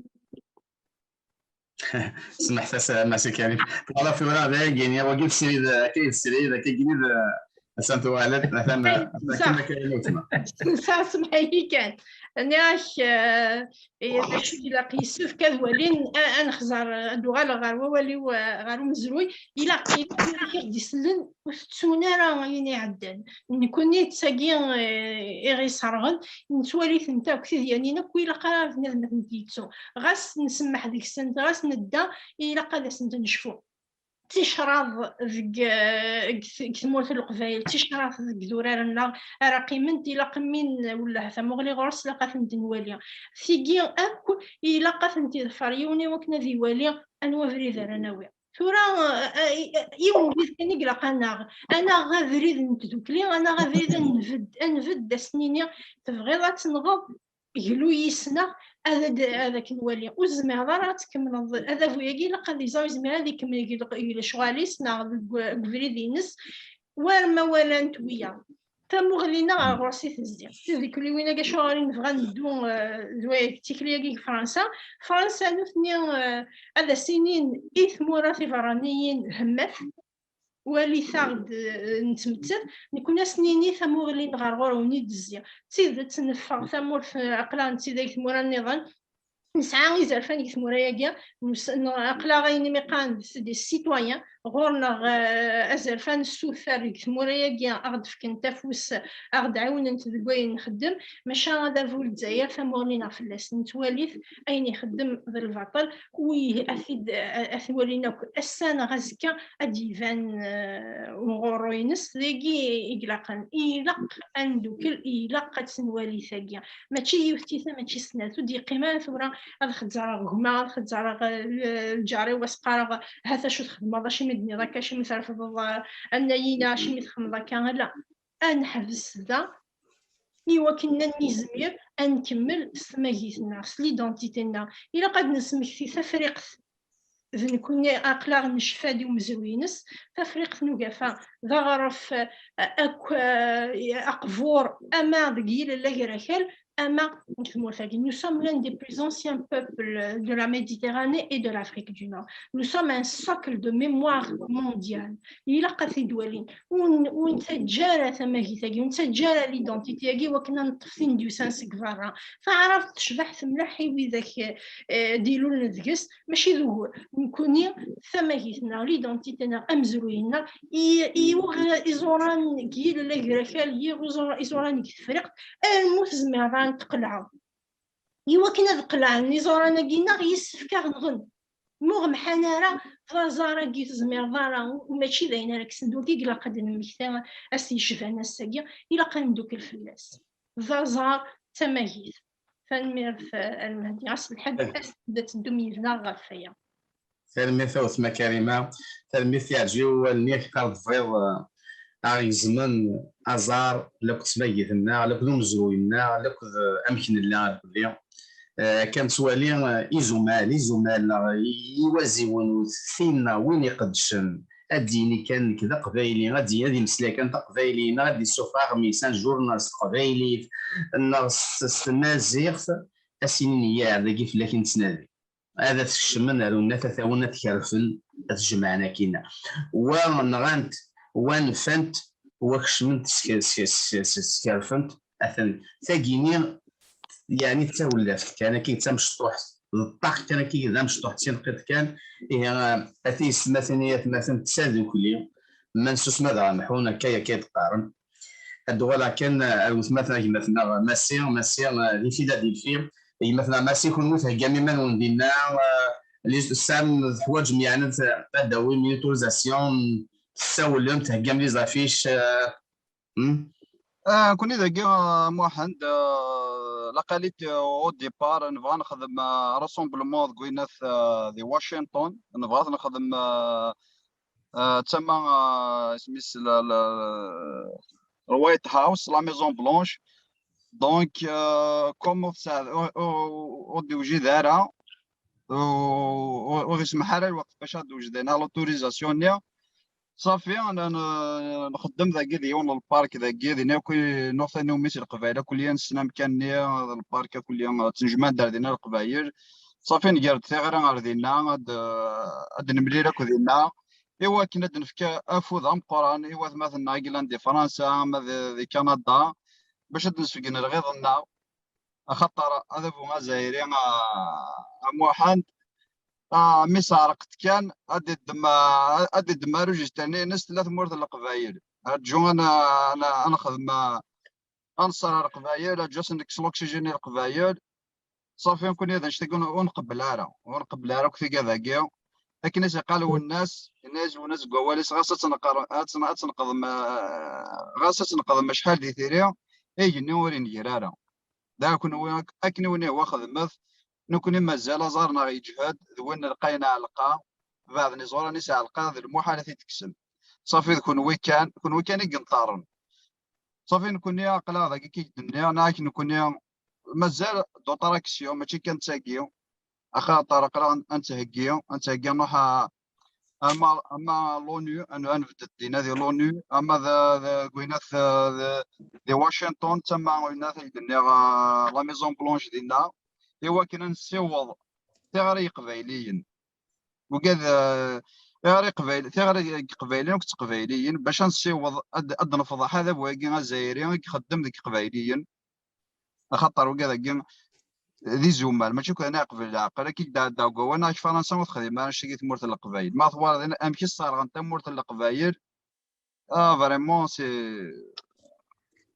Smeḥt-as a Mass Karim. Twala tura d ayagi-nni, wagi d srid, akka i d srid, akka i d, eh, asan tuɣal-d, atan, eh, akken akka i nutma. Tensa, semḥ-iyi kan. Nniɣ-ak, eh, eh, d acu i ilaq, yessefk ad walin, a-, ad nexẓer, ad uɣaleɣ ɣer wawal-iw, eh, ɣer umezruy, ilaq, ilaq wid i ɣ-d-isellen ur tettun ara ayen iɛeddan. Nekkni d tagi, eh, i ɣ-iserɣen, nettwali-tent akk, tidyanin akk, ilaq ara bnadem ad tent-yettu. Ɣas nsemmeḥ deg-sent, ɣas nedda, ilaq ad asent-necfu. D ticraḍ deg, eh, deg t-, deg tmurt n Leqbayel, d ticraḍ deg idurar-nneɣ ara qqiment, ilaq min, wellah, tamuɣli ɣur-s, ilaq ad tent-nwali. Tigi akk ilaq ad tent-iḍfer yiwen i wakken ad iwali anwa abrid ara nawi. Tura, eh, eh, yiwen ubrid kan i ilaq ad naɣ, ad naɣ abrid n tdukli, ad naɣ abrid ad nbedd, ad nbedd, ad s-nini, tebɣiḍ ad tenɣeḍ, glu yis-neɣ, ad, ad, ad k-nwali. Ur tezmireḍ ara ad tkemmleḍ. Adabu-agi ilaq ad iẓer, ur yezmir ad ikemmel deg, deg lecɣal-is neɣ deg, deg ubrid-ines, war ma walan-t wiyaḍ. Tamuɣli-nneɣ ɣer ɣur-s i tezzi. Tidukliwin-agi, acuɣer i nebɣa ad neddu, eh, d wa-, deg tikli-agi deg Fransa? Fransa, nutni, eh, ad as-inin i tmura tiberraniyin, hemmat, walit-aɣ-d, eh, nettmettat, nekkni ad s-nini tamuɣli-nneɣ ɣer ɣur-wen i d-tezzi. D tidet, neffeɣ tamurt, eh, aql-aɣ nettidag tmura nniḍen, nesɛa izerfan deg tmura-agi, nus-, n-, aql-aɣ ayen imi qqaren d, des citoyens, ɣur-neɣ, eh, azerfan, nessuter deg tmura-agi ad ɣ-d-fkent afus, ad ɣ-d-ɛiwnent deg wayen nxeddem, maca adabu n Lezzayer, tamuɣli-nneɣ fell-as, nettwali-t, ayen ixeddem d lbaṭel, wi ad t-id-, ad t-walin akk ass-a neɣ azekka, ad d-iban, eh, uɣurru-ines. Dagi i ilaqen, ilaq ad ndukkel, ilaq ad tt-nwali tagi. Mačči yiwet tiyita, mačči snat. Ur d-yeqqim ara tura ad xezzreɣ gma, ad xezzreɣ, eh, lǧar-iw, ad s-qqareɣ, "Hat acu txedmeḍ, acimi d-nniḍ akka, acimi trefdeḍ, eh, annayi-a, acimi txedmeḍ akka?" Ala. ad neḥbes da, i wakken ad nizmir ad nkemmel s tmagit-nneɣ, s l'identité-nneɣ. Ilaq ad nesmekti Tafriqt d nekkni aql-aɣ necfa-d i umezruy-ines. Tafriqt n Ugafa d aɣref, eh, akk, eh, aqbur, ama deg yilel agrakal, ama n tmurt-agi. Nous sommes l'un des plus anciens peuples de la Méditerranée et de l'Afrique du Nord. Nous sommes un socle de mémoire mondiale. Ilaq ad t-id-walin. Ur n-, ur nettaǧǧa ara tamagit-agi, ur nettaǧǧa ara l'identité-agi wakken ad neṭṭef tin d-yusan seg berra. Taɛrabt tecbeḥ, temleḥ i widak, eh, d-ilulen deg-s, mačči d ugur. Nekkni, tamagit-nneɣ, l'identité-nneɣ, amezruy-nneɣ, i, i uɣ-, iẓuran deg yilel agrakal, i uẓur-, iẓuran deg Tefriqt, armu tezmireḍ ara n-tqelɛeḍ. I wakken ad qelɛen iẓuran-agi-nneɣ, yessefk ad nɣen. Ma ur mḥan ara, d aẓar-agi tezmireḍ ara, u mačči d ayen ara kksen. Donc, i ilaq ad d-nemmekti ass yecban ass-agi, ilaq ad neddukel fell-as. D aẓar, d tamagit. Tanemmirt, eh, a Lmehdi. Ɣas lḥal, eh, ad teddum yid-neɣ ɣef waya. Tanemmirt a weltma Karima. Tanemmirt, yeɛjeb-iyi wawal-nni, akken tebɣiḍ, eh, aɣ-gezmen aẓar, la akked tmagit-nneɣ, la akked umezruy-nneɣ, la akked, eh, amek nella irkelli. Eh, kan nettwali, eh, izumal, izumal neɣ iwaziwen u tin neɣ win iqeddcen, ad d-yini kan nekk d aqbayli, ad d-, ad yemmeslay kan taqbaylit, neɣ ad d-issufeɣ aɣmis, un journal s teqbaylit, neɣ s, s tmaziɣt, ad s-inin, ya, dagi fell-ak i nettnadi. Ad at-kecmen ar unnat, ad t-awen, ad t-kerfen, ad t-jemɛen akkin. Wa nɣan-t, wa nfan-t, wa kecmen-t, sk-, sk-, sk-, sk-, skerfen-t. Atan tagini, yeɛni d tawlaft kan, akka d tamecṭuḥt, d ṭṭaq kan, akka d amecṭuḥ, d tinqiḍt kan. Ihi, a tiyessetmatin, ay atmaten, d tadukli, ma nsusem ad aɣ-mḥun, akka, akka i d-qqaren. Ad d-uɣaleɣ kan ar weltma-tneɣ, gma-tneɣ Massi, Massi, eh, di Philadelphie. Gma-tneɣ Massi, kunwi theggam iman-nwen dinna, eh, li-, tesɛam, teḥwaǧem, yeɛni, ad, ad d-tawim une autorisation, tessawlem, theggam les affiches, eh, hmm? Ah, nekkni dagi, ah, Muḥend, ah, laqalit, ah, au départ, nebɣa nexdem, ah, rassemblement deg winat, ah, di Washington, nebɣa ad nexdem, ah, ah, tama, ah, isem-is la, la, la White House, la Maison Blanche. Donc, ah, comme ur tesɛa-, ur, ur, ur d-iwjid ara, ur, ur, ur yesmaḥ ara lweqt bac ad d-wejden l'autorisation-nni. Ṣafi, n-, n-, nxeddem dagi di yiwen n lpark dagi, din akk i nuɣ tanumi si Leqbayel akk lyan ssnen amkan-nni, d lpark akk lyan, ttnejmaɛen-d ar dinna Leqbayel. Ṣafi, nger-d tiɣri ar dinna, ad, ad nemlil akk dinna, i wakken ad d-nefk afud ameqqran i watmaten-nneɣ i yellan di Fransa, ama di, di Kanada, bac ad d-nesfeggen lɣiḍ-nneɣ. Axaṭer adabu azzayri, a, a Muḥend, a, mi seɛreqt kan, ad iddem, a, ad iddem arujister-nni-ines tella tmurt n Leqbayel. Rǧu ad n-, ad n-, ad nexdem, a, ad nṣer ar Leqbayel, rǧu ad sen-nekkes l'oxygène i Leqbayel. Ṣafi, nekkni d annect-agi ur, ur nqebbel ara, ur nqebbel ara akk tigad-agi. Akken i s-iqqal Wennas, yenna-yas Wennas deg wawal-is, ɣas ad tneqr-, ad tn-, ad tneqḍem, a, ɣas ad tneqḍem acḥal di tiri, igenni ur inger ara. Da kunwi ak-, akken i wen-ihwa xedmet, nekkni mazal aẓar-nneɣ yeǧhed, d win lqayen aɛelqa, beɛden iẓuran-is aɛelqa, d lmuḥal ad t-id-tekksem. Ṣafi, d kunwi kan, kunwi kan i yenṭerren. Ṣafi, nekkni aql-aɣ dagi, kik d-nniɣ, neɣ nekkni mazal d'autres actions, mačči kan d tagi, axaṭer aql-aɣ ad nettheggi, ad nettheggi, nruḥ a, ama, ama l'ONU, ad n-, ad nbedd dinna di l'ONU, ama d, d, gwinat, d, di Washington, d tama, gwinat i d-nniɣ, a, la Maison Blanche dinna, i wakken ad nessiweḍ tiɣri i Yiqbayliyen. Ugad, a, tiɣri Iqbayl-, tiɣri n Yiqbayliyen akked Teqbayliyin, bac ad nessiweḍ, ad, ad nefḍeḥ adabu-agi azzayri i ixeddem deg Iqbayliyen. Axaṭer wigad-agi d izumal, mačči akk d anaɛqeb n leɛqel. Akka i d-ɛeddaɣ deg wawal, neɣ Fransa ur texdim ara annect-agi i tmurt n Leqbayel. Ma twalaḍ in-, amek i sserɣen tamurt n Leqbayel, ah, vraiment, c'est,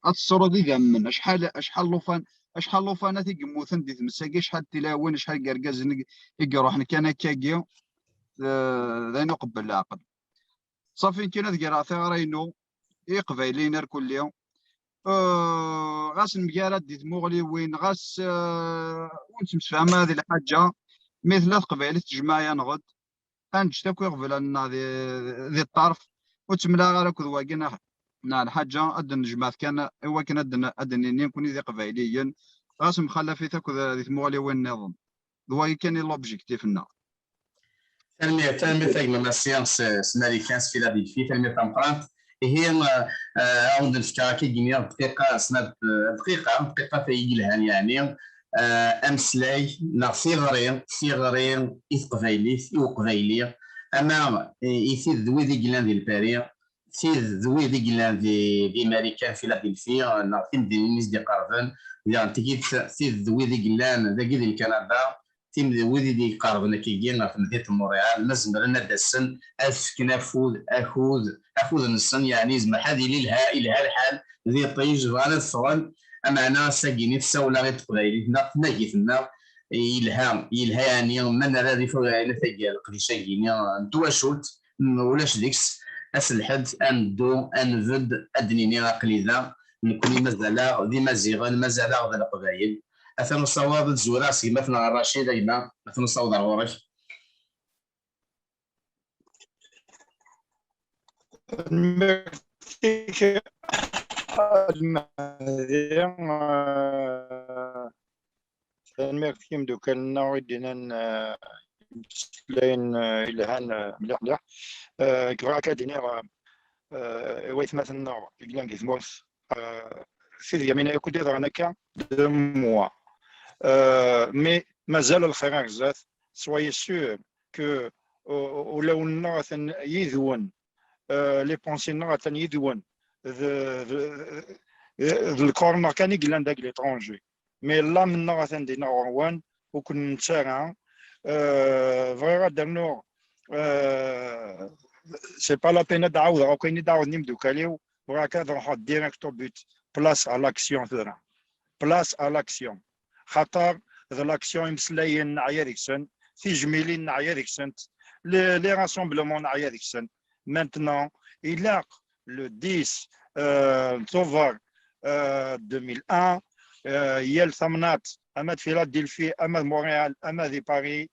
ad tessruḍ idammen. Acḥal, acḥal llufan, acḥal llufanat i yemmuten di tmes-agi, acḥal n tilawin, acḥal n yergazen i, i iruḥen kan akkagi, eh, d ayen uqebbel leɛqel. Ṣafi, nekkini ad greɣ tiɣri-inu i Iqbayliyen irkelli. Eh, ɣas nemgarad di tmuɣliwin, ɣas, eh, ur nettemsefham ara di lḥaǧa, mi tella teqbaylit tejmeɛ-aneɣ-d, ad neǧǧet akk iɣeblan-nneɣ di, di ṭṭerf, ur ttemlaɣ ara akked wagi neɣ neɣ lḥaǧa ad d-nejmeɛ kan i wakken ad d-, ad d-nini nekkni d Iqbayliyen, ɣas mxalafit akk di tmuɣliwin nniḍen. D wagi kan i l'objectif-nneɣ. Tanemmirt, tanemmirt a gma Massi s, s Marikan s Philadelphie, tanemmirt tameqqrant. Ihi, eh, eh, ad awen-d-nefk akka i d-nniɣ dqiqa, snat, eh, dqiqa, dqiqa tayi yelhan yeɛni, eh, ameslay neɣ tiɣri, tiɣri i teqbaylit, i uqbayli, ama i, i tid d wid i yellan di Lpari, tid d wid i yellan di, di Marikan, Philadelphie, neɣ timdinin i s-d-iqerben, diɣen tigit tid d wid i yellan dagi di Lkanada, tim d wid i d-iqerben akkagi ɣer temdint n Montréal, ma zemren ad d-asen ad fken afud, akud, akud-nsen, yeɛni yezmer ad yili ilha, ilha lḥal d iṭij, bɣan ad ffɣen, ameɛna ass-agi-nni tessawel-aɣ i teqbaylit-nneɣ, tmagit-nneɣ, yelha, yelha yeɛni ma nerra di tagi leqdic-agi-nni n twacult, ulac deg-s aselḥed, ad neddu, ad nbedd, ad d-nini aql-i da, nekkni mazal-aɣ d Imaziɣen, mazal-aɣ d Leqbayel. Atan usawaḍ ad zureɣ s gma-tneɣ Racid, a gma, atan usawaḍ ar ɣur-k. Tanemmirt-ik a Lmehdi. Tanemmirt i yimeddukal-nneɣ i d-yennan imeslayen yelhan mliḥ mliḥ. Bɣiɣ kan ad d-iniɣ i waytmaten-nneɣ i yellan di tmurt, tidyamin akk i d-yeḍran akka, deux mois. Mais mazal lxir ar zdat, soyez sûr que ulawen-nneɣ atan yid-wen, les pensées-nneɣ atan yid-wen, d lkor-nneɣ kan i yellan deg l'étranger. Mais l'âme-nneɣ atan dinna ɣur-wen, ur ken-nettu ara. Bɣiɣ ad d-rnuɣ, c'est pas la peine ad d-ɛawdeɣ akk ayen i d-ɛawden imdukal-iw, bɣiɣ kan ad ruḥeɣ direct au but, place à l'action tura. Place à l'action. Xaṭer d l'action, imeslayen neɛya deg-sen, tijmilin neɛya deg-sent, les rassemblements neɛya deg-sen. Maintenant, ilaq le dix tuber deux mille un, yal tamnaḍt, ama d Philadelphie, ama d Montréal, ama d Paris,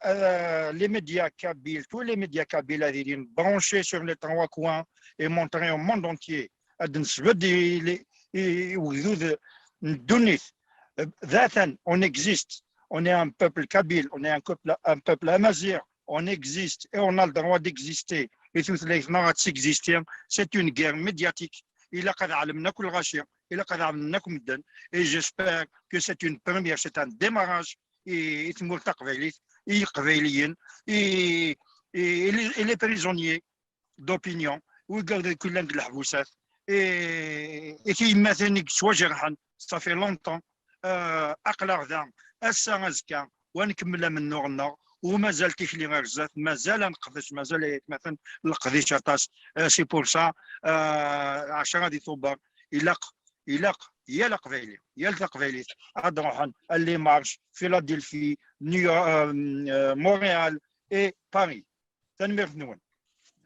les médias kabyles, tous les médias kabyles ad ilin branchés sur les trois coins et montrés au monde entier. Ad nesbedd i ugdud n ddunit. D atan, on existe. On est un peuple kabyle, on est un peuple, un peuple amazigh, on existe et on a le droit d'exister. Et tutlayt-nneɣ ad texisti. C'est une guerre médiatique. Ilaq ad ɛelmen akk lɣaci, ilaq ad ɛelmen akk medden. Et j'espère que c'est une première, c'est un démarrage i tmurt taqbaylit, i Yiqbayliyen, i, i, i les prisonniers d'opinion, wigad akk yellan deg leḥbusat, i, i tiyemmatin i yettwajerḥen, ça fait longtemps, aql-aɣ da, ass-a, azekka, wa nkemmel amennuɣ-nneɣ, u mazal tikli ar zdat, mazal ad neqdec, mazal ay atmaten leqdic aṭas. C'est pour ça, ɛecra di Tubeṛ, ilaq, ilaq yal aqbayli, yal taqbaylit ad ruḥen à les marches, Philadelphie, New York, Montréal et Paris. Tanemmirt-nwen.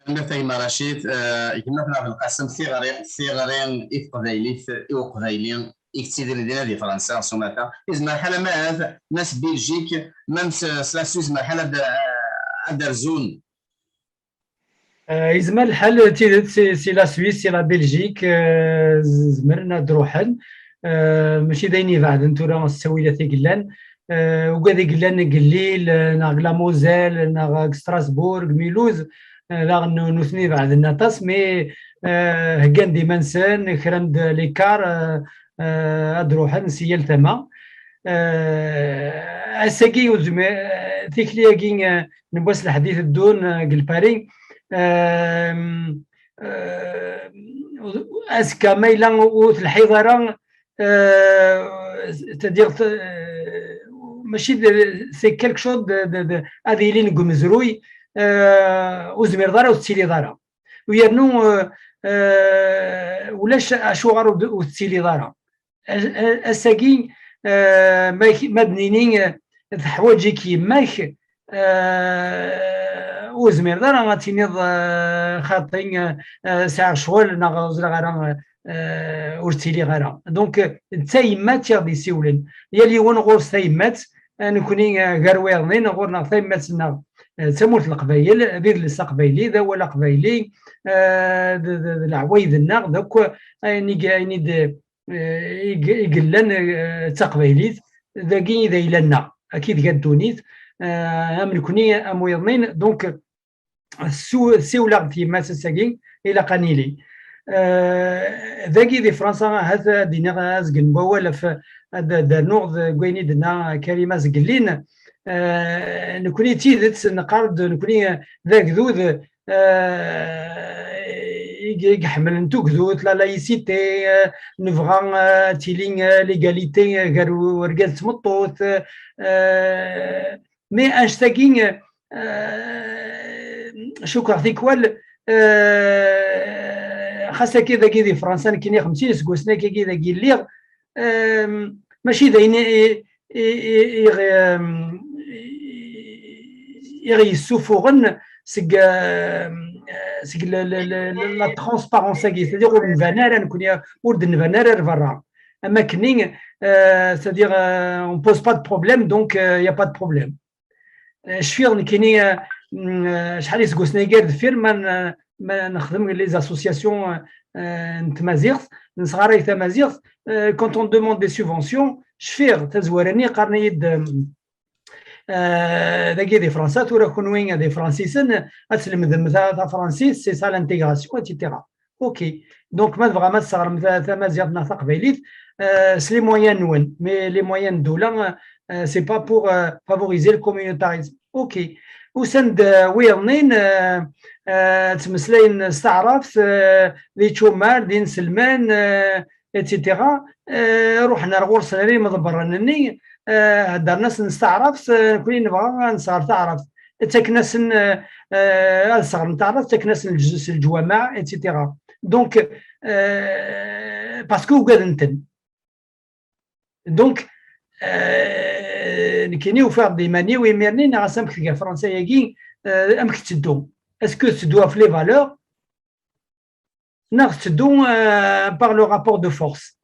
Tanemmirt a gma Racid. Gma-tneɣ Belqasem, tiɣri, tiɣri i teqbaylit, i uqbayli i yettidiren dinna di Fransa s umata. Yezmer lḥal ama ad nas Belgique, même s la Suisse, yezmer lḥal ad d-rzun. Yezmer lḥal d tidet si la Suisse, si la Belgique, zemren ad d-ruḥen. Mačči d ayen ibeɛden tura s ttawilat i yellan. Ugad i yellan deg Lille, neɣ deg la Moselle, neɣ deg Strasbourg, Mulhouse, daɣen nutni beɛden aṭas, mais heggan-d iman-nsen, kra n les cars ad d-ruḥen si yal tama. Ass-agi, tikli-agi n wass n lḥedd iteddun deg Lpari, azekka ma yella ur telḥiḍ ara, c'est-à-dire, mačči d, c'est quelque chose de, de, de, ad yilin deg umezruy, ur zmireḍ ara ur tettiliḍ ara. U yernu ulac acuɣer ur tettiliḍ ara. Ass-agi, ma d-nini teḥwaǧ-ik yemma-k, ur zmireḍ ara ad tiniḍ xaṭi, sɛiɣ ccɣel neɣ ur ẓriɣ ara, ur ttiliɣ ara. Donc d tayemmat i ɣ-d-isiwlen. Yal yiwen ɣur-s tayemmat, nekni gar wayeḍnin ɣur-neɣ tayemmat-nneɣ Eh, d tamurt n Leqbayel, d idles aqbayli, d awal aqbayli, eh, d, d, d leɛwayed-nneɣ, d akk ayen i, ayen i d, eh, i, i yellan, eh, d taqbaylit, dagi i d ayla-nneɣ, akka i tga ddunit, eh, am nekni, am wiyaḍnin. Donc, tsu-, ssiwleɣ-d yemma-s ass-agi, ilaq ad nili. Eh, dagi di Fransa, ahat ad d-iniɣ azgen n wawal ɣef, ad, ad d-rnuɣ deg wayen i d-tenna Karima Zegellin. Eh, nekni d tidet neqqar-d, nekni d agdud, eh, i, i iḥemmlen tugdut, la laïcité, eh, nebɣa, eh, ad tili, eh, l'égalité, eh, gar u-, urgaz d tmeṭṭut, eh, mais annect-agi, eh, cukkeɣ tikwal, eh, xas akka dagi di Fransa, nekkini xemsin iseggasen akkagi dagi lliɣ, eh, mačči d ayen i, i, i, i, i, i ɣ-yessufuɣen seg, eh, seg la, la, la, la, la transparence-agi, c'est-à-dire ur nban ara nekni, ur d-nban ara ar berra. Am akkenni, eh, c'est-à-dire, eh, on pose pas de problème, donc, eh, il y a pas de problème. Eh, cfiɣ nekkini, eh, mm, eh, acḥal iseggasen-agi ar deffir, ma n-, ma nexdem les associations, eh, n tmaziɣt, nesɣaray tamaziɣt, eh, quand on demande des subventions, cfiɣ tazwara-nni qqaren-iyi-d, eh, dagi di Fransa, tura kunwi d ifransisen, ad tlemdem ta-, tafransist, c'est ça l'intégration, et cetera. Ok. Donc, ma tebɣam ad tesseɣrem ta-, tamaziɣt neɣ taqbaylit, euh, s les moyens-nwen. Mais les moyens n ddula, euh, c'est pas pour, euh, favoriser le communautarisme. Ok. Usan-d, euh, wiyaḍnin, euh, euh, ttmeslayen s taɛrabt, euh, d ičumar, d inselman, euh, et cetera. Euh, ruḥen ar ɣur-sen ar imḍebbren-nni, euh, heddren-asen s taɛrabt, euh, nekni nebɣa ad nesɣer taɛrabt. Ttaken-asen, euh, euh, ad sɣren taɛrabt, ttaken-asen lǧ-, s leǧwameɛ, et cetera. Donc, euh, parce que ugaden-ten. Donc, euh, nekkini ufiɣ-d iman-iw imir-nni, neɣ ass amek tga Fransa-agi, euh, amek tetteddu. Est-ce que tetteddu ɣef les valeurs neɣ tetteddu, euh, par le rapport de force.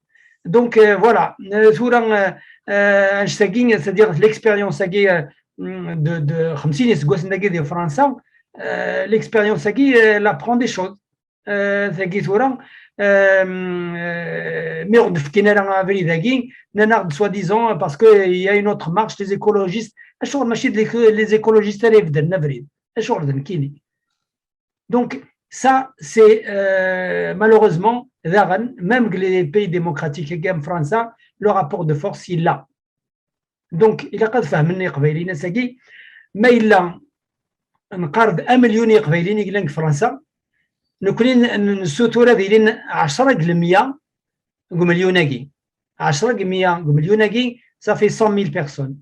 Donc, euh, voilà, euh, tura, euh, euh, annect-agi, c'est-à-dire l'expérience-agi, euh, de, de xemsin iseggasen-agi di Fransa, euh, l'expérience-agi, euh, elle apprend des choses. Euh, tagi tura, euh, euh, mi ur d-fkin ara abrid-agi, nnan-aɣ-d soi-disant, parce que il y a une autre marche, les écologistes. Acuɣer mačči d les, les écologistes ara ibeddlen abrid? Acuɣer d nekkini? Donc, ça, c'est, euh, malheureusement, daɣen, même que les pays démocratiques, comme Fransa, le rapport de force, il l'a. Donc, ilaq ad fehmen Iqbayliyen ass-agi, ma yella neqqar-d amelyun n Iqbayliyen i yellan deg Fransa, nekni n-, n-, nessutur ad ilin ɛecra deg lemya deg umelyun-agi. Ɛecra deg mya deg umelyun-agi, ça fait cent mille personnes.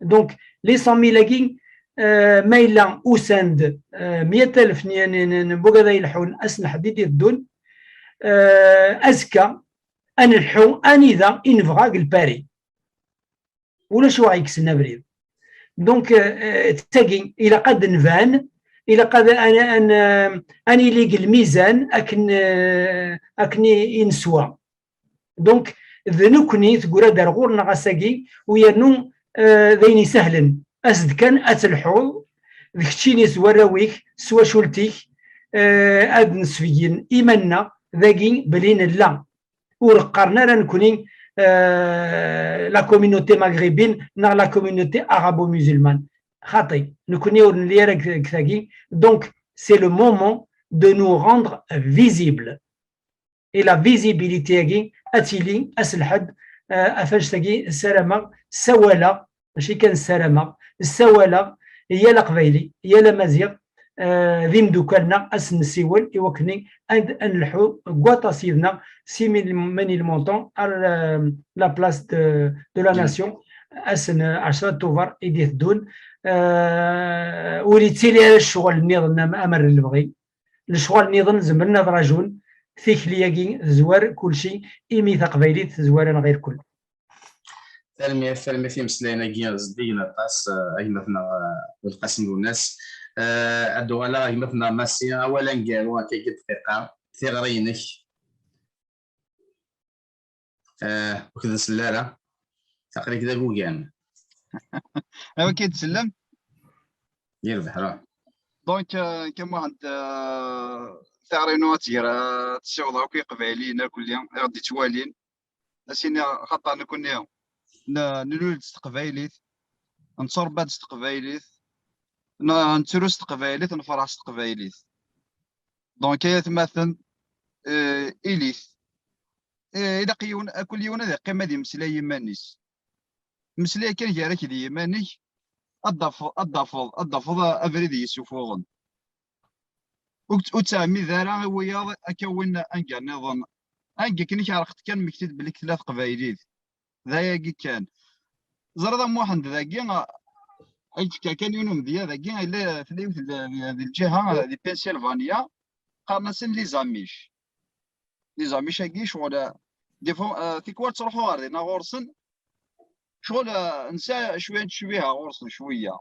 Donc, les cent mille-agi, euh, ma yella usan-d, euh, meyya alef n, n, n, n wigad ay ileḥḥun ass n lḥedd i d-iteddun, euh, azekka, ad nelḥu anida i nebɣa deg Lpari. Ulac ur ɣ-yekksen abrid. Donc, euh, euh, tagi, ilaq ad nban, ilaq ad, ad, ad, ad nili deg lmizan akken, euh, akken i, i neswa. Donc, d nekni teggra-d ar ɣur-neɣ ass-agi, u yernu, euh, d ayen isehlen. As-d kan ad telḥuḍ, d keččini s warraw-ik, s twacult-ik, euh, ad nesbeyyen iman-nneɣ dagi belli nella. Ur qqaren ara nekni, euh, la communauté maghrébine neɣ la communauté arabo-musulmane. Xaṭi, nekni ur nelli ara deg, deg tagi. Donc, c'est le moment de nous rendre visibles. Et la visibilité-agi ad tili ass n lḥedd, euh, ɣef annect-agi ssarameɣ, ssawaleɣ, mačči kan ssarameɣ, ssawaleɣ i yal aqbayli, i yal amaziɣ, euh, d imdukal-nneɣ, ad sen-nessiwel i wakken ad, ad nelḥu deg waṭas yid-neɣ, si mille, mille montants à la, la place de, de la nation, ass n ɛecra tubeṛ i d-iteddun. Euh, ur yettili ara ccɣel nniḍen am, am ar lebɣi. Lecɣal nniḍen zemren ad rajun, tikli-agi tezwar kulci, imi taqbaylit tezwar-aneɣ irkel. Tanemmirt, tanemmirt i imeslayen-agi zeddigen aṭas, eh, a gma-tneɣ, eh, Belqasem Lwennas. Eh, ad d-uɣaleɣ a gma-tneɣ Massi, awal aneggaru, akka deg dqiqa, tiɣri-inek. Eh, ur k-nsell ara. Aql-ik d agugam. Awi k-id-sellem. Yir beḥra. Donc, euh, كما واحد, euh, تعرينو تجرى تسيوض أكو قبايليين كلهم غادي توالين. أسيني خاطر نكون ن-, نلول تقبايليت، نتربى تقبايليت، ن-, نتروس تقبايليت، نفرح تقبايليت. Donc, هي ثماثن, euh, إليت. Eh, ilaq yiwen, kul yiwen ad iqqim ad imeslay iman-is. Meslay kan gar-ak d yiman-ik, ad d-tafeḍ, ad d-tafeḍ, ad d-tafeḍ abrid yessufuɣen. Ur tt-, ur ttɛemmid ara i wiyaḍ ad k-awin anga nniḍen. Anga akken i k-ɛerqent kan, mmekti-d belli tella teqbaylit. D ayagi kan. Ẓriḍ a Muḥend dagi, a, ay d-tefka kan yiwen umedya dagi, yella tella yiwet di, di lǧiha, di Pennsylvania, qqaren-asen les Amish. Les Amish-agi, ccɣel, des fois, euh, tikwal ttruḥuɣ ɣer dinna ɣur-sen, ccɣel, euh, nesɛa cwiya n ttecbiha ɣur-sen, cwiya.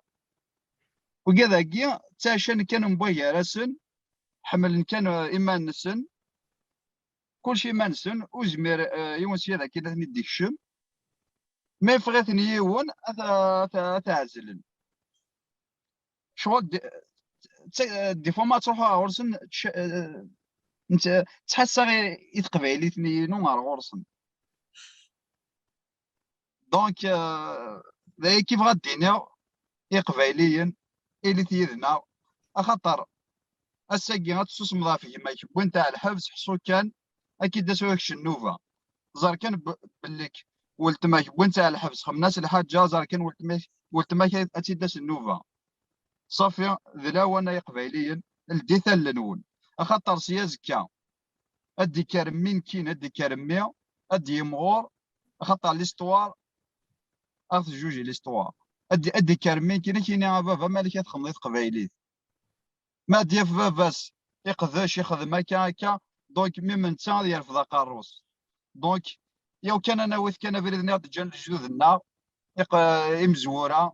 Wigad-agi, ttɛican kan mebwa gar-asen, ḥemmlen kan, euh, iman-nsen, kulci iman-nsen, ur zmir, euh, yiwen sya d akken ad ten-id-ikcem. Ma yeffeɣ-iten yiwen, ad t-, ad t-, ad t-ɛezlen. Ccɣel d-, d-, des fois ma ttruḥuɣ ɣur-sen, ttc-, eh, nett-, ttḥassaɣ i, i teqbaylit-inu ar ɣur-sen. Donc, euh, d ayagi bɣiɣ ad d-iniɣ i Iqbayliyen, ilit yid-neɣ, axaṭer ass-agi ad tessusmeḍ ɣef gma-k, wwin-t ɣer lḥebs, ḥṣu kan ad k-id-tas ur ak-kečč nnuba. Ẓer kan b-, belli-k weltma-k wwin-tt ɣer lḥebs, xemmen-as lḥaǧa, ẓer kan weltma-k, weltma-k ad tt-id-tas nnuba. Ṣafi, d lawan ay Iqbayliyen, ldit allen-nwen. Axaṭer si azekka, ad d-ikker mmi nekkini, ad d-ikker mmi, ad d-yimɣur, axaṭer l'histoire, ad ɣ-tejjuji l'histoire. Ad d-, ad d-ikker mmi nekkini, ad k-yini a baba, malek ad txedmeḍ i teqbaylit. Ma ad d-yaf baba-s iqdec, ixdem akka, akka, donc, même netta ad yerfed aqerru-s. Donc, yaw kan ad nawi-t kan abrid nniɣ d-ǧǧan lejdud-nneɣ, iq-, imezwura,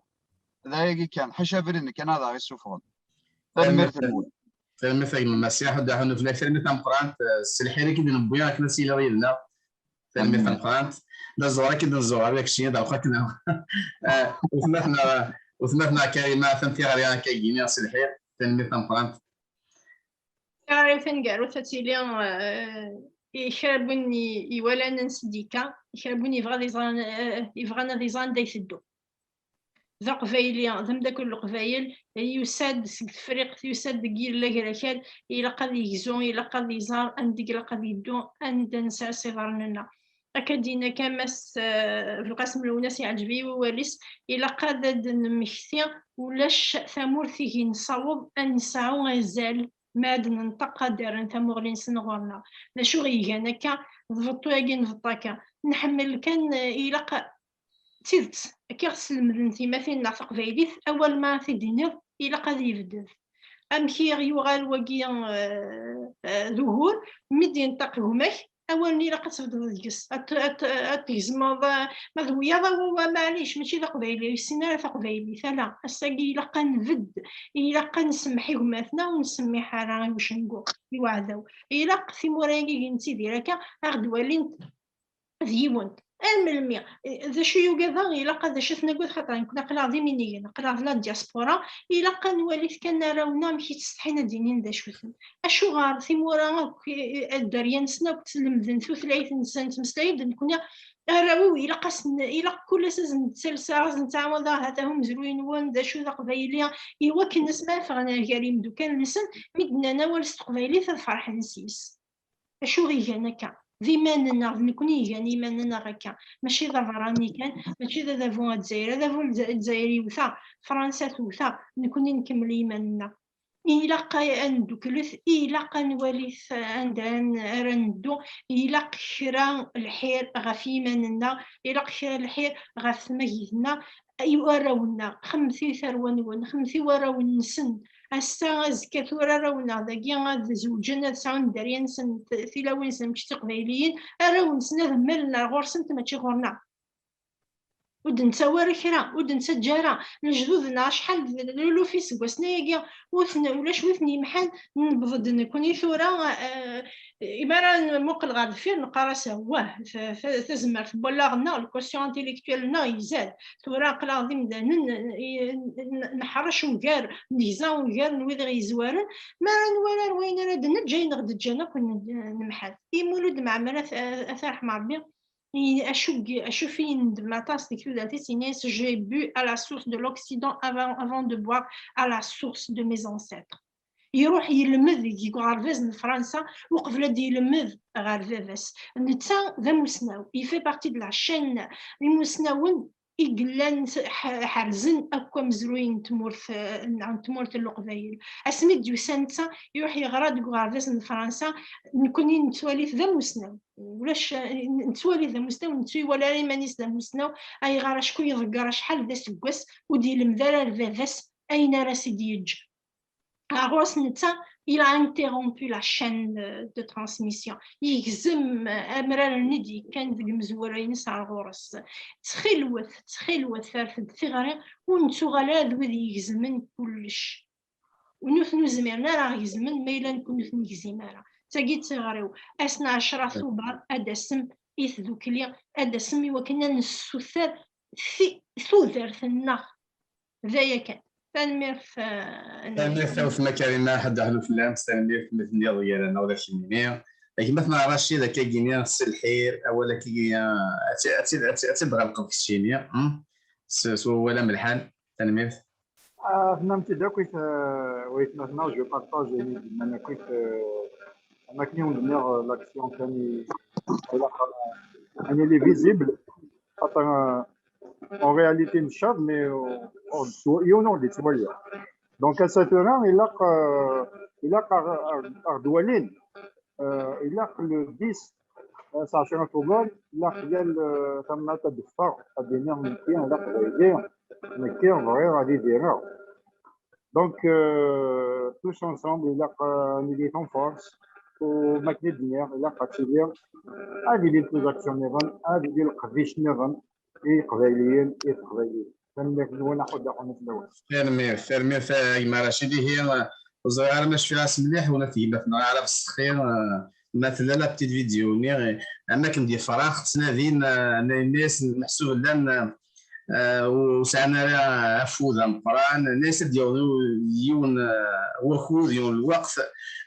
d ayagi kan, ḥaca abrid kan ad aɣ-issufɣen. Tanemmirt-nwen. Tanemmirt a gma Masiḥ, Dda Ḥunuflak, tanemmirt tameqqrant, eh, s lḥir i k-id-newwi akken ad tiliḍ yid-neɣ. Tanemmirt tameqqrant. D aẓuɣer i k-id-nẓuɣer, yak syin d awqat n, eh, utmaten, utmaten Karima, atan tiɣri akka gini s lḥir. Tanemmirt tameqqrant. Tiɣri taneggarut ad tili, eh, i kra n win i, iwalan ansi d-yekka, i kra n win yebɣa ad iẓer, eh, yebɣan ad iẓer anda iteddu. D aqbayli, d amdakel n Leqbayel, yusa-d seg Tefriqt, yusa-d deg yilel agrakal, ilaq ad yegzu, ilaq ad iẓer anda i ilaq ad yeddu, anda nesɛa s iḍarren-nneɣ. Akka d-yenna kan Mass, eh, Belqasem Lwennas, yeɛǧeb-iyi wawal-is, ilaq ad d-nemmekti ulac tamurt i gi nessaweḍ ad nesɛu azal ma ad nenṭeq ad d-rren tamuɣli-nsen ɣur-neɣ. D acu i ɣ-igan akka? D beṭṭu-agi nbeṭṭu akka. Nḥemmel kan, eh, ilaq d tidet, akka i ɣ-teslemden tyemmatin-nneɣ taqbaylit, awal ma t-id-tiniḍ, ilaq ad yebded. Amek i ɣ-yuɣal wagi, eh, eh, d ugur, mi d-yenṭeq gma-k, awal-nni ilaq ad tebded deg-s, ad t-, ad t-, ad t-tgezmeḍ, eh, ma d wiyaḍ, awa, awa, maɛlic, mačči d aqbayli, ur yessin ara taqbaylit, ala, ass-agi ilaq ad nbedd, ilaq ad nsemmeḥ i gma-tneɣ, ur nsemmiḥ ara i ucengu, i uɛdaw. Ilaq timura-agi i nettidir akka, ad ɣ-d-walint d yiwen. Ar melmi? D acu i ugadeɣ, ilaq ad, d acu i t-nagad, xaṭer nekkni aql-aɣ d iminigen, aql-aɣ d la diaspora, ilaq ad nwali kan arraw-nneɣ amek i ttsetḥin ad d-inin d acu-ten. Acuɣer timura akk, eh, eh, dderya-nsen akk ttlemden tutlayt-nsen, ttmeslayen-d nekkni, arraw-iw ilaq asen, ilaq kul ass ad sen-ttalseɣ, ad sen-ttɛawadeɣ, ha-t-a umezruy-nwen, d acu d aqbayli, i wakken asmi ara ffɣen gar yimeddukal-nsen, mi d-nnan awal s teqbaylit ad ferḥen yes-s. Acu i ɣ-igan akka? D iman-nneɣ, d nekkni i igan iman-nneɣ akka. Mačči d aberrani kan, mačči d adabu Adzayri. Adabu Ldza-, Adzayri yewta, Fransa tewta, nekkni nkemmel i iman-nneɣ. Ilaq a-, ad nedduklet, ilaq ad nwali anda ara n-, ara neddu, ilaq kra lḥir ɣef yiman-nneɣ, ilaq kra lḥir ɣef tmagit-nneɣ, i warraw-nneɣ, xemmet i tarwa-nwen, xemmet i warraw-nsen. Ass-a, azekka, tura arraw-nneɣ dagi ad zewǧen, ad sɛun dderya-nsen, t-, tilawin-nsen, mačči d tiqbayliyin, arraw-nsen ad mmalen ar ɣur-sent, mačči ɣur-neɣ. Ur d-nettawi ara kra, ur d-nettaǧǧa ara. Lejdud-nneɣ acḥal d luluf iseggasen ayagi, ur ten-, ulac wi ten-yemḥan. Newweḍ-d nekkni tura, eh, imi ara nmuqel ɣer deffir, neqqar-as, awah, ta-, ta-, tazmert n wallaɣ-nneɣ, le quotient intellectuel-nneɣ izad. Tura aql-aɣ d imdanen, eh, n-, neḥṛec ugar, negza ugar n wid i ɣ-yezwaren. Mi ara nwali ar wayen ara d-neǧǧ, ayen ɣ-d-ǧǧan akk n-, nemḥal. Imi ur d-meɛmar, a t-, a t-, a t-, arḥem Ṛebbi, i-, acu g-, acu f-, i yendem aṭas deg tudert-is, yenna-yas, j'ai bu à la source de l'Occident avant, avant de boire à la source de mes ancêtres. Iruḥ yelmed deg uɣerbaz n Fransa uqbel ad d-yelmed ɣer baba-s. Netta d amusnaw, il fait partie de la chaîne imusnawen i yellan s-, ḥ-, ḥerzen akk amezruy n tmurt, eh, n tmurt n Leqbayel. Asmi d-yusa netta, iruḥ yeɣra deg uɣerbaz n Fransa, nekkni nettwali-t d amusnaw. Ulac, eh, nettwali d amusnaw, nettu iwala ara iman-is d amusnaw, ayɣer acku iḍegger acḥal d aseggas ur d-ilemd ara ar baba-s ayen ara s-id-yeǧǧ. Ɣur-s netta, il a interrompu la chaîne de transmission. Yegzem, eh, amrar-nni d-yekkan deg umezwura-ines ar ɣur-s. Ttxilwet, ttxilwet, rret-d tiɣri, ur nettuɣal ara d wid yegzmen kullec. Ur nut-, ur zmiren ara ɣ-gezmen ma yella nekkni ur t-negzim ara. D tagi d tiɣri-w. Ass n ɛecra Tubeṛ ad d-tasem i tdukli, ad d-tasem i wakken ad nessuter ti-, tudert-nneɣ. D aya kan. Tanemmirt, eh, Tanemmirt a weltma Karima, ḥedd aḥlu fell-am, tanemmirt mi tenniḍ gar-aneɣ d akken-nni. Gma-tneɣ Racid, akka-gini, s lḥir, awal akka-gini, ad tt-, ad tt-, ad tt-, ad tt-id-ɣelqeḍ keččini, hmm? S, s wawal amelḥan, tanemmirt. Ah, tennam-t-id akk, eh, waytma-tneɣ, je partage ayen i d-nnan akk, eh, am akken i wen-d-nniɣ, eh, l'action kan i, ilaq, eh, ad nili visible, xaṭer, eh, en réalité ncaḍ, mais, euh, ur d-, yiwen ur d-ittwali. Donc, ass-a tura, ilaq, euh, ilaq ar, ar, ar d-walin. Euh, ilaq le dix, euh, s ɛecra Tubeṛ, ilaq yal, euh, tamnaḍt ad d-teffeɣ, ad d-tini, nekki d aqbayli, nekki bɣiɣ ad idireɣ. Donc, euh, tous ensemble, ilaq, euh, ad nili en force, u makken i d-nniɣ, ilaq ad tili, ad ilint les actions nniḍen, ad ili leqdic nniḍen, i Yeqbayliyen, i Teqbayliyin. Tanemmirt-nwen, aḥuddu aḥunut fell-awen. Tanemmirt, tanemmirt a gma Racid. Ihi, ur ẓriɣ ara ma cfiɣ-as mliḥ, ula d gma-tneɣ ara fsexi, eh, ma tella la petite vidéo-nni, eh, am akken d-yefrax, ttnadin, eh, yenna-yas, meḥsub llan, eh, ur sɛan ara afud ameqqran, yenna-yas ad d-yaweḍ yiwen, eh, wakud, yiwen lweqt,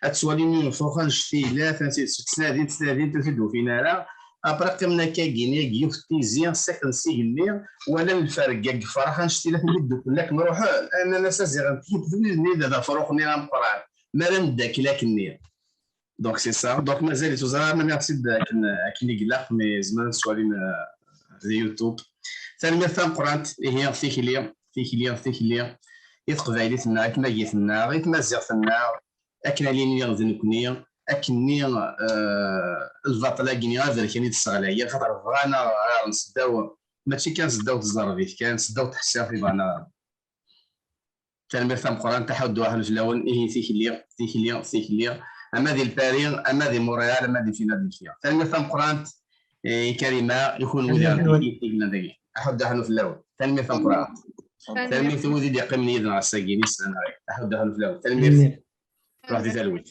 ad twalin yiwen fux annect-ilat, ttnadin, ttnadin, ur t-id-ufin ara. Après, qqimen akka-gini, deg yiwet n tizi, sakten s igenni, walan lferg deg yefrax, annect-ilat mi dduklen akken ruḥen, nnan-as aziɣen, d wid-nni d afrux-nni ameqqran, mi ara neddakel akkenni. Donc, c'est ça. Donc, mazal-it ur ẓriɣ ma nniɣ-tt-id akken, akken i ilaq, mais zemren ad t-swalin, euh, di YouTube. Tanemmirt tameqqrant, ihi, tikli, tikli, tikli, i teqbaylit-nneɣ, i tmagit-nneɣ, i tmaziɣt-nneɣ, akken ad iniɣ d nekkni, akkenni, euh, lbaṭel-agi aberkan i d-sseɣlayen, xaṭer bɣan ad ɣ-ɣaren seddaw, mačči kan seddaw tẓerbit kan, seddaw tḥeṣṣirt i bɣan ad ɣ-ɣren. Tanemmirt tameqqrant, aḥuddu aḥlu fell-awen, ihi tikli, tikli, tikli, ama di Lpari, ama di Montréal, ama di Philadelphia. Tanemmirt tameqqrant, eh, i Karima, i kunwi di Rebbi i yellan dagi. Aḥuddu aḥlu fell-awen. Tanemmirt tameqqrant. Tanemmirt i wid i d-yeqqimen yid-neɣ ass-agi, nissan, aḥuddu aḥlu fell-awen. Tanemmirt. Ruḥ di talwit.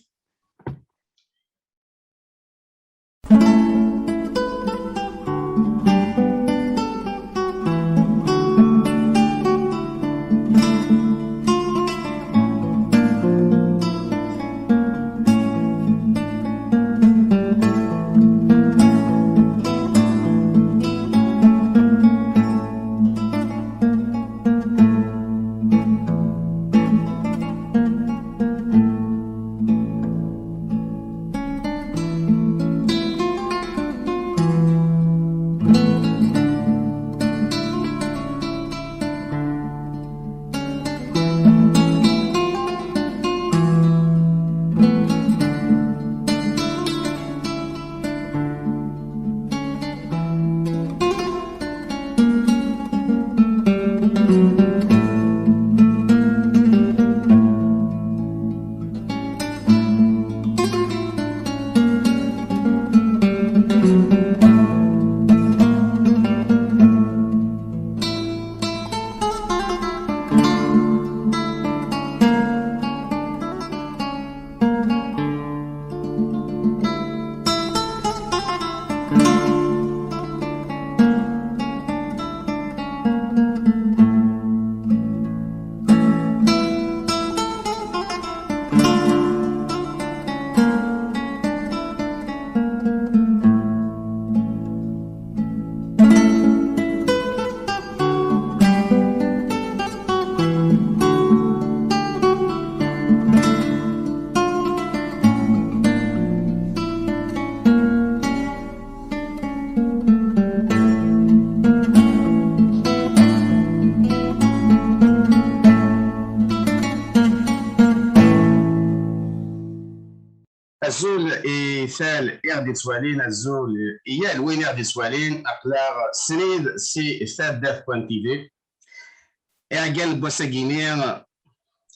Azul i tal i ɣ-d-ittwalin, azul i yal win i ɣ-d-ittwalin, aql-aɣ srid si taddart point T V. Iɛeggal n wass-agi-ni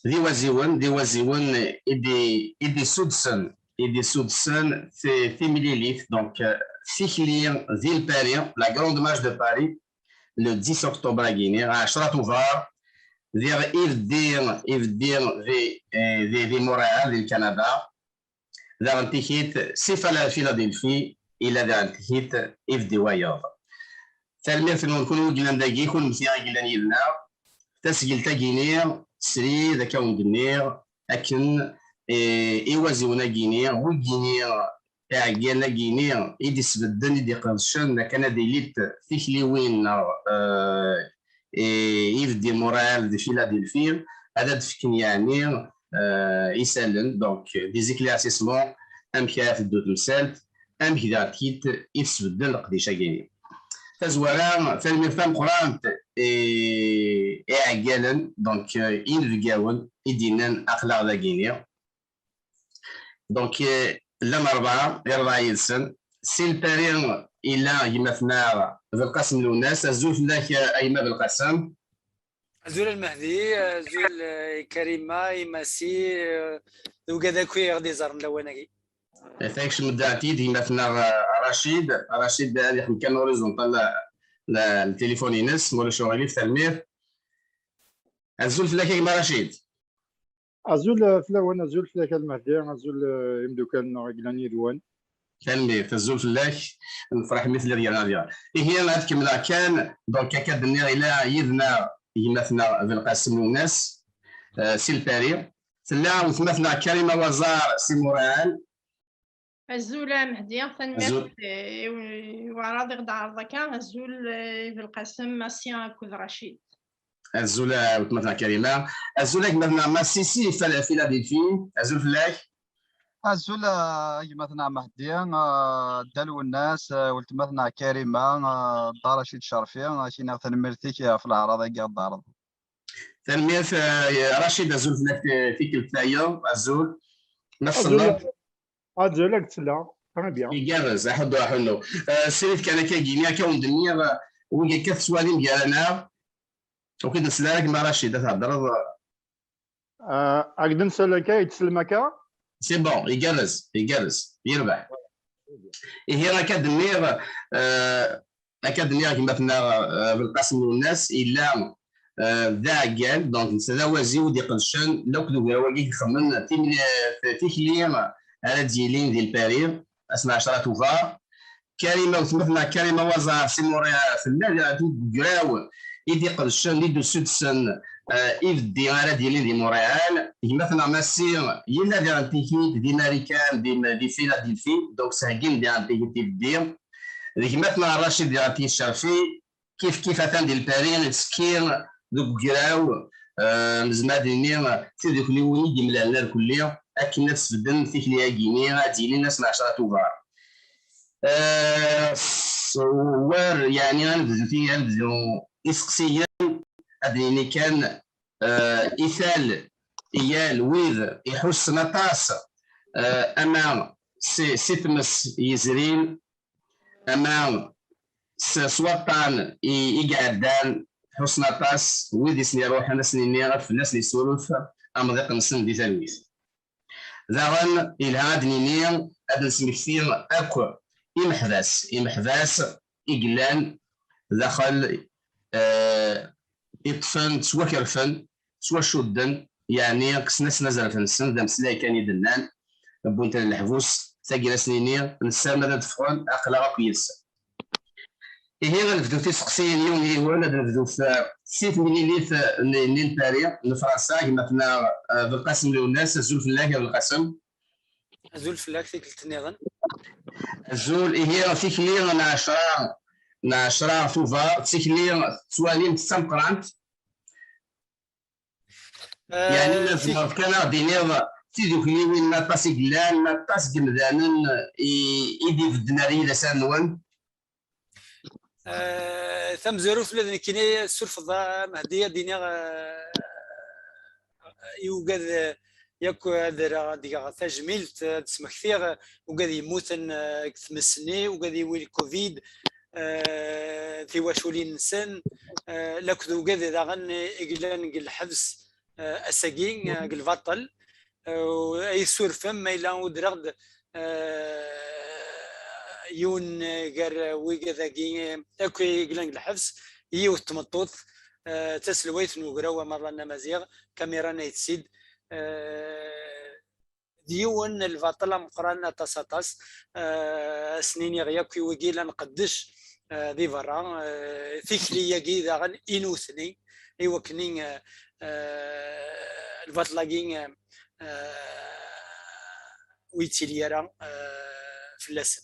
d iwaziwen, d iwaziwen i d-, i d-issudsen, i d-issudsen ti-, timlilit, donc, euh, tikli di Lpari, la grande marche de Paris, le dix octobre-agi-ni, ɛecra tuber, diɣ ibeddi, ibeddi di, eh, di, di Montréal, di Lkanada. Daɣen tikit, si Fala-, Philadelphie, illa daɣen tikit, ibeddi wayeḍ. Tanemmirt-nwen kunwi i yellan dagi, kunemti i yellan yid-neɣ. Tasgilt-agi-ni, srid, akka wen-d-nniɣ, akken, eh, iwaziwen-agi-ni, wigi-ni, iɛeggalen-agi-ni, i d-isbedden, i d-iqedcen, akken ad ilint tikliwin neɣ, eh, i, ibeddi Montréal di Philadelphie, ad d-fken, yeɛni, euh, isallen, donc des éclaircissements, amek ara teddu temsalt, amek daɣ tikit i tesbedden leqdic-agi-ni. Tazwara, tanemmirt tameqqrant i, i iɛeggalen, donc, euh, inebgawen i d-yennan aql-aɣ dagi-ni. Donc, euh, llan rebɛa, i rebɛa yid-sen. Si Lpari illa gma-tneɣ Belqasem Lwennas. Azul fell-ak, a gma Belqasem. Azul a Lmehdi, azul, eh, i Karima, i Massi, eh, d wigad akk i ɣ-d-iẓerren lawan-agi. Eh, takcem-d aɛtid gma-tneɣ, eh, Racid. Racid ad ixdem kan horizontal la, la, ltilifun-ines, ma ulac uɣilif, tanemmirt. Azul fell-ak a gma Racid. Azul, eh, fell-awen, azul fell-ak a Lmehdi, azul, eh, imeddukal-nneɣ i yellan yid-wen. Tanemmirt, azul fell-ak, nefreḥ mi telliḍ gar-aneɣ diɣen. Ihi, ad kemmleɣ kan, donc, akka d-nniɣ, ila yid-neɣ gma-tneɣ Belqasem Lwennas, eh, si Lpari. Tella weltma-tneɣ Karima Waẓar si Muṛeɛɛal. Azul a Mehdi, tanemmirt, azul, eh, i, i waɛraḍ i ɣ-d-ɛerḍ akka. Azul, eh, i Belqasem, Massi akked Racid. Azul a weltma-tneɣ Karima. Azul a gma-tneɣ Massi si Fal-, Philadelphie. Azul fell-ak. Azul a gma-tneɣ Mehdi, eh, Dda Lwennas, eh, weltma-tneɣ Karima, eh, Dda Racid Cerfi, eh, ak-iniɣ tanemmirt-ik ɣef leɛraḍ-agi i ɣ-d-tɛerḍeḍ. Tanemmirt, eh, Racid, azul fell-ak, eh, tikkelt tayeḍ, azul. Ma azul, tselleḍ? Azul, ad k-selleɣ. Très bien. Igerrez, aḥuddu, aḥunnu. Eh, srid kan akka gini, akka wen-d-nniɣ, eh, wigi akka tettwalim gar-aneɣ. Ur k-id-nsel ara gma Racid, ad theddreḍ. Eh, ad k-d-nsel akka, ad k-d-sellem akka? C'est bon, igerrez, igerrez, yerbeḥ. Ihi, akka d-nniɣ, eh, akka d-nniɣ gma-tneɣ, eh, Belqasem Lwennas, yella, eh, d aɛeggal, donc netta d awaziw i d-iqedcen, lakk d ugraw-agi i ixemmen timli-, tikli ara d-yilin di Lpari, ass n ɛecra Tubeṛ. Karima, weltma-tneɣ Karima Waẓar si Muṛeɛɛal, tella deg ugraw i d-iqedcen, i d-issudsen, eh, ibeddi ara d-yilin di Muṛeɛɛal. Gma-tneɣ Massi yella diɣen tikit di Marikan, di, di Philadelphie, donc s-heggin diɣen tikit ibeddi. D gma-tneɣ Racid diɣen tikit Cerfi, kif kif atan di Lpari, yettekki deg ugraw, eh, nezmer ad nini, tidukliwin i d-imlalen irkelli, akken ad sbedden tikli-agi-ni, ad d-yilin ass n ɛecra Tubeṛ. Eh, s-, war, yeɛni, ad nebdu ti-, ad nebdu iseqsiyen, ad nini kan, eh, i tal, i yal wid iḥussen aṭas, eh, ama si, si tmes yezrin, ama s, s waṭṭan i, i iɛeddan, ḥussen aṭas wid i sen-iruḥen, ad sen-nini, ad fell-asen yessuref amḍiq-nsen di talwit. Daɣen, yelha ad nini, ad nesmekti akk imeḥbas, imeḥbas i yellan daxel, eh, i ṭṭfen, ttwakerfen, ttwacudden, yeɛni kksen-asen azref-nsen, d ameslay kan i d-nnan, wwin-ten leḥbus, tagi ad s-nini, nessaram ad d-ffɣen, aql-aɣ akk yid-sen. Ihi, ad nebdu tiseqsiyin yiwen yiwen, ad nebdu f-, si temlilit, eh, n, n Lpari, n Fransa, gma-tneɣ, eh, Belqasem Lwennas, azul fell-ak, a Belqasem. Azul fell-ak, tikkelt nniḍen. Azul, ihi, tikli n ɛecra, n ɛecra Tubeṛ, tikli tettwalim d tameqqrant. Eh, yeɛni, ma tzemreḍ kan ad d-tiniḍ tidukliwin, aṭas i yellan, aṭas n yemdanen i, i d-ibedden ar yidasan-nwen? Eh, tamezwarut, ula d nekkini, tessurfeḍ, a Mehdi, ad d-iniɣ, eh, i ugad, eh, Yakk ad rreɣ, ad geɣ tajmilt, ad smektiɣ ugad yemmuten, eh, deg tmes-nni, ugad iwi covid, eh, tiwaculin-nsen, eh, lakked ugad daɣen i yellan deg lḥebs, eh, ass-agi, eh, deg lbaṭel. Eh, ay surfem ma yella udreɣ-d, eh, yiwen, eh, gar wigad-agi, eh, akk i yellan deg lḥebs, yiwet tmeṭṭut, eh, d taselwayt n ugraw amerran amaziɣ, Kamira Nayt Sid, eh, d yiwen n lbaṭel ameqqran aṭas, aṭas. Eh, ad sen-iniɣ yakk i wigi la nqeddec, eh, di berra, eh, tikli-agi daɣen i nutni, i wakken, eh, eh, lbaṭel-agi, eh, eh, ur yettili ara, eh, fell-asen.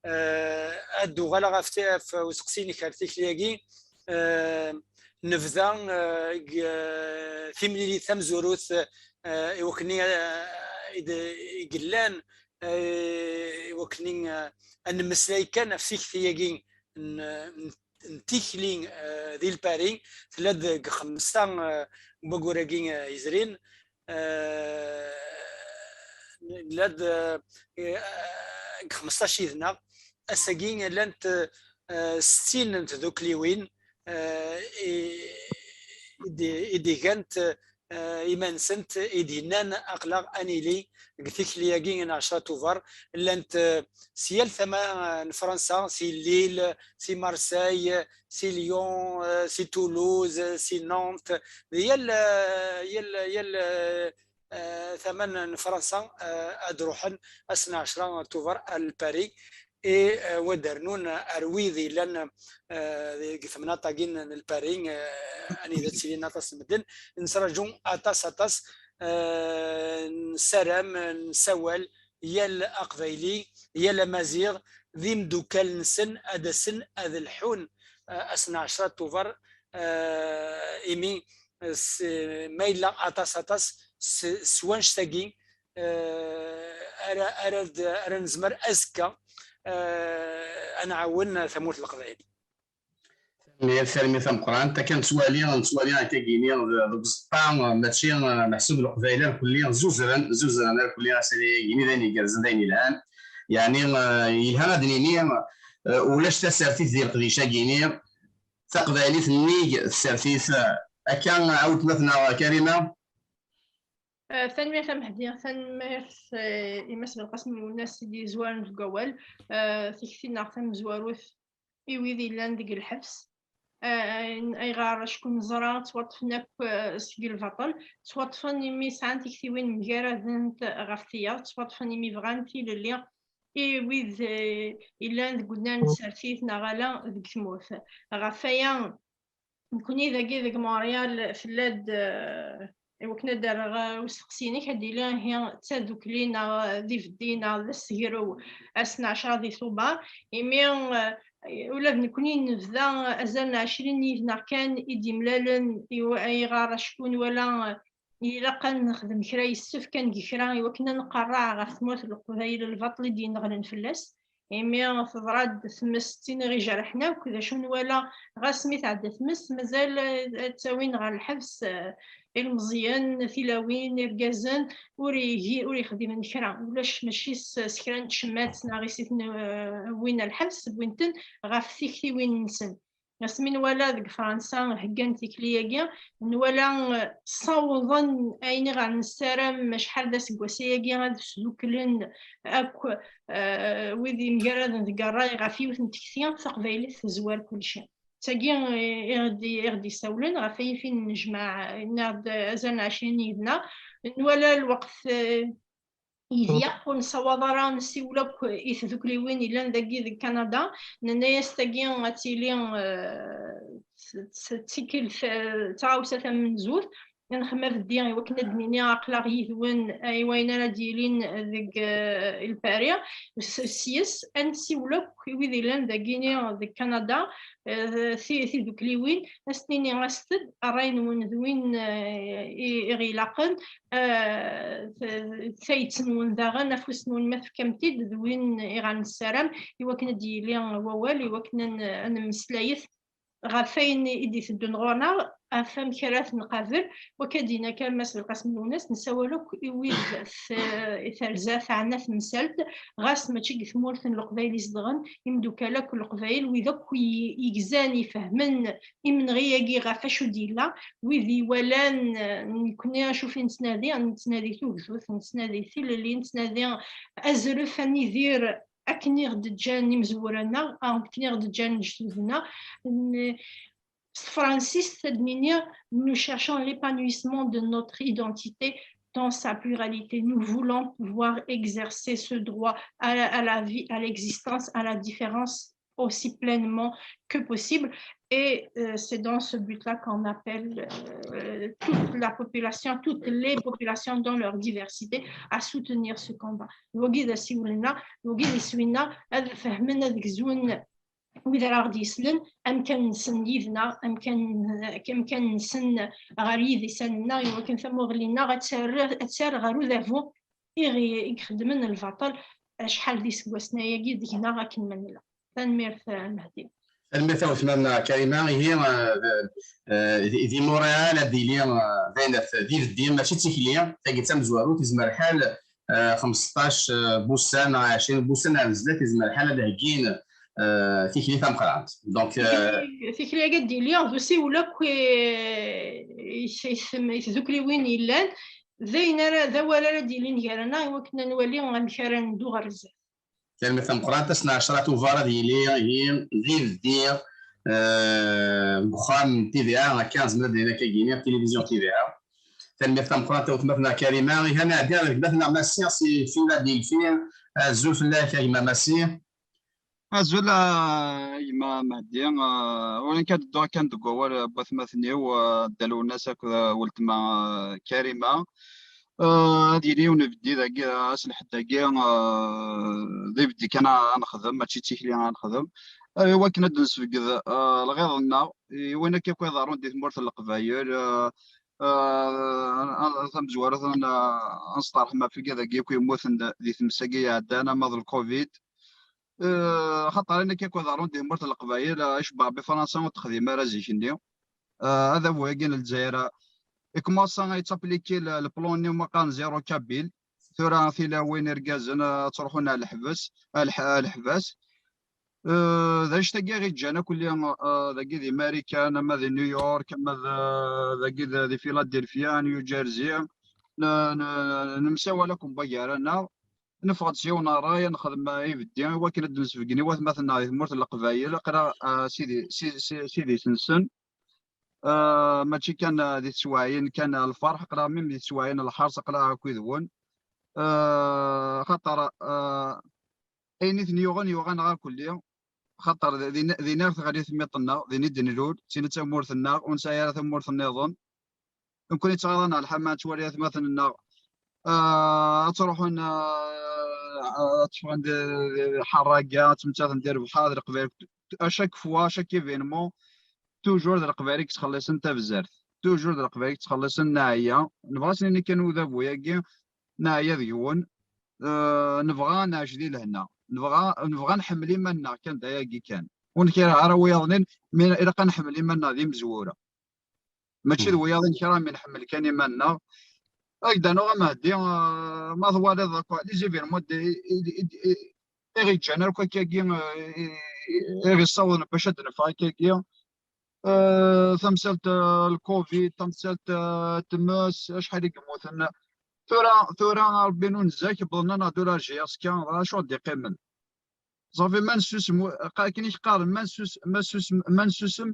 Eh, ad d-uɣaleɣ ɣef ti-, ɣef useqsi-inek ar tikli-agi. Eh, nebda, eh, deg, eh, timlilit tamezwarut, eh, i wakken, eh, i d-, i yellan, eh, i wakken, eh, ad nemmeslay kan ɣef tikti-agi n, n, n tikli, eh, di Lpari, tella-d deg xemsa, eh, n wayyur-agi, eh, yezrin. Eh, nella-d, eh, deg xmesṭac yid-neɣ. Ass-agi llant, eh, settin n tdukliwin, eh, i, i d-, i d-igant, eh, iman-nsent, i d-yennan aql-aɣ ad nili deg tikli-agi n ɛecra Tubeṛ. Llant, eh, si yal tama, eh, n Fransa, si Lille, si Marseille, si Lyon, eh, si Toulouse, eh, si Nantes, di yal, eh, yal, yal, eh, eh, tama n Fransa, eh, ad ruḥen ass n ɛecra Tubeṛ ar Lpari. I, eh, wa d-rnun ar wid yellan, eh, deg temnaḍt-agi n, n Lpari, eh, anida ttilin aṭas n medden, nettraǧu aṭas, aṭas, eh, nessaram, nessawal, yal Aqbayli, yal Amaziɣ, d imdukkal-nsen ad asen ad lḥun, eh, ass n ɛecra Tubeṛ, eh, imi, eh, s-, ma yella aṭas, aṭas s, s wanect-agi, eh, ara, ara d-, ara nezmer azekka, eh, ad nɛawen tamurt n Leqbayel. Tanemmirt, tanemmirt tameqqrant. Akka nettwali, nettwali akka gini d, d uẓeṭṭa, mačči, eh, meḥsub Leqbayel arkelli zuzren, zuzren arkelli ass-agi d ayen igerrzen, d ayen yelhan. Yeɛni, eh, yelha ad nini, eh, ulac tasertit di leqdic-agi-ni, taqbaylit nnig tsertit, eh, akka, a weltma-tneɣ Karima. Eh, tanemmirt a Mehdi, tanemmirt, eh, i Mass Belqasem Lwennas i d-yezwaren deg wawal. Eh, tikti-nneɣ tamezwarut i wid yellan deg lḥebs. Eh, ayɣer? Acku neẓra ttwaṭṭfen akk, eh, seg lbaṭel. Ttwaṭṭfen imi sɛan tiktiwin mgaradent ɣef tiyaḍ, ttwaṭṭfen imi bɣan tilelli i wid, eh, yellan deg unnar n tsertit neɣ ala deg tmurt. Ɣef waya, nekkni dagi deg Montréal, tella-d, eh, i wakken ad d-rreɣ, eh, usteqsi-inek, ad d-yili ihi d tadukli neɣ d ibeddi neɣ d asegrew ass n ɛecra di Tubeṛ, imi, eh, ula d nekkni nebda azal n ɛecrin yid-neɣ kan i d-yemlalen, i wa-, ayɣer? Acku nwala, eh, ilaq ad nexdem kra, yessefk ad neg kra i wakken ad nqerreɛ ɣef tmurt n Leqbayel lbaṭel i d-yenneɣlen fell-as. Imi teḍra-d tmes d tin i ɣ-ijerḥen akk, d acu nwala, ɣas mi tɛedda tmes, mazal, eh, ad ttawin ɣer lḥebs, eh, ilmeẓyen, tilawin, irgazen, ur igi, ur ixdimen kra. Ulac, mačči s, s kra n tcemmat neɣ i s-iten, eh, wwin ar lḥebs, wwin-ten ɣef tiktiwin-nsen. Asmi nwala deg Fransa heggan tikli-agi, nwala, eh, ssawḍen ayen i ɣer nessaram acḥal d aseggas ayagi, ad sduklen akk, eh, wid yemgaraden deg ṛṛay ɣef yiwet n tekti, taqbaylit tezwar kulci. D tagi, eh, i ɣ-d-, i ɣ-d-yessawlen, ɣef waya i t-in-nejmeɛ, nniɣ-d azal n ɛecrin yid-neɣ. Nwala lweqt, eh, yeḍyeq, ur nessawaḍ ara nessiwel akk i tdukliwin yellan dagi deg Kanada. Nenna-yas tagi ad tili, eh, t-, t-, d tikkelt, eh, d taɣawsa tamenzut. Nxemmem abeddi i wakken ad d-nini aql-aɣ yid-wen, eh, i wayen ara d-yilin deg, eh, Lpari. S-, s-, yes, ad nessiwel akk i wid yellan dagini deg Kanada, eh, ti-, tidukliwin, ad s-nini aset-d, ṛṛay-nwen d win, eh, i, i ɣ-ilaqen, eh, t-, tayet-nwen daɣen, afus-nwen ma tefkam-t-id, d win i ɣer nessaram, i wakken ad d-yili wawal, i wakken ad n-, ad nemmeslayet ɣef wayen i d-iteddun ɣur-neɣ, ɣef wamek ara t-nqabel. Wakka d-yenna kan Mass Belqasem Lwennas, nessawal akk i wid t-, terza teɛna temsalt, ɣas mačči deg tmurt n Leqbayel i zedɣen, imeddukal akk n Leqbayel, wid akk i-, igzan, ifehmen imenɣi-agi ɣef acu d-yella, wid iwalan, eh, nekkni acu fi nettnadi, nettnadi tugdut, nettnadi tilelli, nettnadi azref, ad nidir akken i ɣ-d-ǧǧan imezwura-nneɣ, akken i ɣ-d-ǧǧan lejdud-nneɣ. N-, s tefransist ad d-nini, nous cherchons l'épanouissement de notre identité dans sa pluralité. Nous voulons pouvoir exercer ce droit à la, à la vie, à l'existence, à la différence aussi pleinement que possible. Et, euh, c'est dans ce but-là qu'on appelle, euh, toute la population, toutes les populations dans leur diversité, à soutenir ce combat. Wagi d asiwel-nneɣ, wagi d iswi-nneɣ, ad fehmen, ad gzun wid ara ɣ-d-yeslen, amkan-nsen yid-neɣ, amkan, amkan-nsen ɣer yidisan-nneɣ, i wakken tamuɣli-nneɣ ad terr, ad terr ɣer udabu i ɣ-, i ixeddmen lbaṭel acḥal d iseggasen ayagi deg-neɣ akken ma nella. Tanemmirt, eh, Mehdi. Tanemmirt a weltma-nneɣ Karima. Ihi, eh, eh, di, di Montréal ad d-yili, eh, d ayen at, d ibeddi, mačči d tikli, tagi d tamezwarut, yezmer lḥal, eh, xmesṭac, eh, n wussan neɣ ɛecrin n wussan ar zdat, yezmer lḥal ad d-heggin, eh, tikli tameqqrant. Donc, eh, tikli, tikli-agi ad d-yili d usiwel akk i, i, i, i tdukliwin yellan, d ayen ara, d awal ara d-yilin gar-aneɣ i wakken ad nwali amek ara neddu ɣer zdat. Tanemmirt tameqqrant, ass n ɛecra tubeṛ ad yili ihi d ibeddi, eh, deg uxxam n T V A, akka nezmer ad d-nini akka gini, tilivizyu T V A. Tanemmirt tameqqrant a weltma-tneɣ Karima. Ihi ad nɛeddi ɣer gma-tneɣ Massi si Philadelphie. Azul fell-ak a gma Massi. Azul a gma Mehdi. Eh, ur nekk ad dduɣ kan deg wawal n watmaten-iw, eh, Dda Lwennas akked, eh, weltma, eh, Karima. Eh, ad yili yiwen ubeddi dagi, eh, ass n lḥedd-agi, eh, d ibeddi kan a, a nexdem, mačči d tikli a nexdem. Eh, i wakken ad d-nesbegd, eh, lɣiḍ-nneɣ, i wayen akka akk iḍerrun di tmurt n Leqbayel, eh, eh, a, a, tamezwarut, a, a nesṭerḥem ɣef wigad-agi akk yemmuten d-, di tmes-agi iɛeddan, ama d lcovid. Eh, xaṭer ayen akka akk iḍerrun di tmurt n Leqbayel, eh, icebbeḥ Ṛebbi Fransa ur texdim ara zik-nni. Eh, adabu-agi n Lezzayer, eh, ikumasa yettapliki le, le plan-nni umi qqaren zéro kabyle. Tura tilawin irgazen, eh, ad ttruḥun ar leḥbes, ar leḥ-, ar leḥbas. Eh, d anect-agi i ɣ-iǧǧan akk-lli, eh, dagi di Marikan, ama di New York, ama d, dagi d, di Philadelphia, New Jersey. N-, n-, nemsawal akk mebba gar-aneɣ. Neffeɣ-d s yiwen n ṛṛay, ad nexdem ibeddi i wakken ad d-nesbeggen i watmaten-nneɣ di tmurt n Leqbayel, aql-aɣ, ah, sidi, si, si, sidit-nsen. Ah, mačči kan, ah, di teswaɛin kan, ah, lferḥ, aql-aɣ mim di teswaɛin n lḥerṣ, aql-aɣ akked-wen. Ah, xaṭer, ah, ayen i ten-yuɣen, yuɣ-aneɣ akk-lli. Xaṭer d-, din, din ar teɣli tmiṭ-nneɣ, din i d-nlul, d tin i d tamurt-nneɣ, ur nesɛi ara tamurt nniḍen. Nekkni ttɣaḍen ɣer lḥama, nettwali atmaten-nneɣ, ah, ad ttruḥun, ah, ad tteffɣen di, di, di lḥerraga, ad ttmettaten di lebḥer, di leqbayel. À chaque fois, à chaque événement, toujours d leqbayel i yettxelliṣen tabzert. Toujours d leqbayel i yettxelliṣen, neɛya. Nebɣa ad s-nini kan i udabu-agi, neɛya deg-wen. Eh, nebɣa ad nɛic di lehna. Nebɣa, nebɣa ad nḥemmel iman-nneɣ kan, d ayagi kan. Ur nekriɣ ara wiyaḍnin, mi ilaq ad nḥemmel iman-nneɣ d imezwura. Mačči d wiyaḍ i nekra, mi nḥemmel kan iman-nneɣ. Ad k-d-anuɣ a Mehdi, eh, ma twaliḍ akk les événements d-, i, i, i, i, i ɣ-iǧǧan akk akkagi, eh, i, i, i ɣ-iṣawḍen bac ad d-neffeɣ akkagi. Eh, tamsalt, eh, lcovid, tamsalt, eh, tmes, acḥal i yemmuten. Tura, tura, a Rebbi n unzak, wwḍen-aneɣ-d ula ar J S K, d acu ad d-iqqimen? Ṣafi, ma nessusem, akken i k-qqaren, ma nessus-, ma nessusem, ma nessusem,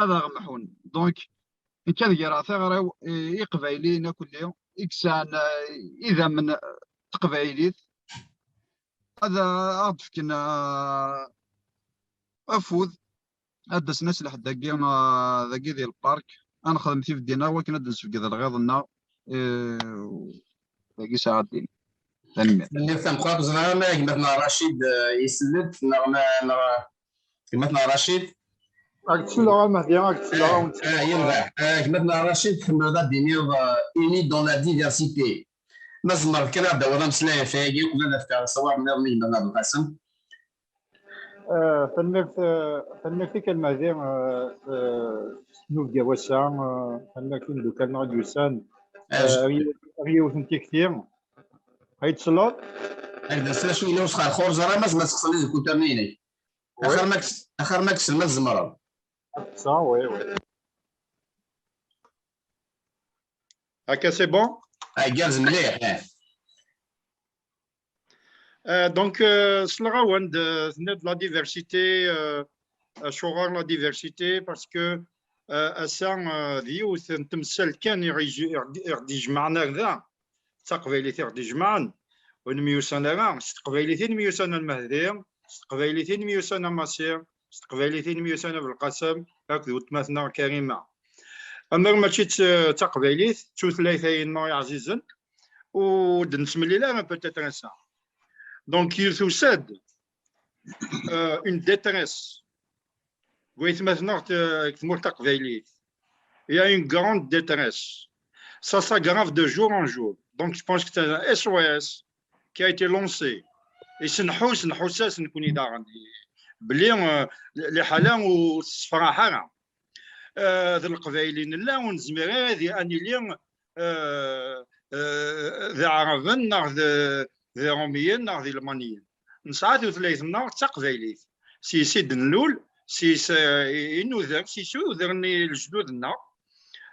ad aɣ-mḥun. Donc, nekk ad greɣ tiɣri-w i, i Iqbayliyen akk-lli, i yesɛan, eh, idammen n teqbaylit, ad, ad aɣ-d-fken, eh, afud, ad d-asen ass lḥedd-agi, eh, dagi di lpark, ad nexdem tibdin-a, wakken ad d-nesbegd lɣiḍ-nneɣ, eh, dagi saɛa ddin. Tanemmirt. Tanemmirt tameqqrant. Ẓriɣ ma gma-tneɣ Racid, eh, isell-d, neɣ ma, neɣ gma-tneɣ Racid? Ad k-selleɣ a Mehdi, ad k-selleɣ, ad wen-selleɣ. Ah, yerbeḥ. Ah, gma-tneɣ Racid, tḥemmleḍ ad d-tiniḍ, eh, unis dans la diversité. Ma tzemreḍ kan ad d-tawiḍ ameslay ɣef wayagi, uqbel ad d-afkeɣ aṣawar nniḍen i gma-tneɣ Belqasem. Eh, tanemmirt, eh, tanemmirt-ik a Lmehdi, eh, eh, s tnubga wass-a, eh, tanemmirt i imeddukal-nneɣ i d-yusan, eh, ar yiwet n tikti. Ay d-tesleḍ? Ak d-nsel acu yella usxerxur, ẓer ama tzemreḍ ad txeṣleḍ deg ukunterni-inek. Axir ma k-, axir ma k-selma tzemreḍ. Ça, oui, oui. Akka, c'est bon? Ah, igerrez mliḥ, eh. Euh, donc, euh, selleɣ-awen-d, euh, tenniḍ la diversité, euh, acuɣer la diversité, parce que, euh, ass-a, euh, d yiwet n temsalt kan i ɣ-, i ɣ-, i ɣ-d-ijemɛen ar da, d taqbaylit i ɣ-d-ijemɛen, ur nemyussan ara, s teqbaylit i nemyussan a Lmehdi, s teqbaylit i nemyussan a Massi, s teqbaylit i nemyussan a Belqasem, akked weltma-tneɣ Karima. Amer mačči d, d taqbaylit, d tutlayt-nneɣ iɛzizen, ur d-nettemlil ara peut-être ass-a. Donc, il tusa-d, euh, une détresse. Deg waytmaten-nneɣ, euh, deg tmurt taqbaylit. Il y a une grande détresse. Ça s'aggrave de jour en jour. Donc, je pense que c'est un S O S qui a été lancé. Et c'est une hausse, une hausse, c'est une cunidare. Belli, euh, les hala ou sfraha. Euh, d leqbayel i nella, ur nezmir ara di, ad nili, euh, euh, d Iɛraben, neɣ d, d Iṛumiyen, neɣ d Ilmaniyen. Nesɛa tutlayt-nneɣ d taqbaylit. S-yes i d-nlul, s-yes, euh, i, i nuder, s-yes i udren i lejdud-nneɣ.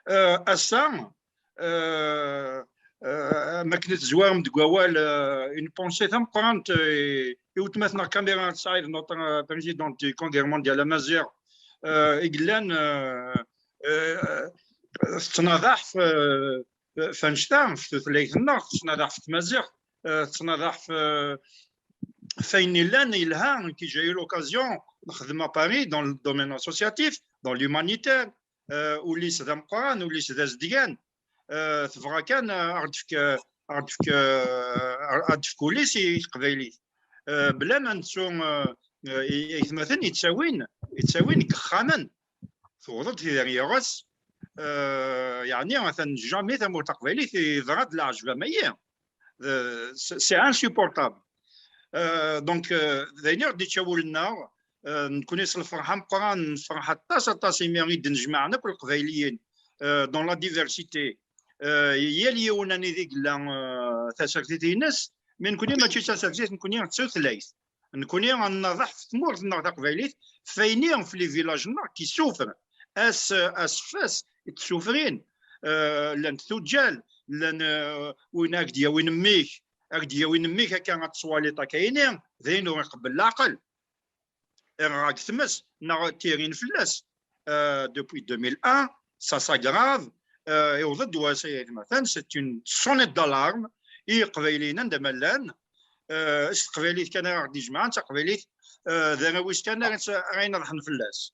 Euh, ass-a, euh, euh, ma akken tezwarem deg wawal, euh, une pensée tameqqrant, euh, i weltma-tneɣ Kamira Saïd, notre, euh, présidente du Congrès mondial amaziɣ, euh, i yellan, euh, euh, tettnadaḥ f, f annect-a, f tutlayt-nneɣ, tettnadaḥ f tmaziɣt, euh, tettnadaḥ f, f ayen yellan yelha, qui j'ai eu l'occasion nexdem à Paris dans le domaine associatif, dans l'humanitaire, euh, ul-is d ameqqran, ul-is d azedgan, euh, tebɣa kan, euh, ad ɣ-d-tefk, ad ɣ-d-tefk, euh, ad d-tefk ul-is i teqbaylit. Euh, bla ma nettu, euh, euh, i, i aytmaten yettawin, yettawin deg yexxamen. Tewweḍ-d tidar yiɣes, euh, yeɛni atan jamais tamurt taqbaylit yeḍra-d leɛǧeb am ayi. Euh, c'est, c'est insupportable. Euh, donc, euh, d ayen i ɣ-d-ičča wul-nneɣ, euh, nekkni s lferḥ ameqqran, nefreḥ aṭas, aṭas imi i d-nnejmaɛen akk Leqbayliyen, euh, dans la diversité. Euh, yal yiwen anida i yella, euh, tasertit-ines, mais nekkni mačči d tasertit, nekkni d tutlayt. Nekkni ad nnaḍeḥ f tmurt-nneɣ taqbaylit, f ayen i, f les villages-nneɣ qui souffrent. Ass, ass f ass i d-ssufrin, euh, llant tuǧǧal, llan, euh, win ad k-d-yawin mmi-k, ad k-d-yawin mmi-k akka ad tettwaliḍ akka ini, d ayen ur iqebbel leɛqel. Irɣa deg tmes, neɣ ttirin fell-as. Euh, depuis deux mille un, ça s'aggrave. Euh, iwweḍ-d wass ay atmaten, c'est une sonnette d'alarme i Iqbayliyen anda ma llan. Euh, s teqbaylit kan ara ɣ-d-ijemɛen, d taqbaylit, euh, d arraw-is kan ara, ara ineḍḥen fell-as.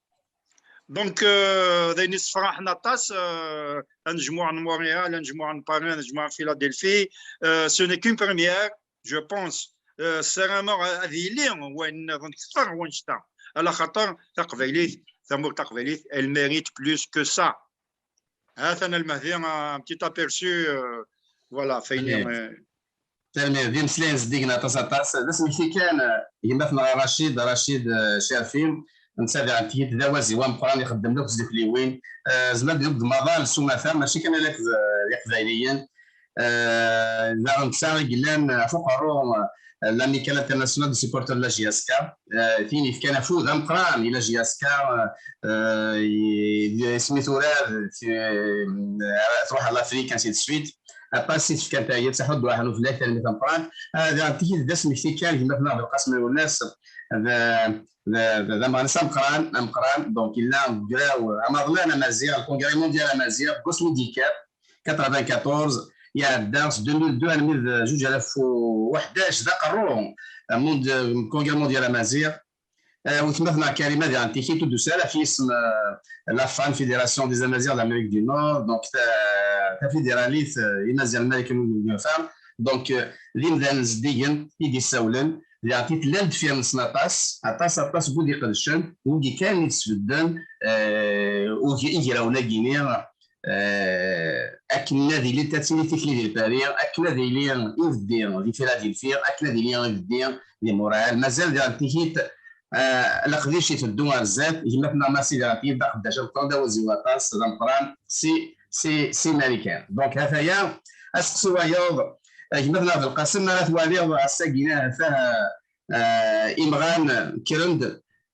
Donc, euh, d ayen issefraḥen aṭas, euh, anejmuɛ n Montréal, anejmuɛ n Paris, anejmuɛ n Philadelphie, euh, ce n'est qu'une première, je pense. Euh, ssarameɣ ad yili wayen nniḍen kter n wannect-a. Ala xaṭer taqbaylit, tamurt taqbaylit, elle mérite plus que ça. Ha-t-an a Lmehdi, un petit aperçu, euh, voilà, f ayen i, euh, Tanemmirt, d imeslayen zeddigen aṭas, aṭas. D asmekti kan, eh, gma-tneɣ Racid, Racid, eh, Cerfi, netta diɣen tigi d awaziw ameqqran, ixeddem akk s tdukliwin. Eh, zemren ad d-nini d maḍal s umata, mačči kan ala akk d, eh, d Iqbayliyen. Eh, daɣen netta i yellan ɣef uqerru, eh, l'Amicale Internationale de Supporters de la J S K, eh, tin yefkan afud ameqqran i la J S K, eh, eh, i, i, isem-is tura, eh, tṛuḥ ɣer l'Afrique, ainsi de suite. Aṭas i tefkan tayet, Saḥut Dwaḥ n Uflak, tanemmirt tameqqrant. Ah, daɣen tigi d asmekti kan, gma-tneɣ Belqasem Lwennas, d, d, d, d ameɣnas ameqqran, ameqqran, donc yella deg ugraw amaḍlan amaziɣ, le Congrès mondial amaziɣ, deg wasmi d-yekker, quatre-vingt-quatorze, iɛedda s deux mille deux armi d zuǧ alaf u ḥdac, d aqerru, euh, mond-, euh, Congrès mondial amaziɣ. Euh, weltma-tneɣ Karima diɣen tigi ur d-tusi ara ɣef yisem, euh, la FAM, Fédération des Amaziɣ d'Amérique du Nord, donc ta-, tafidiralit, euh, Imaziɣen n Marikan n Ugafa. Donc, euh, d imdanen zeddigen i d-issawlen, diɣen tella deffir-nsen aṭas, aṭas, aṭas n wid iqedcen, wigi kan i d-sbedden, euh, ug-, igrawen-agi-nni, euh, akken ad ilint ad tili tikli di Lpari, akken ad ili ibeddi di Philadelphie, akken ad ili ibeddi di Montréal. Mazal diɣen tigi Ah, leqdic iteddu ar zdat, gma-tneɣ Massi Dratib d aqeddac ameqqran, d awezziw aṭas, d ameqqran si, si, si Marikan. Donc, ha-t-aya, aseqsi wayeḍ, ah, gma-tneɣ Belqasem, ma ara twaliḍ ass-agi, ha-t-a, ah, imɣan kkren-d,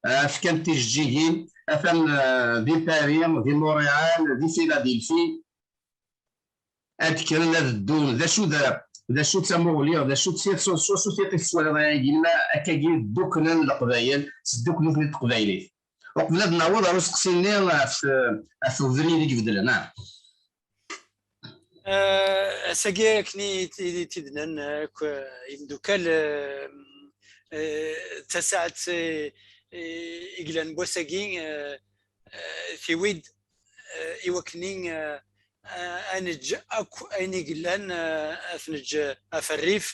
ah, fkan-d tijeǧǧigin, atan, ah, di Paris, di Montréal, di Philadelphie, ad kkren ad ddun. D acu d, d acu d tamuɣli, d acu d tiṭ, s wacu tiṭ i tettwaliḍ ayagi, ma akkagi dduklen Leqbayel, tesdukkel-iten-id teqbaylit? Uqbel ad naweḍ ar useqsi-nni ɣef, ɣef ubrid i ibeddlen, ah. Eh, ass-agi akken i t-id-nnan akk, eh, imeddukal, eh, eh, d tasaɛet, eh, eh, i yellan n wass-agi, eh, eh, tiwi-d, eh, i wakken, eh, eh, ad neǧǧ akk ayen i yellan, eh, ad t-neǧǧ ɣef rrif,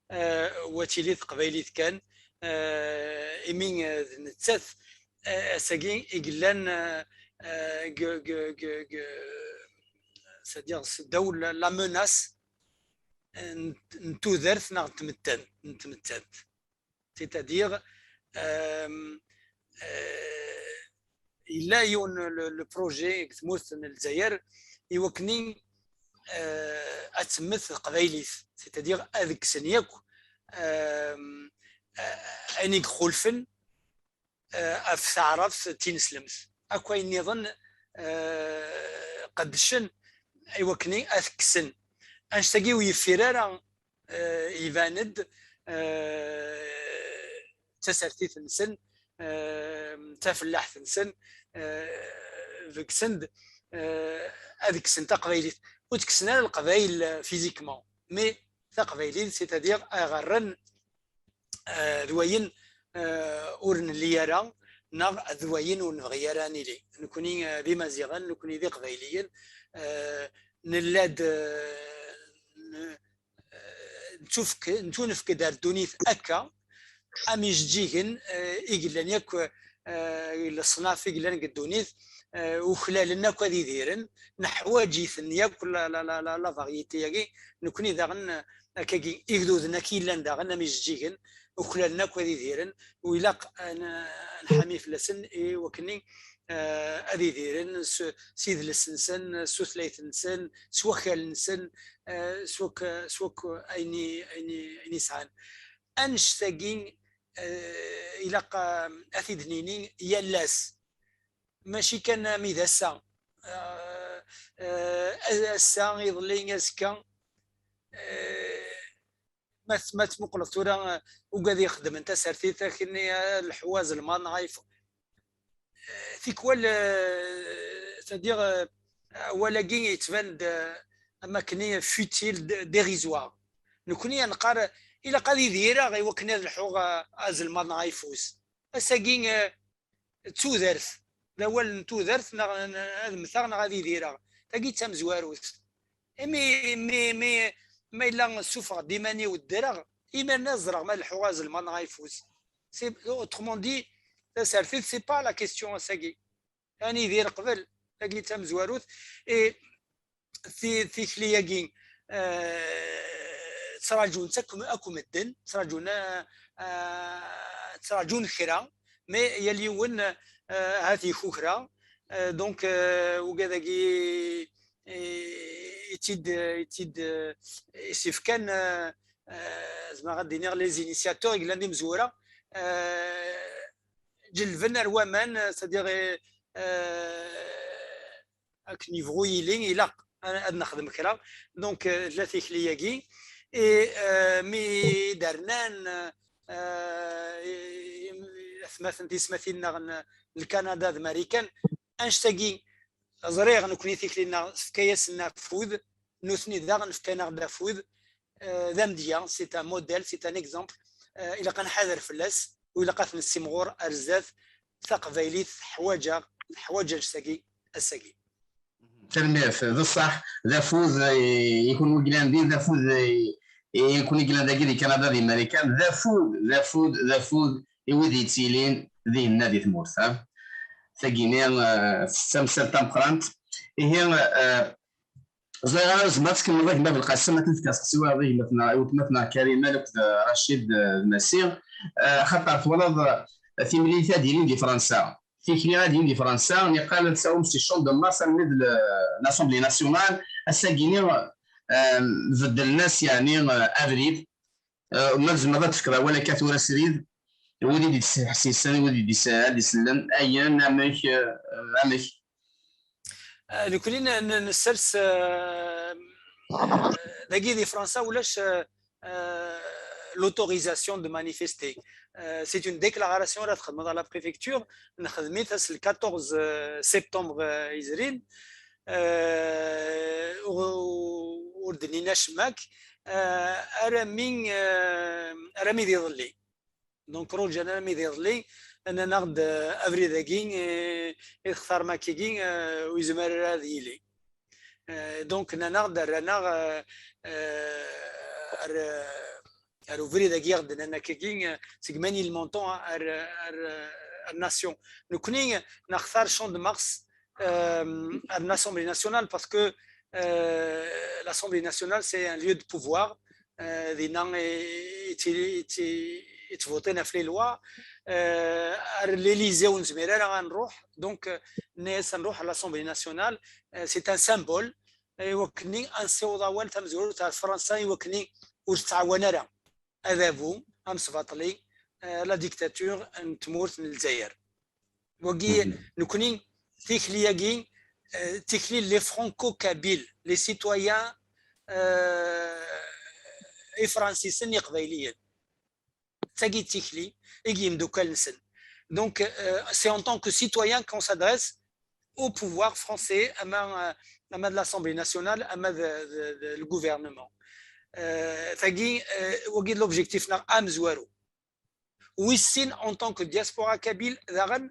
eh, wa tili teqbaylit kan, eh, imi, eh, d nettat, eh, ass-agi i yellan, eh, eh, g-, g-, g-, g-, c'est-à-dire seddaw la, la menace, eh, n, n tudert neɣ n tmettant, n tmettant. C'est-à-dire, euh, euh, yella yiwen le, le projet deg tmurt n Lezzayer i wakken, euh, ad temmet teqbaylit, c'est-à-dire ad kksen yakk, euh, euh, ayen i ixulfen, euh, ɣef taɛrabt tineslemt. Akk ayen nniḍen, euh, qeddcen i wakken ad t-kksen. Annect-agi ur yeffir ara, eh, iban-d, eh, d tasertit-nsen, eh, d tafellaḥt-nsen, eh, begsen-d, eh, ad kksen taqbaylit. Ur tt-kksen ara Leqbayel, eh, physiquement, mais taqbaylit, c'est-à-dire aɣerren, eh, d wayen, eh, ur nelli ara, neɣ d wayen ur nebɣi ara ad nili. Nekni, eh, d Imaziɣen, nekni d Iqbayliyen, eh, nella-d, eh, n-, eh, nettufk-, nettunefk-d ar ddunit akka, am ijeǧǧigen, eh, i yellan yakk, eh, leṣnaf i yellan deg ddunit, eh, uklalen akk ad idiren, neḥwaǧ-iten yakk la, la, la, la, la variété-agi, nekni daɣen, eh, akkagi, igduden akk yellan daɣen am ijeǧǧigen, uklalen akk ad idiren, u ilaq ad n-, ad nḥami fell-asen i wakken, eh, ad idiren s, s idles-nsen, s tutlayt-nsen, s wakal-nsen, eh, s wakk, s wakk ayen i, ayen i, ayen i sɛan. Annect-agi, eh, ilaq, eh, ad t-id-nini yal ass. Mačči kan ami d ass-a. Eh, eh, ass-a, iḍelli, azekka. Eh, ma t-, ma tmuqleḍ tura, eh, ugad ixeddmen tasertit, akken, eh, leḥwa azelmaḍ neɣ ayeffus. Eh, tikwal, eh, c'est-à-dire, eh, awal-agi yettban-d, eh, am akken futile, d-, dérisoire. Nekni ad neqqar, ilaq ad idireɣ i wakken ad lḥuɣ, eh, azelmaḍ neɣ ayeffus. Ass-agi, eh, d tudert, d awal n tudert, neɣ n-, ad mmteɣ neɣ ad idireɣ. Tagi d tamezwarut. Imi, mi, mi, ma yella ssufɣeɣ-d iman-iw ddreɣ, imiren ad ẓreɣ ma leḥḥuɣ azelmaḍ neɣ ayeffus. C'est, autrement dit, tasertit, c'est pas la question ass-agi. Ad nidir qbel, tagi d tamezwarut. Et ti-, tikli-agi, eh, ttraǧun-tt akk, akk medden, ttraǧun, eh, eh, ttraǧun kra, mais yal yiwen, eh, ahat ikukra. Eh, donc, eh, ugad-agi, eh, i tt-id, i tt-id, eh, i s-ifkan, eh, eh, zemreɣ ad d-iniɣ les initiateurs, i yellan d imezwura, eh, ǧellben ar waman, eh, c'est-à-dire, eh, eh, akken yebɣu yili, ilaq ad, ad nexdem kra. Donc, eh, tella tikli-agi. Et, eh, mi d-rnan, eh, i, i, atmaten, tismatin-nneɣ n, n Lkanada d Marikan, annect-agi, ẓriɣ nekni tikli-nneɣ tefka-yasen afud, nutni daɣen fkan-aɣ-d afud, eh, d amedya, c'est un modèle, c'est un exemple, eh, ilaq ad nḥader fell-as, u ilaq ad t-nessimɣur ar zdat. Taqbaylit teḥwaǧ-aɣ, teḥwaǧ annect-agi ass-agi. Tanemmirt, d ṣṣeḥ, d afud, eh, i kunwi yellan din, d afud, eh, i kunwi yellan dagi di Kanada, di Marikan, d afud, d afud, d afud i wid yettilin dinna di tmurt, ha? Tagini, eh, d tamsalt tameqqrant. Ihi, eh, ẓriɣ ara tzemreḍ ad tkemmleḍ a gma Belqasem, ad t-tefkeḍ aseqsi wayeḍ i gma-tneɣ, i weltma-tneɣ Karima akked, eh, Racid, eh, d Massi. Eh, axaṭer twalaḍ, eh, timlilit ad ilin di Fransa. Tikli ad ilin di Fransa, niqal ad tsawem si Champ de Mars armi d le- l'Assemblée nationale, ass-agi-ni, euh, beddlen-as, yeɛni, euh, abrid. Euh, ma tzemreḍ ad tefkeḍ awal akka tura srid, i wid i d-yettḥessisen, i wid i d-is- ad d-isellen, ayen, amek, euh, amek? Euh, nekkni n- n- nessers, euh, euh, dagi di Fransa ulac, euh, euh, l'autorisation de manifester. Euh, c'est une déclaration ara txedmeḍ à la préfecture, nexdem-it ass le quatorze, euh, septembre, euh, yezrin. Euh, ur ur d-nnin acemma akk, euh, arami, euh, arami d iḍelli. Donc, ruǧan armi d iḍelli, nnan-aɣ-d, euh, abrid-agi, euh, i textarem akkagi, euh, ur yezmir ara ad yili. Euh, donc, nnan-aɣ-d, rran-aɣ, euh, euh, ar, ar ubrid-agi i ɣ-d-nnan akkagi, euh, seg Ménilmontant ar, ar, ar Nation. Nekkni nextar Champ de Mars, euh, ar l'Assemblée nationale parce que, euh, l'Assemblée nationale, c'est un lieu de pouvoir. Euh, dinna i- i- i- i- i ttvuṭin ɣef les lois. Euh, ar l'Élysée ur nezmir ara ad nruḥ. Donc, euh, nnan-as ad nruḥ à l'Assemblée nationale. Euh, c'est un symbole. I wakken ad nessiweḍ awal tamezwarut ar Fransa, i wakken ur tettɛawan ara adabu amesbaṭli, euh, la dictature n tmurt n Lezzayer. Wagi, nekkni, tikli-agi, euh, tikli les franco-kabyles, les citoyens, euh, ifransisen iqbayliyen. D tagi d tikli i yimeddukal-nsen. Donc, euh, c'est en tant que citoyen qu'on s'adresse au pouvoir français, ama, euh, ama de l'Assemblée nationale, ama de, de, de, le gouvernement. Euh, tagi, euh, wagi d l'objectif-nneɣ amezwaru. Wis sin, en tant que diaspora kabyle, daɣen,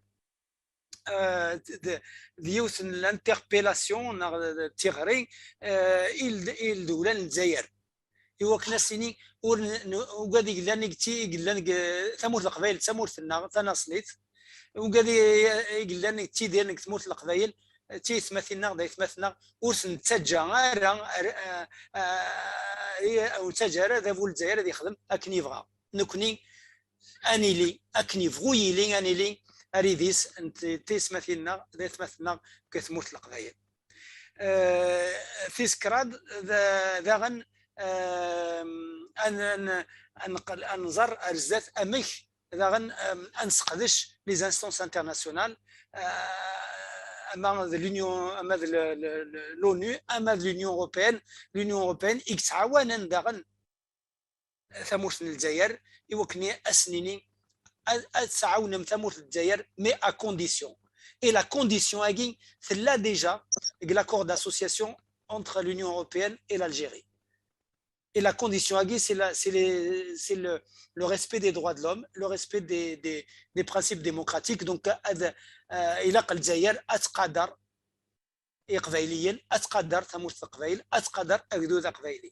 euh, d, d, d yiwet n l'interpellation neɣ d, d tiɣri, euh, i l-, i ldewla n Lezzayer. I wakken ad s-nini, ur n-, n-, ugad i yellan deg ti-, i yellan deg, eh, tamurt n Leqbayel, d tamurt-nneɣ tanaṣlit. Ugad i, i yellan deg, ttidiren deg tmurt n Leqbayel, d tiyesmatin-nneɣ, d aytmaten-nneɣ, ur ten-nettaǧǧa ara, ar-, eh, eh, ur nettaǧǧa ara adabu n Lezzayer ad yexdem akken yebɣa. Nekkni, ad nili akken yebɣu yili, ad nili aridis n t-, tiyesmatin-nneɣ, d aytmaten-nneɣ deg tmurt n Leqbayel. Eh, tis kraḍ, d-, daɣen, eh, ad n-, ad n-, ad nqel-, ad nẓer ar zdat amek daɣen, eh, ad nesseqdec les instances internationales, eh, ama d l'Union, ama d le-, le-, le-, l'ONU, ama d l'Union européenne, l'Union européenne i yettɛawanen daɣen tamurt n Lezzayer, i wakken ad s-nini ad, ad tɛawnem tamurt n Lezzayer, mais à condition. Et la condition-agi tella déjà deg l'accord d'association entre l'Union européenne et l'Algérie. Et la condition-agi, c'est la, c'est les, c'est le, le respect des droits de l'homme, le respect des, des, des principes démocratiques. Donc, ad, euh, ilaq Lezzayer ad tqader Iqbayliyen, ad tqader tamurt n Leqbayel, ad tqader agdud aqbayli.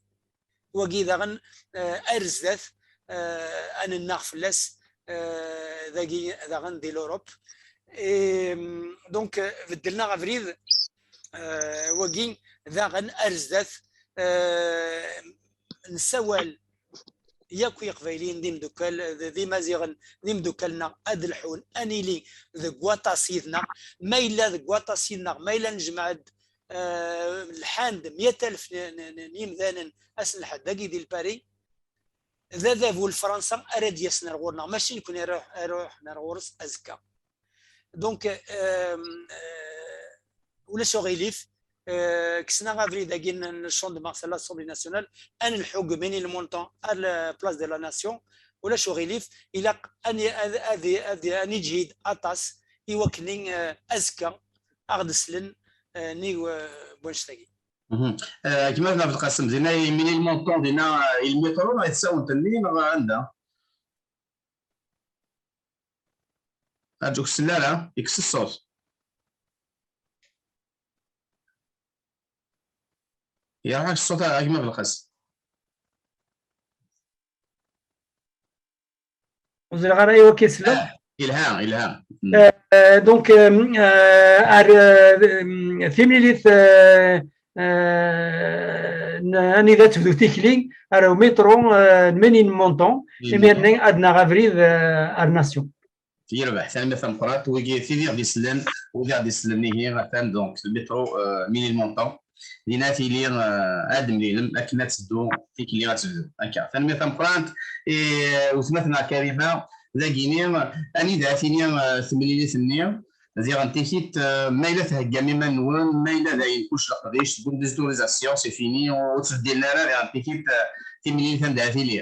Wagi daɣen, eh, ar zdat, eh, ad nennaɣ fell-as, eh, dagi daɣen di l'Europe. Et, donc, eh, beddlen-aɣ abrid, eh, wagi daɣen ar zdat, eh, nessawal yakk Iqbayliyen d imdukkal, d, d Imaziɣen d imdukkal-nneɣ ad lḥun, ad nili deg waṭas yid-neɣ. Ma yella deg waṭas yid-neɣ, ma yella nejmeɛ-d, eh, lḥan-d meyya alef n, n, n, n yimdanen ass n lḥedd dagi di Lpari, d adabu n Fransa ara d-yasen ar ɣur-neɣ, mačči nekkni ara, ara ruḥen ar ɣur-s azekka. Donc, euh, euh, ulac uɣilif, euh, kksen-aɣ abrid-agi n, n Champ de Mars à l'Assemblée nationale, ad nelḥu deg Ménilmontant à la place de la Nation, ulac uɣilif, ilaq ad, ad, ad, ad, ad neǧhid aṭas i wakken, euh, azekka ad ɣ-d-slen, euh, nnig, euh, n wannect-agi. Mhm. Euh, gma Belqasem, dinna i Ménilmontant, dinna, euh, i lmitṛu neɣ i tsawent-nni neɣ anda? Rǧu, ur k-sell ara, yekkes ṣṣut. Yerḥa-k ṣṣut a gma Belqasem. Ur ẓriɣ ara i wakka i selleɣ. Yelha, yelha. Euh, donc, euh, euh, ar, euh, timlilit, euh, euh, n-, anida tebdu tikli, ar umitru, euh, n Ménilmontant, imir-nni ad naɣ abrid, euh, ar Nation. Yerbeḥ, tanemmirt tameqqrant. Wigi, tid i ɣ-d-isellen, wid i ɣ-d-isellen ihi, atan donc le métro, euh, Ménilmontant. Dinna tili, euh, ad mlilen akken ad teddu tikli ad tebdu. Akka, tanemmirt tameqqrant i, euh, wetma-tneɣ Karima, dagini, anida tili, euh, temlilit-nni, diɣen tikit, euh, ma yella theggam iman-nwen, ma yella dayen kullec leqdic, tewwim des autorisations, c'est fini, ur ttbeddilen ara diɣen tikit, euh, timlilit anda tili.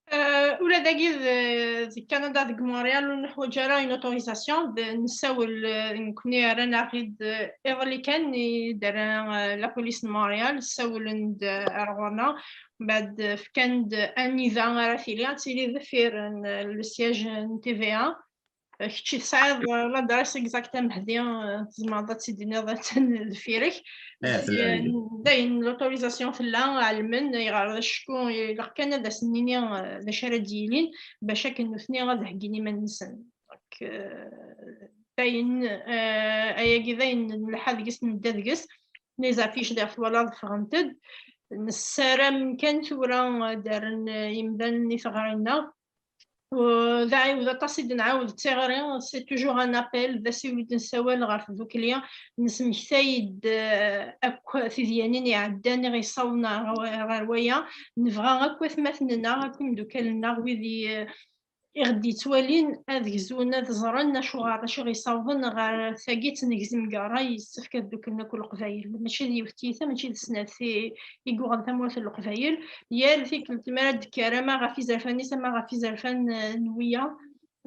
Euh, ula dagi d, d Canada, deg Montréal, ur neḥwaǧ ara une autorisation. D-, nessawel, euh, nekkni rran-aɣ-id, euh, iḍelli kan i d-terra, euh, la police n Montréal, ssawlen-d, euh, ar ɣur-neɣ, mbeɛd, euh, fkan-d anida ara tili, ad tili deffir n, euh, le siège n T V A. Kečč tesɛiḍ, euh, l'adresse exacte a Mehdi, euh, tzemreḍ ad tt-id-tiniḍ, attan deffir-k. Eh, tella. D-, dayen, l'autorisation tella, ɛelmen, ayɣer d acku ilaq kan ad asen-nini, euh, d acu ara d-yilin, bac akken nutni ad heggin iman-nsen. Donc, euh, dayen, euh, ayagi dayen nelḥa deg-s, nedda deg-s. Les affiches diɣ twalaḍ ffɣent-d. Nessaram kan tura, euh, ad d-rren, euh, yimdanen i teɣri-nneɣ. U d aɛiwed aṭas i d-nɛawed d tiɣri, c'est toujours un appel, d asiwel i d-nessawal ɣer tdukli, nesmektay-d, eh, akk tidyanin iɛeddan i ɣ-yessawḍen ɣer wa-, ɣer waya. Nebɣa akk atmaten-nneɣ, akk imeddukal-nneɣ, wid i, i ɣ-d-yettwalin, ad gzun, ad ẓren acuɣer, acu i ɣ-yessawḍen ɣer tagi, ttnegzem deg ṛṛay, yessefk ad dduklen akk Leqbayel. Mačči d yiwet tiyita, mačči d snat i, i yuɣen tamurt n Leqbayel. Yal tikkelt mi ara d-tekker, ama ɣef izerfan-is, ama ɣef izerfan, eh, n wiyaḍ,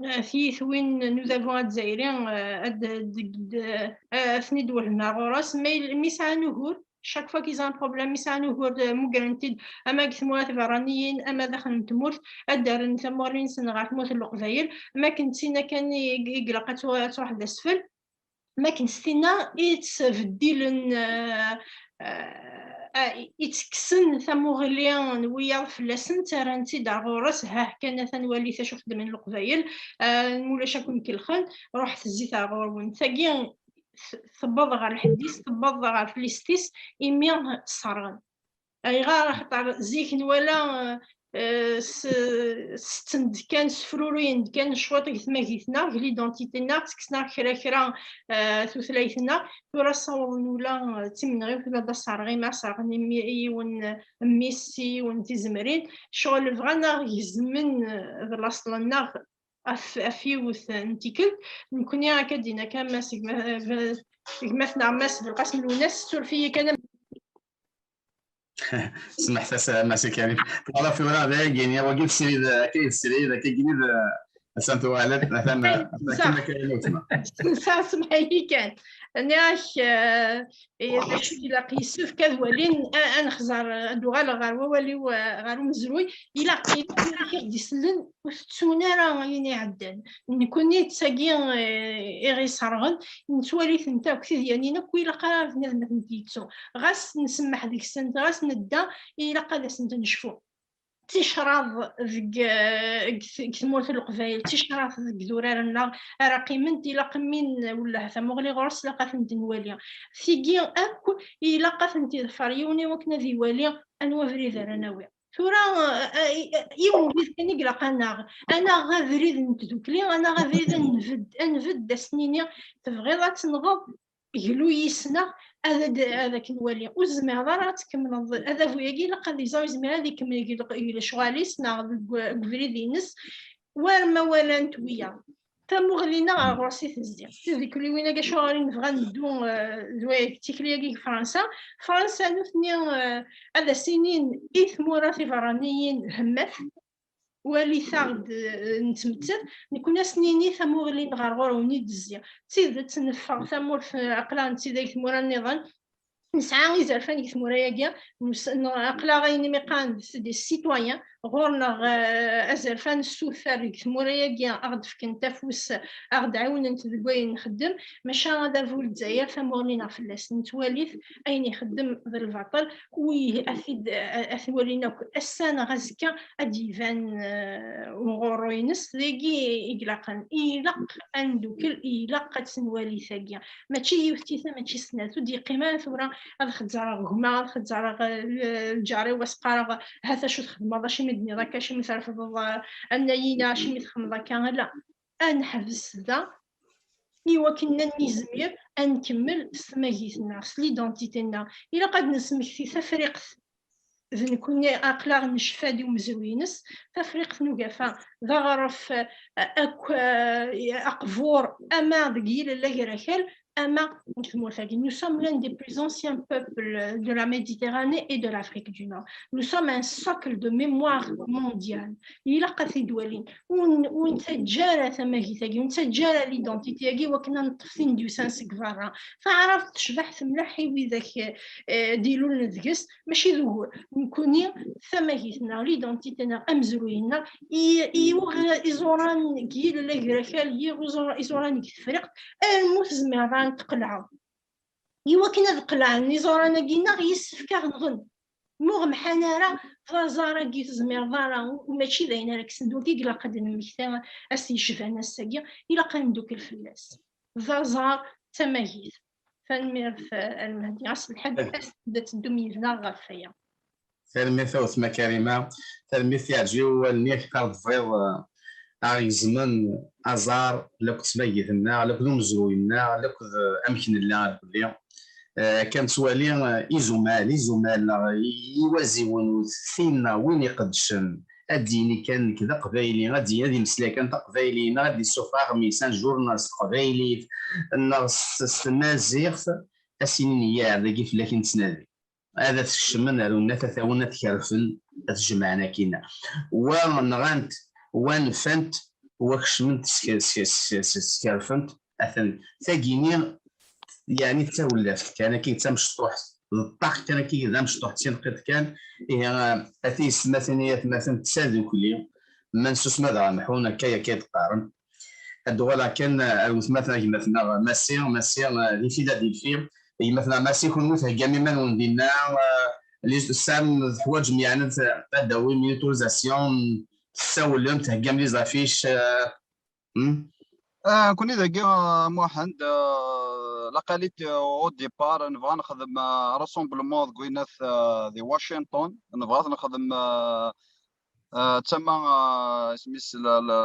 eh, tiyitwin n udabu azzayri, eh, ad d-, d-, d-, eh, ad ten-id-wehmeɣ ɣur-s. Ma yel-, mi sɛan ugur, chaque fois qu'ils ont un problème, mi sɛan ugur, eh, mmugren-t-id, ama deg tmura tiberraniyin, ama daxel n tmurt, ad d-rren tamuɣli-nsen ɣer tmurt n Leqbayel, am akken d tinna kan i, i ilaq ad tru-, ad truḥ d asfel. Makken s tinna i ttbeddilen, eh, eh, i ttekksen tamuɣli n wiyaḍ fell-asen, ttarran-tt-id ar ɣur-s, hah kan atan walit acu xeddmen Leqbayel, eh, ma ulac ad ken-kellxen, ruḥet zzit ar ɣur-wen. Tagi t-, tewweḍ ɣer lḥedd-is, tewweḍ ɣer tlisit-is, imi sserɣen. Ayɣer? Axaṭer zik nwala, eh, s-, setten-d kan, sefruruyen-d kan cwiṭ deg tmagit-nneɣ, deg l'identité-nneɣ, ttekksen-aɣ kra kra, eh, tutlayt-nneɣ. Tura ssawḍen ula, eh, d timenɣiwt, ula d aserɣ, imi sserɣen imi-, yiwen, eh, mmi-s, yiwen tizemrin. Ccɣel bɣan ad aɣ-gezmen, eh, d laṣel-nneɣ ɣef, ɣef yiwet n tikkelt. Nekkni akka d-yenna kan Mass gma-, eh, gma-tneɣ Mass Belqasem Lwennas, tessuref-iyi kan am- Smeḥt-as a Mass Karim. Twalaḍ tura d ayagi-nni, wagi d srid, akka d srid, akka gini d, asan tuɣal-d, atan, atan kan akka n weltma. Tensa, semmeḥ-iyi kan. Nniɣ-ak, eh, eh, d acu i ilaq, yessefk ad walin, a-, ad nexẓer, ad uɣaleɣ ɣer wawal-iw, eh, ɣer umezruy, ilaq, ilaq wid i ɣ-d-isellen ur tettun ara ayen iɛeddan. Nekkni d tagi, eh, i ɣ-iserɣen, nettwali-tent akk, tidyanin akk, ilaq ara bnadem ad tent-yettu. Ɣas nsemmeḥ deg-sent, ɣas nedda, ilaq ad asent-necfu. D ticraḍ deg, eh, deg t-, deg tmurt n Leqbayel, d ticraḍ deg idurar-nneɣ ara qqiment, ilaq min wellah tamuɣli ɣur-s, ilaq ad tent-nwali. Tigi akk ilaq ad tent-iḍfer yiwen i wakken ad iwali anwa abrid ara nawi. Tura, eh, eh, yiwen ubrid kan i ilaq ad naɣ, ad naɣ abrid n tdukli, ad naɣ abrid ad nbedd, ad nbedd, ad s-nini, tebɣiḍ ad tenɣeḍ, glu yis-neɣ, ad, ad, ad k-nwali. Ur tezmireḍ ara ad tkemmleḍ. Adabu-agi ilaq ad iẓer, ur yezmir ad ikemmel deg le-, deg lecɣal-is neɣ deg, deg ubrid-ines, war ma walan-t wiyaḍ. Tamuɣli-nneɣ ɣer ɣur-s i tezzi. Tidikliwin-agi, acuɣer i nebɣa ad neddu, eh, d wa-, d tikli-agi deg Fransa? Fransa, nutni, eh, ad as-inin i tmura tiberraniyin, hemmat, walit-aɣ-d, eh, nettmettat, nekkni ad as-nini tamuɣli-nneɣ ɣer ɣur-wen i d-tezzi. D tidet, neffeɣ tamurt, eh, aql-aɣ nettideg tmura nniḍen, nesɛa izerfan deg tmura-agi, nes-, n-, aql-aɣ ayen imi qqaren d, des citoyens, ɣur-neɣ, eh, azerfan nessuter deg tmura-agi, ad ɣ-d-fkent afus, ad ɣ-d-ɛiwnent deg wayen nxeddem, maca adabu n Lezzayer tamuɣli-nneɣ fell-as, nettwali-t ayen ixeddem d lbaṭel, wi ad t-id-, ad t-walin akk ass-a neɣ azekka, ad d-iban, eh, uɣurru-ines. Dagi i ilaqen, ilaq ad ndukkel, ilaq ad tt-nwali tagi. Mačči yiwet tiyita, mačči snat. Ur d-yeqqim ara tura ad xezzreɣ gma, ad xezzreɣ, eh, lǧar-iw, ad s-qqareɣ, "Hat acu txedmeḍ, acimi d-nniḍ akka, acimi trefdeḍ, eh, annayi-ina, acimi txedmeḍ akka?" Ala. ad neḥbes da i wakken ad nizmir ad nkemmel s tmagit-nneɣ, s l'identité-nneɣ. Ilaq ad nesmekti Tafriqt d nekkni aql-aɣ necfa-d i umezruy-ines. Tafriqt n ugafa d aɣref, eh, akk, eh, aqbur, ama deg yilel agrakal, ama deg tmurt-agi. Nous sommes l'un des plus anciens peuples de la Méditerranée et de l'Afrique du Nord. Nous sommes un socle de mémoire mondiale. Ilaq ad t-id-walin. Ur n-, ur nettaǧǧa ara tamagit-agi, ur nettaǧǧa ara l'identité-agi wakken ad neṭṭef tin d-yusan seg berra. Taɛrabt tecbeḥ, temleḥ i widak, eh, d-ilulen deg-s, mačči d ugur. Nekkuni, tamagit-nneɣ, l'identité-nneɣ, amezruy-nneɣ, i, i yuɣ iẓuran deg yilel agrakal, i yuɣ iẓuran deg Tefriqt, armu tezmireḍ ad n-tqelɛeḍ. I wakken ad qelɛen iẓuran-agi-nneɣ, yessefk ad nɣen. Ma ur mḥan ara, d aẓar-agi tezmireḍ ara, u mačči d ayen ara kksen. Donc, i ilaq ad d-nemmekti ass yecban ass-agi, ilaq ad neddukel fell-as. D aẓar, d tamagit. Tanemmirt, eh, a Lmehdi. Ass lḥedd, eh, ad teddum yid-neɣ ɣef waya. Tanemmirt a weltma Karima. Tanemmirt, yeɛjeb-iyi wawal-nni, akken teqqareḍ tebɣiḍ, eh, aɣ-gezmen aẓar, lakk d tmagit-nneɣ, lakk d umezruy-nneɣ, lakk d, eh, amek nella irkelli. Eh, kan nettwali, eh, izumal, izumal neɣ i-, iwaziwen u tin neɣ win iqeddcen, ad d-yini kan nekk d aqbayli, ad d-yini, ad yemmeslay kan taqbaylit, neɣ ad d-yessufeɣ aɣmis, un jour neɣ s teqbaylit, neɣ s, s tmaziɣt, ad s-inin, ya, dagi fell-ak i nettnadi. Ad t-kecmen ar unnat, ad t-awen, ad t-kerfen, ad t-jemɛen akkin. Wa nɣan-t, wa nfan-t, wa kecmen-t, sk-, sk-, sk-, sk-, skerfen-t. Atan tagini, yeɛni d tawlaft kan, akka d tamecṭuḥt, d ṭṭaq kan, akka d amecṭuḥ, d tinqiḍt kan. Ihi, a tiyessetmatin, ay atmaten, d tadukli, ma nsusem ad aɣ-mḥun, akka, akka i d-qqaren. Ad d-uɣaleɣ kan ar wetma-tneɣ, gma-tneɣ Massi, Massi, eh, di Philadelphie. Gma-tneɣ Massi, kunwi theggam iman-nwen dinna, eh, li-, tesɛam, teḥwaǧem yeɛni ad, ad d-tawim une autorisation, tessawlem, theggam les affiches, eh, hmm? Ah, nekkni dagi, ah, Muḥend, ah, laqalit, ah, au départ, nebɣa nexdem, ah, rassemblement deg winat, ah, di Washington, nebɣa ad nexdem, ah, ah, tama, ah, isem-is la, la,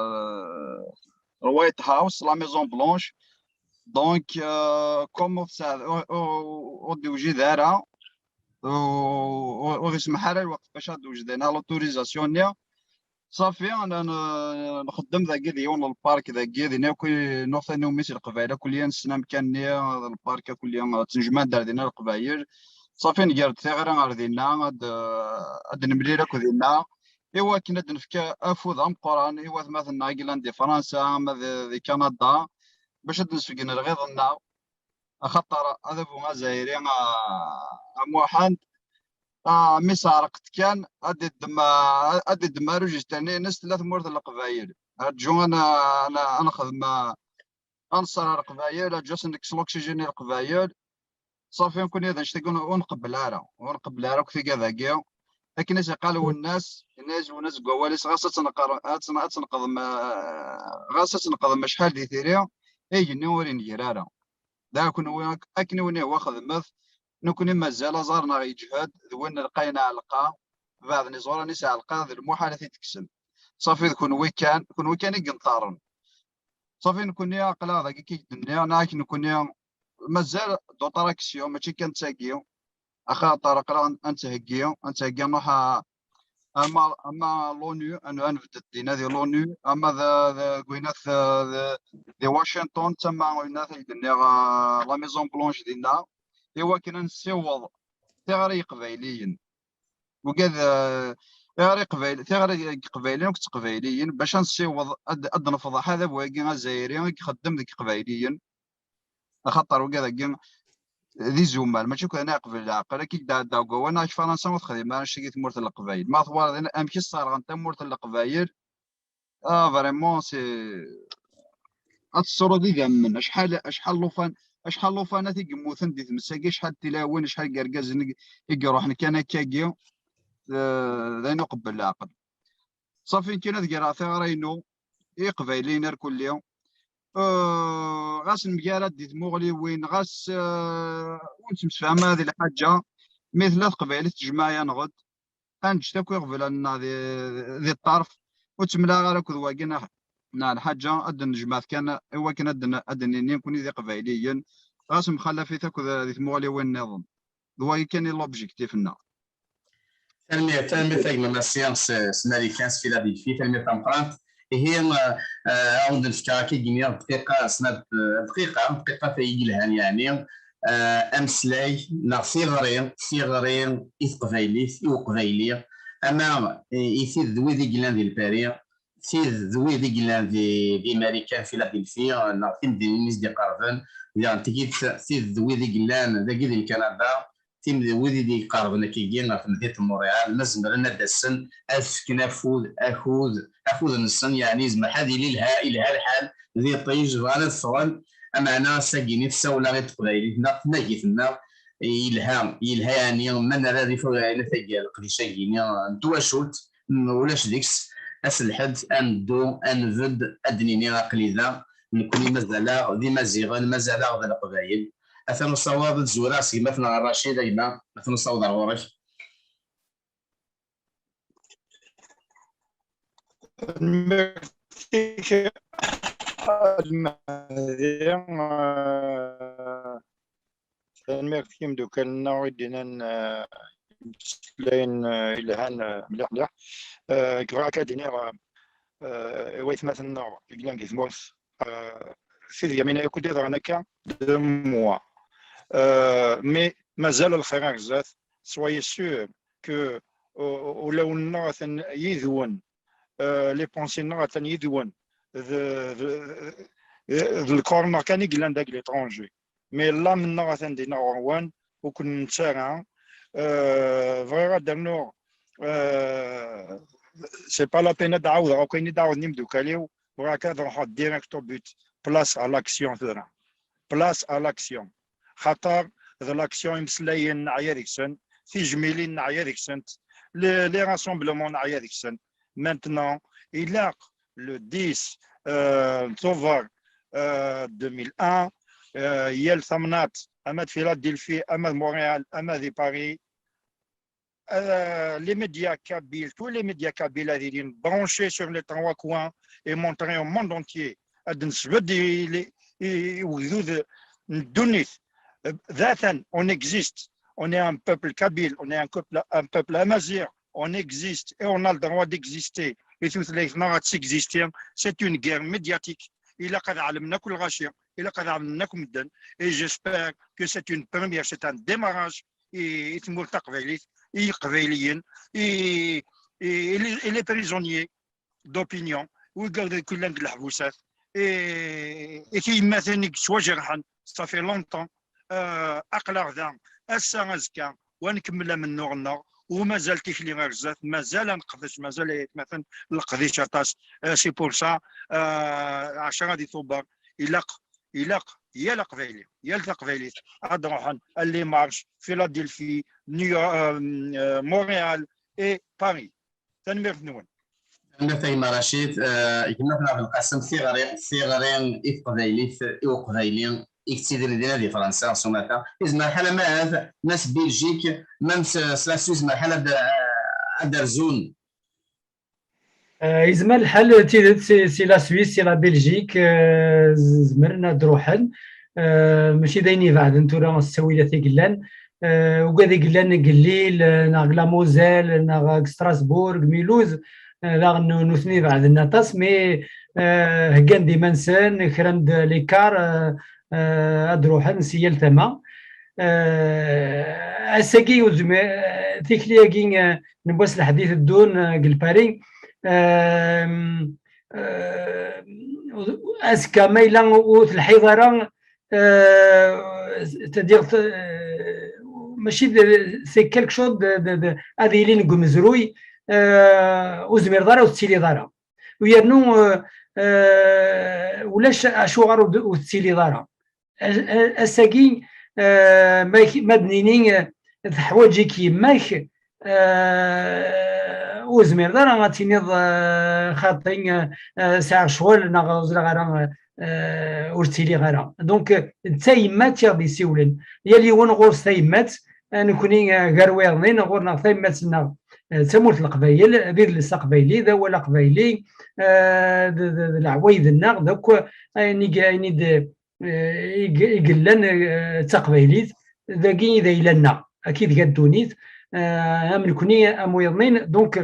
la White House, la Maison Blanche. Donc, ah, comme ur tesɛa-, ur, ur, ur d-iwjid ara, ur, ur, ur yesmaḥ ara lweqt bac ad d-wejden l'autorisation-nni. Ṣafi, n-, n-, nxeddem dagi di yiwen n lpark dagi, din akk i nuɣ tannumi si Leqbayel, akk liya nessen amkan-nni, d lpark akk liya, ttnejmaɛen-d ar dinna Leqbayel. Ṣafi, nger-d tiɣri ar dinna, ad, ad nemlil akk dinna, i wakken ad d-nefk afud ameqqran i watmaten-nneɣ i yellan di Fransa, ama di, di Kanada, bac ad d-nesfeggen lɣiḍ-nneɣ. Axaṭer adabu azzayri, a, a Muḥend, a, mi seɛreqt kan, ad d-iddem, a, ad d-iddem arujister-nni-ines tella tmurt n Leqbayel. Rǧu ad n-, ad n-, ad nexdem, a, ad nṣer ar Leqbayel, rǧu ad sen-nekkes l'oxygène i Leqbayel. Ṣafi, nekkni d annect-agi ur, ur nqebbel ara, ur nqebbel ara akk tigad-agi. Akken i s-iqqal Wennas, yenna-yas Wennas deg wawal-is, ɣas ad tneqr-, ad tn-, ad tneqḍem, a, ɣas ad tneqḍem acḥal di tiri, igenni ur inger ara. Da kunwi ak-, akken i wen-ihwa xedmet, nekkni mazal aẓar-nneɣ yeǧhed, d win n lqayen aɛelqa, beɛden iẓuran-is aɛelqa, d lmuḥal ad t-id-kksen. Ṣafi, d kunwi kan, kunwi kan i yenṭerren. Ṣafi, nekkni aql-aɣ dagi i k-d-nniɣ, neɣ nekkni mazal d'autres actions, mačči kan d tagi, axaṭer aql-aɣ ad nettheggi, ad nettheggi ad nruḥ a, ama, ama l'ONU, ad, ad nbedd dinna di l'ONU, ama d, d, gwinat, d, di Washington, tama winat ay d-nniɣ, a, la Maison Blanche dinna, i wakken ad nessiweḍ tiɣri i Yiqbayliyen. Ugad, a, tiɣri Iqbayl-, tiɣri n Yiqbayliyen akked Teqbayliyin, bac ad nessiweḍ, ad, ad nefḍeḥ adabu-agi azzayri i ixeddem deg Iqbayliyen. Axaṭer wigad-agi d izumal, mačči akk d anaɛqeb n leɛqel. Akka i d-ɛeddaɣ deg wawal, neɣ Fransa ur texdim ara annect-agi i tmurt n Leqbayel. Ma twalaḍ amek i sserɣen tamurt n Leqbayel, ah, vraiment, c'est, ad tessruḍ idammen. Acḥal, acḥal llufan, acḥal llufan i yemmuten di tmes-agi, acḥal n tilawin, acḥal n yergazen i, i iruḥen kan akkagi, eh, d ayen uqebbel leɛqel. Ṣafi, nekkini ad greɣ tiɣri-inu i Iqbayliyen irkelli. Eh, ɣas nemgarad di tmuɣliwin, ɣas, eh, ur nettemsefham ara di lḥaǧa, mi tella teqbaylit tejmeɛ-aneɣ-d, ad neǧǧet akk iɣeblan-nneɣ di, di ṭṭerf, ur ttemlaɣ ara akked wagi, neɣ neɣ lḥaǧa ad d-nejmeɛ kan i wakken ad d-, ad d-nini nekkni d Iqbayliyen, ɣas mxalafit akk di tmuɣliwin nniḍen. D wagi kan i l'objectif-nneɣ. Tanemmirt, tanemmirt a gma Massi s, s Marikan s Philadelphie, tanemmirt tameqqrant. Ihi, eh, eh, ad awen-d-nefk akka i d-nniɣ dqiqa, snat, eh, dqiqa, dqiqa tayi yelhan yeɛni, eh, ameslay neɣ tiɣri, tiɣri i teqbaylit, i uqbayli, ama i, i tid d wid i yellan di Lpari, tid d wid i yellan di, di Marikan, Philadelphie, neɣ timdinin i s-d-iqerben, diɣen tigit tid d wid i yellan dagi di Lkanada, tim d wid i d-iqerben akkagi ɣer temdint n Montréal, ma zemren ad d-asen ad fken afud, akud, akud-nsen, yeɛni yezmer ad yili ilha, ilha lḥal d iṭij, bɣan ad ffɣen, ameɛna ass-agi-nni tessawla i teqbaylit neɣ tnagit-nneɣ, yelha, yelha yeɛni ma nerra rrif ur yeɛni tagi leqdic-agi-nni n twacult, ulac deg-s aselḥed, ad neddu, ad nbedd, ad d-nini aql-i da, nekkni mazal-aɣ d Imaziɣen, mazal-aɣ d Leqbayel. Atan usawaḍ ad zureɣ s gma-tneɣ Racid, a gma, atan usawaḍ ar ɣur-k. Tanemmirt-ik a Lmehdi. Tanemmirt i yimeddukal-nneɣ i d-yennan imeslayen yelhan mliḥ mliḥ. Bɣiɣ kan ad d-iniɣ i waytmaten-nneɣ i yellan di tmurt, Sidi Yamina yakk i d-yeḍran akka, deux mois. Mais mazal lxir ar zdat, soyez sûr que ulawen-nneɣ atan yid-wen, les pensées-nneɣ atan yid-wen, d lkor-nneɣ kan i yellan deg l'étranger. Mais l'âme-nneɣ atan dinna ɣur-wen, ur ken-nettu ara. Bɣiɣ ad d-rnuɣ, c'est pas la peine ad d-ɛawdeɣ akk ayen i d-ɛawden imdukal-iw, bɣiɣ kan ad ruḥeɣ direct au but, place à l'action tura. Place à l'action. Xaṭer d l'action, imeslayen neɛya deg-sen, tijmilin neɛya deg-sent, les rassemblements neɛya deg-sen. Maintenant, ilaq le dix tuber deux mille un, yal tamnaḍt, ama d Philadelphie, ama d Montréal, ama d Paris, les médias kabyles, tous les médias kabyles ad ilin branchés sur les trois coins et montrer au monde entier. Ad nesbedd i ugdud n ddunit. D atan, on existe. On est un peuple kabyle, on est un peuple, un peuple amazigh, on existe et on a le droit d'exister. Et tutlayt-nneɣ ad texisti. C'est une guerre médiatique. Ilaq ad ɛelmen akk lɣaci, ilaq ad ɛelmen akk medden. Et j'espère que c'est une première, c'est un démarrage i tmurt taqbaylit, i Yiqbayliyen, i, i, i les prisonniers d'opinion, wigad akk yellan deg leḥbusat, i, i tiyemmatin i yettwajerḥen, ça fait longtemps, aql-aɣ da, ass-a, azekka, wa nkemmel amennuɣ-nneɣ, u mazal tikli ar zdat, mazal ad neqdec, mazal ay atmaten leqdic aṭas. C'est pour ça, ɛecra di Tubeṛ, ilaq, ilaq yal aqbayli, yal taqbaylit ad ruḥen à les marches, Philadelphie, New York, Montréal et Paris. Tanemmirt-nwen. Tanemmirt a gma Racid. Gma-tneɣ Belqasem, tiɣri, tiɣri i teqbaylit, i uqbayli i yettidiren dinna di Fransa s umata. Yezmer lḥal ama ahat ma s Belgique, ma s la Suisse, yezmer lḥal ad d-rzun. Yezmer lḥal d tidet si la Suisse, si la Belgique, zemren ad d-ruḥen. Mačči d ayen ibeɛden tura s ttawilat i yellan. Ugad i yellan deg Lille, neɣ deg la Moselle, neɣ deg Strasbourg, Mulhouse, daɣen nutni beɛden aṭas, mais heggan-d iman-nsen, kran-d les cars, ad d-ruḥen si yal tama. Ass-agi, tikli-agi n wass n lḥedd iteddun deg Lpari, azekka ma yella ur telḥiḍ ara, c'est-à-dire, mačči d, c'est quelque chose de, de, de, ad ilin deg umezruy, ur zmireḍ ara ur tettiliḍ ara. U yernu ulac acuɣer ur tettiliḍ ara. Ass-agi, ma d-nini teḥwaǧ-ik yemma-k, ur zmireḍ ara ad tiniḍ xaṭi, sɛiɣ ccɣel neɣ ur ẓriɣ ara, ur ttiliɣ ara. Donc d tayemmat i ɣ-d-yessiwlen. Yal yiwen ɣur-s tayemmat, Eh, nekkni, eh, gar wayeḍnin, ɣur-neɣ tayemmat-nneɣ, eh, d tamurt n Leqbayel, d idles aqbayli, d awal aqbayli, eh, d, d, d leɛwayed-nneɣ, d akk ayen i, ayen i d, eh, i, i yellan, eh, d taqbaylit, dagi i d ayla-nneɣ, akka i tga ddunit, eh, am nekkni, am wayeḍnin. Donc,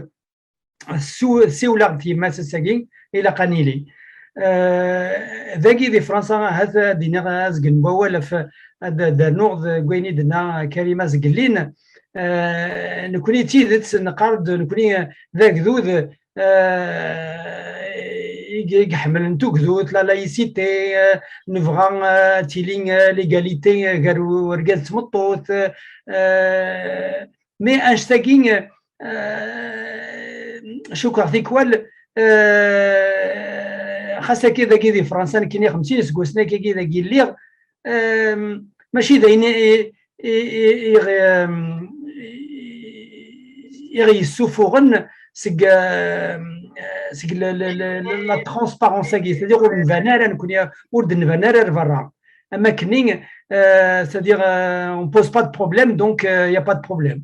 Ssu-, ssiwleɣ-d i yemma-s ass-agi, ilaq ad nili. Eh, dagi di Fransa, ahat ad d-iniɣ azgen n wawal ɣef, ad, ad d-rnuɣ deg wayen i d-tenna Karima Zegellin. Eh, nekkni d tidet neqqar-d, nekkni d agdud, eh, i, i iḥemmlen tugdut, la laïcité, eh, nebɣa, eh, ad tili, eh, l'égalité, eh, gar urgaz d tmeṭṭut, eh, mais annect-agi, eh, cukkeɣ tikwal, eh, xas akka dagi di Fransa, nekkini xemsin iseggasen akkagi dagi lliɣ, eh, mačči d ayen i, i, i, i, i, i ɣ-yessufuɣen seg, eh, seg la, la, la, la, la transparence-agi, c'est-à-dire ur nban ara nekkni, ur d-nban ara ar berra. Am akkenni, eh, c'est-à-dire, eh, on pose pas de problème, donc, eh, il y a pas de problème.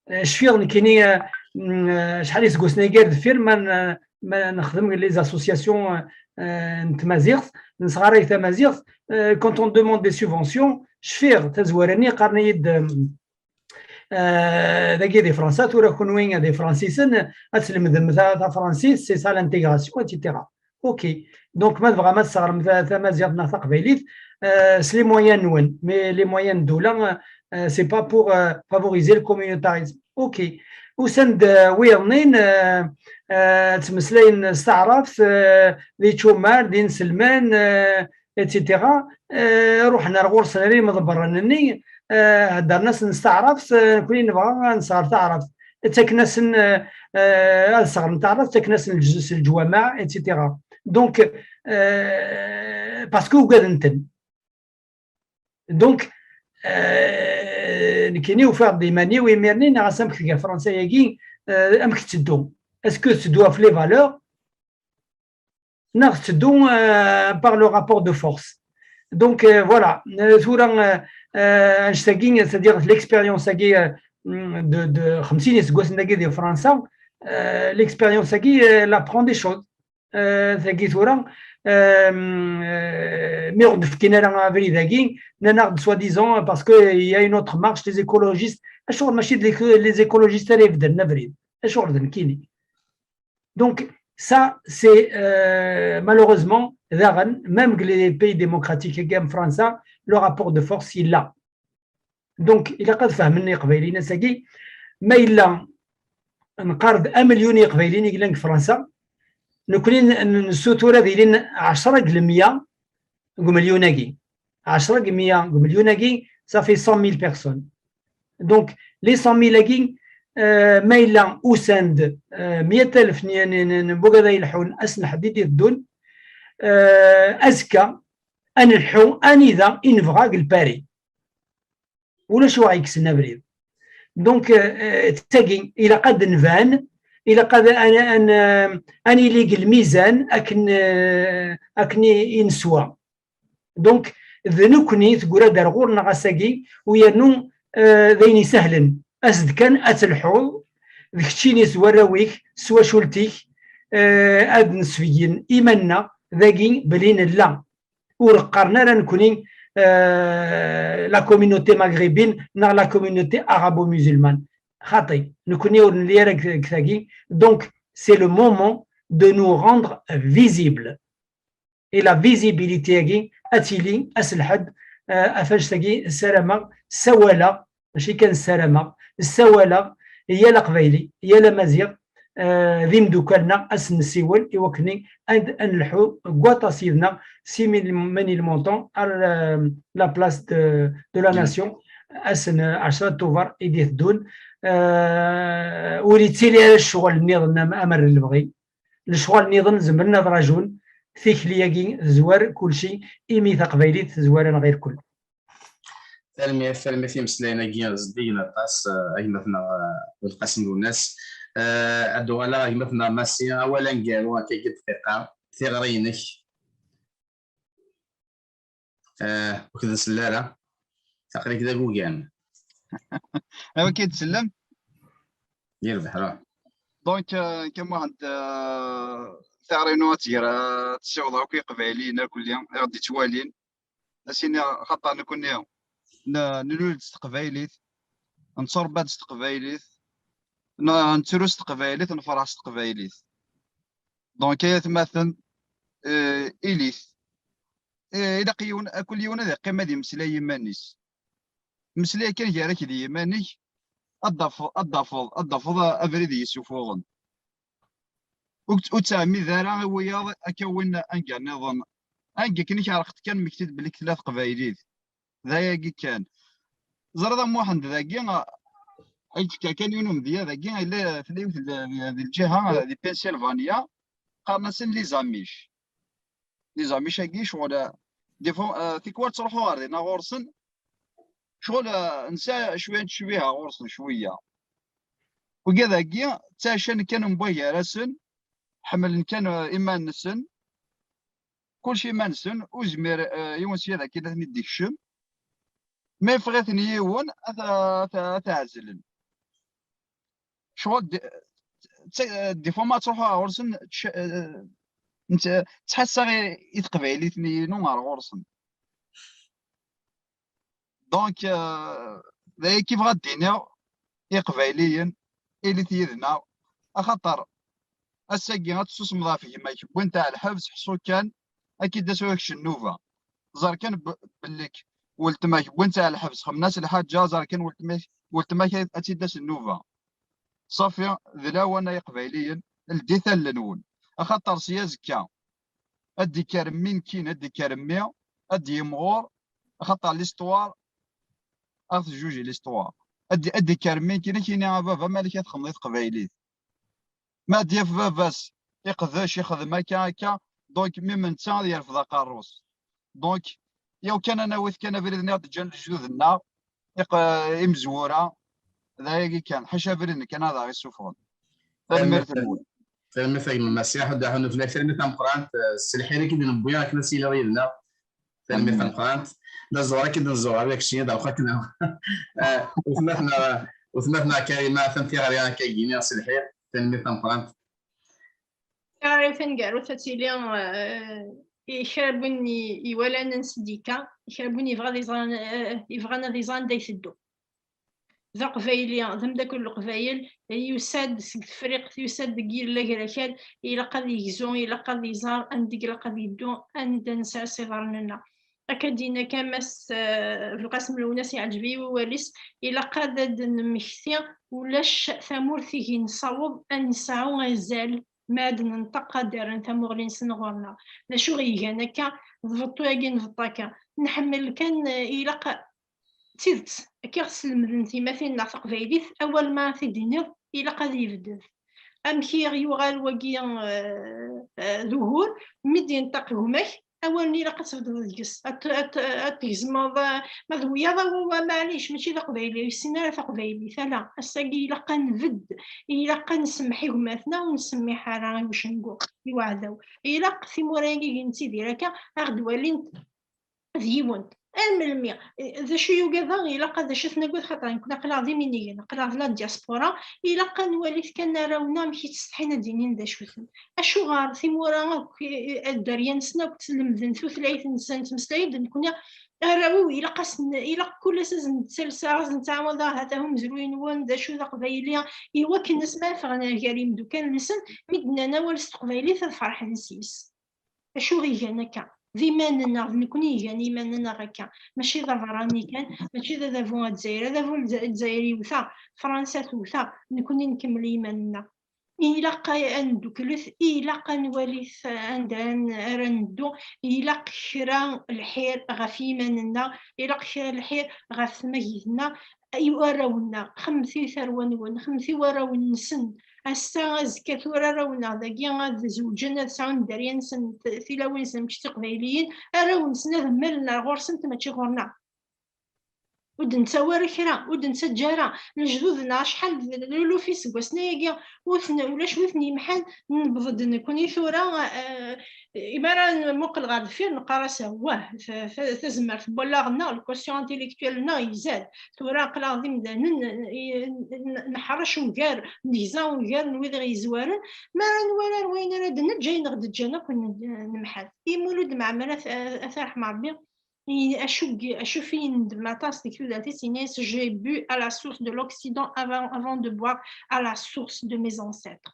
Eh, cfiɣ nekkini, eh, mm, eh, acḥal iseggasen-agi ar deffir, ma n-, ma nexdem les associations, eh, eh, n tmaziɣt, nesɣaray tamaziɣt, eh, quand on demande des subventions, cfiɣ tazwara-nni qqaren-iyi-d, eh, eh, dagi di Fransa, tura kunwi d Ifransisen, ad tlemdem ta-, tafransist, c'est ça l'intégration, et cetera. Ok. Donc, ma tebɣam ad tesseɣrem ta-, tamaziɣt neɣ taqbaylit, euh, s les moyens-nwen. Mais les moyens n ddula, euh, c'est pas pour, euh, favoriser le communautarisme. Ok. Usan-d, euh, wiyeḍnin, euh, euh, ttmeslayen s taɛrabt, euh, d ičumar, d inselmen, euh, et cetera. Euh, ruḥen ar ɣur-sen ar imḍebbren-nni, euh, heddren-asen s taɛrabt, euh, nekkni nebɣa ad nesɣer taɛrabt. Ttaken-asen, euh, euh, ad sɣren taɛrabt, ttaken-asen lǧ-, s leǧwameɛ, et cetera. Donc, euh, parce que ugaden-ten. Donc, euh, nekkini ufiɣ-d iman-iw imir-nni, neɣ ass amek tga Fransa-agi, euh, amek tetteddu. Est-ce que tetteddu ɣef les valeurs? Neɣ tetteddu, euh, par le rapport de force. Donc, euh, voilà. Euh, tura, euh, euh, annect-agi, c'est-à-dire l'expérience-agi, euh, de, de xemsin iseggasen-agi di Fransa, euh, l'expérience-agi, euh, elle apprend des choses. Euh, tagi tura, euh, euh, mi ɣ-d-fkin ara abrid-agi, nnan-aɣ-d soi-disant, parce que il y a une autre marche, les écologistes. Acuɣer mačči d les, les écologistes ara ibeddlen abrid? Acuɣer d nekkini? Donc, ça, c'est, euh, malheureusement, daɣen, même que les pays démocratiques, comme Fransa, le rapport de force, il l'a. Donc, ilaq ad fehmen Iqbayliyen ass-agi, ma yella nqareb amelyun n Iqbayliyen i yellan deg Fransa, nekkni n-, n-, nessutur ad ilin ɛecra deg lemya deg umelyun-agi. Ɛecra deg lemya deg umelyun-agi, ça fait cent mille personnes. Donc, les cent mille-agi, euh, ma yella usan-d, euh, meyya alef n, n, n, n wigad ay ileḥḥun ass n lḥedd i d-iteddun, euh, azekka, ad nelḥu anida i nebɣa deg Lpari. Ulac wa ɣ-yekksen abrid. Donc, euh, euh, d tagi, ilaq ad d-nban, ilaq ad, ad, ad, ad nili deg lmizan akken, euh, akken i, i neswa. Donc, d nekkni teggra-d ar ɣur-neɣ ass-agi, u yernu, euh, d ayen isehlen. As-d kan ad telḥuḍ, d keččini s warraw-ik, s twacult-ik, euh, ad nesbeyyen iman-nneɣ dagi belli nella. Ur qqaren ara nekkni, euh, la communauté maghrébine neɣ la communauté arabo-musulmane. Xaṭi, nekkni ur nelli ara deg, deg tagi. Donc, c'est le moment de nous rendre visibles. Et la visibilité-agi ad tili ass n lḥedd, euh, ɣef annect-agi ssarameɣ, ssawaleɣ, mačči kan ssarameɣ, ssawaleɣ i yal aqbayli, i yal amaziɣ, euh, d imeddukal-nneɣ, ad sen-nessiwel i wakken ad, ad nelḥu deg waṭas yid-neɣ, si mille, mille montants à la, la place de, de la nation, ass n ɛecra Tubeṛ i d-iteddun. Euh, ur yettili ara ccɣel nniḍen am, am ar lebɣi. Lecɣal nniḍen zemren ad rajun, tikli-agi tezwar kulci, imi taqbaylit tezwar-aneɣ irkul. Tanemmirt, tanemmirt i imeslayen-agi zeddigen aṭas, eh, a gma-tneɣ, eh, Belqasem Lwennas. Eh, ad d-uɣaleɣ a gma-tneɣ Massi, awal aneggaru, akka deg dqiqa, tiɣri-inek. Eh, ur k-nsell ara. Aql-ik d agugan. Awi-k-id sellem. Yir beḥra. Donc, euh, kama ɣant, euh, taɣri-inu ad tger, euh, ad tessiweḍ akk iqbayliyen akk-nni i ɣ-d-ittwalin. Ad s-iniɣ, xaṭer nekkni n-, nlul-d s teqbaylit, netturebba-d s teqbaylit, n-, nettru s teqbaylit, nefreḥ s teqbaylit. Donc, ay atmaten, euh, ilit. Euh, ilaq yiwen, akk yiwen ad iqqim ad imeslay iman-is. Meslay kan gar-ak d yiman-ik, ad d-tafeḍ, ad d-tafeḍ, ad d-tafeḍ abrid i yessufuɣen. Ur tt-, ur ttɛemmid ara i wiyaḍ ad k-awin anga nniḍen. Anga akken i k-ɛerqent kan, mmekti-d belli tella teqbaylit. D ayagi kan. Ẓriḍ a Muḥend dagi, a, ay d-tefka kan yiwen umedya dagi, yella tella yiwet di, di, di lǧiha, di Pennsylvania, qqaren-asen les Amish. Les Amish-agi, ccɣel, des fois, euh, tikwal ttruḥuɣ ɣer dinna ɣur-sen, ccɣel, euh, nesɛa cwiya n ttecbiha ɣur-sen, cwiya. Wigad-agi, ttɛican kan mebwa gar-asen, ḥemmlen kan, euh, iman-nsen, kulci iman-nsen, ur zmir, euh, yiwen sya dagi ad ten-id-ikcem. Ma yeffeɣ-iten yiwen, ad t-, ad t-, ad t-ɛezlen. Ccɣel, d-, d-, des fois ma ttruḥuɣ ɣer ɣur-sen, ttḥ-, euh, nett-, ttḥassaɣ i, i teqbaylit-inu ɣer ɣur-sen. Donc, euh, d ayagi bɣiɣ ad d-iniɣ i Iqbayliyen, ilit yid-neɣ, axaṭer ass-agi ad tessusmeḍ ɣef gma-k, wwin-t ɣer lḥebs, ḥṣu kan, ad k-id-tas ɣur-k nnuba. Ẓer kan b-, belli-k weltma-k wwin-tt ɣer lḥebs, xemmen-as lḥaǧa, ẓer kan weltma-k, weltma-k ad tt-id-tas nnuba. Ṣafi, d lawan ay Iqbayliyen, ldit allen-nwen. Axaṭer si azekka, ad d-ikker mmi nekkini, ad d-ikker mmi, ad d-yimɣur, axaṭer l'histoire, ad ɣ-tejjuji l'histoire. Ad d-, ad d-ikker mmi nekkini, ad k-yini a baba, malek ad txedmeḍ i teqbaylit. Ma ad d-yaf baba-s iqdec, ixdem akka, akka, donc, même netta ad yerfed aqerru-s. Donc, yaw kan ad nawi kan abrid-nni i ɣ-d-ǧǧan lejdud-nneɣ, iq-, imezwura, d ayagi kan, ḥaca abrid-nni kan ad aɣ-issufɣen. Tanemmirt-nwen. Tanemmirt a gma Masiḥ, ad d-aḥun fell-ak, tanemmirt tameqqrant, eh, s lḥir i k-id-newwi akken ad tiliḍ yid-neɣ. Tanemmirt tameqqrant. D aẓɣal i k-id-nẓur, ad ak-cniḍ, lxaṭ-nneɣ. Eh, utmaten-a, utmaten-a Karima, atan tiɣri akka gini s lḥir. Tanemmirt tameqqrant. Tiɣri taneggarut ad tili, eh, i kra n win i-, iwalan ansi d-yekka, i kra n win yebɣa ad iẓer, eh, yebɣan ad iẓer anda iteddu. D aqbayli, d ameddakel n Leqbayel, yusa-d seg Tefriqt, yusa-d deg yilel agrakal, ilaq ad yegzu, ilaq ad iẓer anda i ilaq ad yeddu, anda nesɛa s iḍarren-nneɣ. Akka d-yenna kan Mass, eh, Belqasem Lwennas, yeɛǧeb-iyi wawal-is, ilaq ad d-nemmekti, ulac tamurt i nessaweḍ ad nesɛu azal ma ad nenṭeq ad d-rren tamuɣli-nsen ɣur-neɣ. D acu i ɣ-igan akka? D beṭṭu-agi n beṭṭu akka. Nḥemmel kan, eh, ilaq d tidet, akka i ɣ-slemden tyemmatin-nneɣ taqbaylit, awal ma ad t-id-tiniḍ, ilaq ad yebded. Amek i ɣ-yuɣal wagi, eh, eh, d ugur, mi d-yenṭeq gma-k, awal-nni ilaq ad tebded deg-s, ad t-, ad t-, ad t-tgezmeḍ, eh, ma d wiyaḍ, awa, awa, maɛlic, mačči d aqbayli, ur yessin ara taqbaylit, ala, ass-agi ilaq ad nbedd, ilaq ad nsemmeḥ i gma-tneɣ, ur nsemmiḥ ara i ucengu, i uɛdaw. Ilaq timura-agi i nettidir akka, a ɣ-d-walint d yiwen. Ar melmi? D acu i ugadeɣ, ilaq ad, d acu i t-nagad, xaṭer nekkni aql-aɣ d iminigen, aql-aɣ d la diaspora, ilaq ad nwali kan arraw-nneɣ amek i ttsetḥin ad d-inin d acu-ten. Acuɣer timura akk, i, i, dderya-nsen akk ttlemden tutlayt-nsen, ttmeslayen-d nekkni, arraw-iw ilaq asen, ilaq kul ass ad sen-ttalseɣ, ad sen-ttɛawadeɣ, ha-t-a umezruy-nwen, d acu d aqbayli, i wakken asmi ara ffɣen ar gar yimdukal-nsen, mi d-nnan awal s teqbaylit ad ferḥen s yis. Acu i ɣ-igan akka? D iman-nneɣ, d nekkni i igan iman-nneɣ akka. Mačči d aberrani kan, mačči d adabu Adzayri. Adabu Ldza-, Adzayri iwet-aɣ, Fransa tewwet-aɣ, nekkni nkemmel i iman-nneɣ. Ilaq a-, ad nedduklet, ilaq ad nwali t-, anda ara n-, ara neddu, ilaq kra lḥir ɣef yiman-nneɣ, ilaq kra lḥir ɣef tmagit-nneɣ, i warraw-nneɣ, xemmet i tarwa-nwen, xemmet i warraw-nsen. Ass-a, azekka, tura arraw-nneɣ dagi ad zewǧen, ad sɛun dderya-nsen, t-, tilawin-nsen, mačči d tiqbayliyin, arraw-nsen ad mmalen ar ɣur-sent, mačči ɣur-neɣ. Ur d-nettawi ara kra, ur d-nettaǧǧa ara. Lejdud-nneɣ acḥal d luluf iseggasen ayagi, ur ten-, ulac wi ten-yemḥan. Newweḍ-d nekkni tura, eh, imi ara nmuqel ɣer deffir, neqqar-as, wah, ta-, ta-, tazmert n wallaɣ-nneɣ, le quotient intellectuel-nneɣ izad. Tura aql-aɣ d imdanen, eh, n-, neḥṛec ugar, negza ugar n wid i ɣ-yezwaren. Mi ara nwali ar wayen ara d-neǧǧ, ayen ɣ-d-ǧǧan akk n-, nemḥad. Imulud Mɛemmeri, at, at, at arḥem Ṛebbi, i-, acu g-, acu fi yendem aṭas deg tudert-is, yenna-yas, j'ai bu à la source de l'Occident avant, avant de boire à la source de mes ancêtres.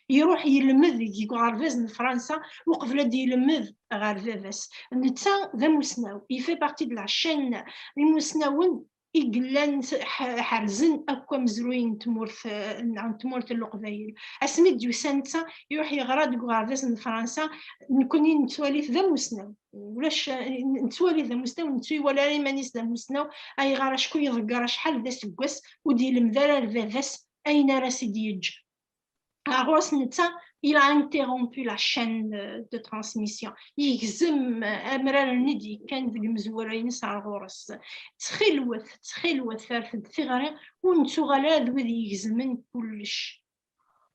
Iruḥ yelmed deg uɣerbaz n Fransa uqbel ad yelmed ɣer baba-s. Netta d amusnaw, il fait partie de la chaîne imusnawen i yellan s-, ḥ-, ḥerzen akk amezruy n tmurt, eh, n tmurt n Leqbayel. Asmi d-yusa netta, iruḥ yeɣra deg uɣerbaz n Fransa, nekkni nettwali-t d amusnaw. Ulac, eh, nettwali d amusnaw, nettu iwala ara iman-is d amusnaw, ayɣer acku iḍegger acḥal d aseggas ur d-ilemd ara ar baba-s ayen ara s-id-yeǧǧ. Ɣur-s netta, il a interrompu la chaîne de, de transmission. Yegzem, eh, amrar-nni d-yekkan deg imezwura-ines ar ɣur-s. Ttxilwet, ttxilwet, rret-d tiɣri, ur nettuɣal ara d wid yegezmen kullec.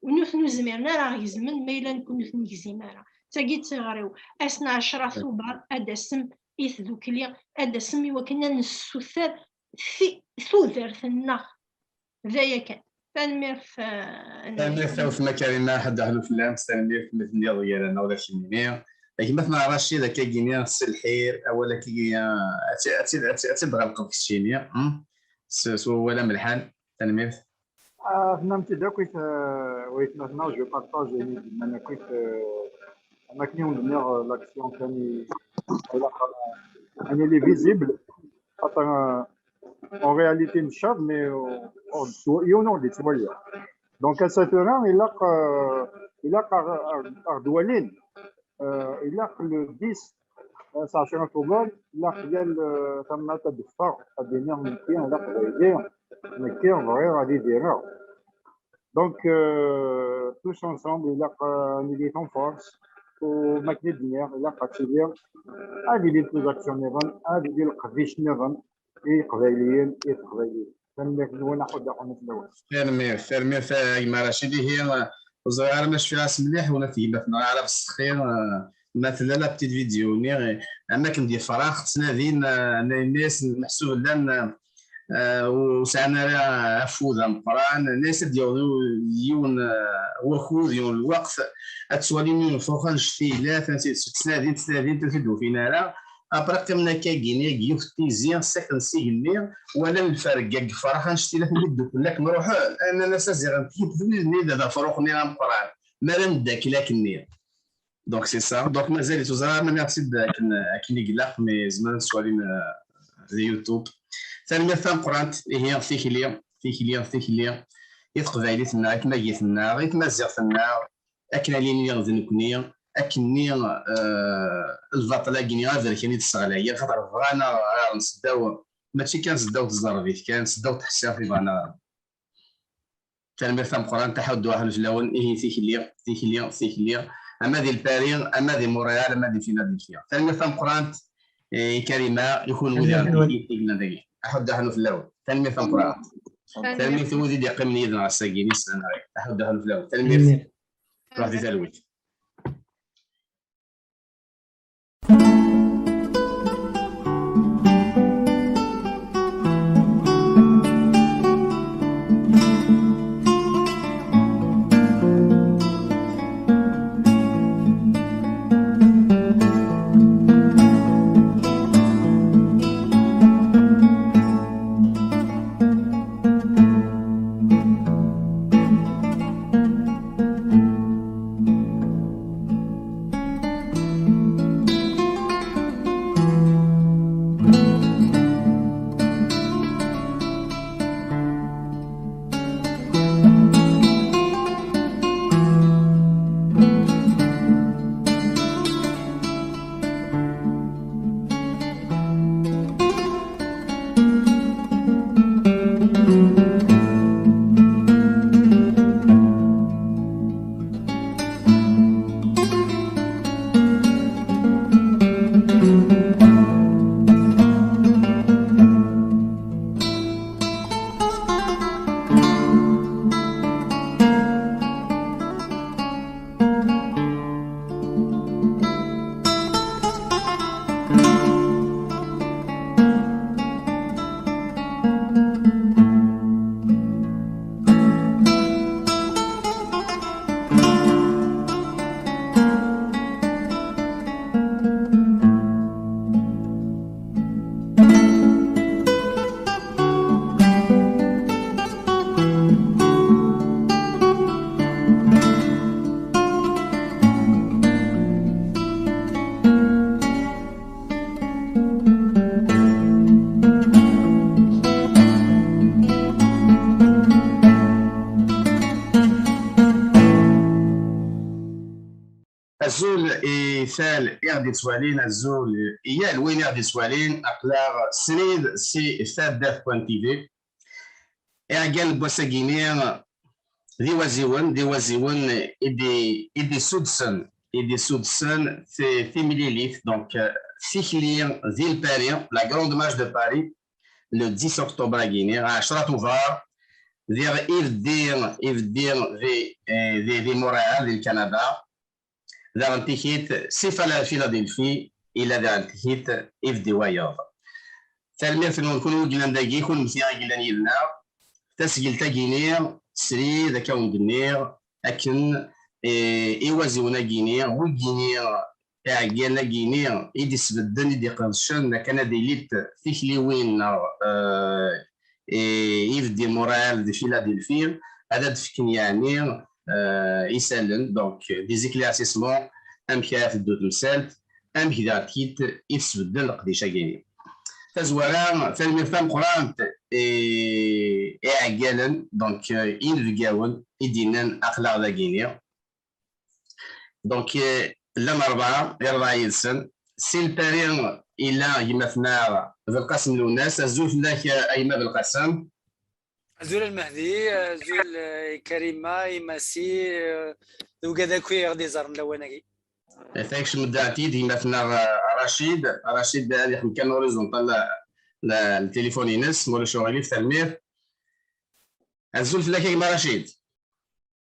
Ur nutni ur zmiren ara ad ɣ-gezmen ma yella nekkni ur t-negzim ara. D tagi d tiɣri-w. Ass n ɛecra Tubeṛ ad d-tasem i tdukli, ad d-tasem i wakken ad nessuter ti-, tudert-nneɣ. D aya kan. Tanemmirt, eh, Tanemmirt a weltma Karima, ḥedd aḥlu fell-am, tanemmirt imi tenniḍ gar-aneɣ d akken-nni. Gma-tneɣ Racid, akka-gini, s lḥir, awal akka-gini, ad tt-, ad tt-, ad tt-, ad tt-id-tɣelqeḍ keččini, hmm? S, s wawal am lḥal, tanemmirt. Ah, tennam-t-id akk i t-, waytmaten-a, je partage ayen i d-nnan akk i t-, am akken i wen-d-nniɣ, l'action kan i, ilaq, ayen i visible, xaṭer, en réalité, ncaḍ, mais, euh, ur d-, yiwen ur d-ittwali. Donc, ass-a tura, ilaq, euh, ilaq ar, ar, ar d-walin. Euh, ilaq le dix, euh, s ɛecra Tubeṛ, ilaq yal, euh, tamnaḍt ad d-teffeɣ, ad d-tini, nekki d aqbayli, nekki bɣiɣ ad idireɣ. Donc, euh, tous ensemble, ilaq, euh, ad nili en force, u ma akken i d-nniɣ, ilaq ad tili, ad ilint les actions nniḍen, ad ilin leqdic nniḍen, i Yiqbayliyen, i Teqbayliyin. Tanemmirt-nwen, aḥuddu aḥunut fell-awen. Tanemmirt, tanemmirt a gma Racid. Ihi, ur ẓriɣ ara ma cfiɣ-as mliḥ, ula d gma-tneɣ Ɛrab Sexxi, eh, ma tella la petite vidéo-nni, eh, am akken d-yefrax, ttnadin, eh, yenna-yas meḥsub llan, eh, ur sɛan ara afud ameqqran, yenna-yas ad d-yaweḍ yiwen, eh, wakud, yiwen lweqt, ad ttwalin yiwen lfux annect-ilat, ttnadin, ttnadin, ur t-id-ufin ara. Après, qqimen akka-gini deg yiwet n tizi, sakren s igenni, walan lferg deg yefrax, annect-ilat mi dduklen akken ruḥen, nnan-as aziɣen, tgid-nni d afrux-nni ameqqran, mi ara neddakel akkenni. Donc, c'est ça. Donc, mazal-it ur ẓriɣ ma nniɣ-tt-id akken, akken i ilaq, mais zemren ad ttwalin, euh, di YouTube. Tanemmirt tameqqrant, ihi, tikli, tikli, tikli, i teqbaylit-nneɣ, i tmagit-nneɣ, i tmaziɣt-nneɣ, akken ad yini d nekkni, akkenni, eh, lbaṭel-agi aberkan i d-sseɣlayen, xaṭer bɣan ad ɣ-ɣren seddaw, mačči kan seddaw tẓerbit kan, seddaw teḥṣirt i bɣan ad ɣren. Tanemmirt tameqqrant, aḥuddu aḥlu fell-awen, ihi tikli, tikli, tikli, ama di Lpari, ama di Montréal, ama di Philadelphia. Tanemmirt tameqqrant, eh, i Karima, i kunwi di Tanemmirt-nwen. Ɣ-d-yellan dagi. Aḥuddu aḥlu fell-awen. Tanemmirt tameqqrant. Tanemmirt. Tanemmirt i wid i d-yeqqimen yid-neɣ ass-agi, nissan, aḥuddu aḥlu fell-awen. Tanemmirt. Tanemmirt. Ruḥ di talwit. Azul i tal i ɣ-d-ittwalin, azul i yal win i ɣ-d-ittwalin, aql-aɣ srid si taddart point T V. Iɛeggalen n wass-agi-ni d iwaziwen, d iwaziwen i d-, i d-isuddsen, i d-isuddsen ti-, timlilit, donc, euh, tikli di Lpari, la grande marche de Paris, le dix octobre-agi-ni, ɛecra tuber, diɣ ibeddi, ibeddi di, eh, di, di Montréal, di Lkanada. Daɣen tikit si Fala-, Philadelphie, illa daɣen tikit ibeddi wayeḍ. Tanemmirt-nwen kunwi i yellan dagi, kunemti i yellan yid-neɣ. Tasgilt-agi-ni, srid, akka wen-d-nniɣ, akken, eh, iwaziwen-agi-ni, wigi-ni, iɛeggalen-agi-ni i d-isbedden, i d-iqedcen, akken ad ilint tikliwin neɣ, eh, i, ibeddi Montréal di Philadelphie, ad d-fken yeɛni, eh, isallen, donc des éclaircissements, amek ara teddu temsalt, amek daɣ tikit i tesbedden leqdic-agi-ni. Tazwara, tanemmirt tameqqrant i, i iɛeggalen, donc, eh, inebgawen i d-yennan aql-aɣ dagi-ni. Donc, eh, llan rebɛa, i rebɛa yid-sen. Si Lpari illa gma-tneɣ Belqasem Lwennas. Azul fell-ak, eh, a gma Belqasem. Azul a Lmehdi, azul, eh, i Karima, i Massi, eh, d wigad akk i ɣ-d-iẓerren lawan-agi. Eh, takcem-d-aɣ-tt-id gma-tneɣ, eh, Racid. Racid ad ixdem kan horizontal, la, la, le téléphone-ines, ma ulac uɣilif, tanemmirt. Azul fell-ak a gma Racid.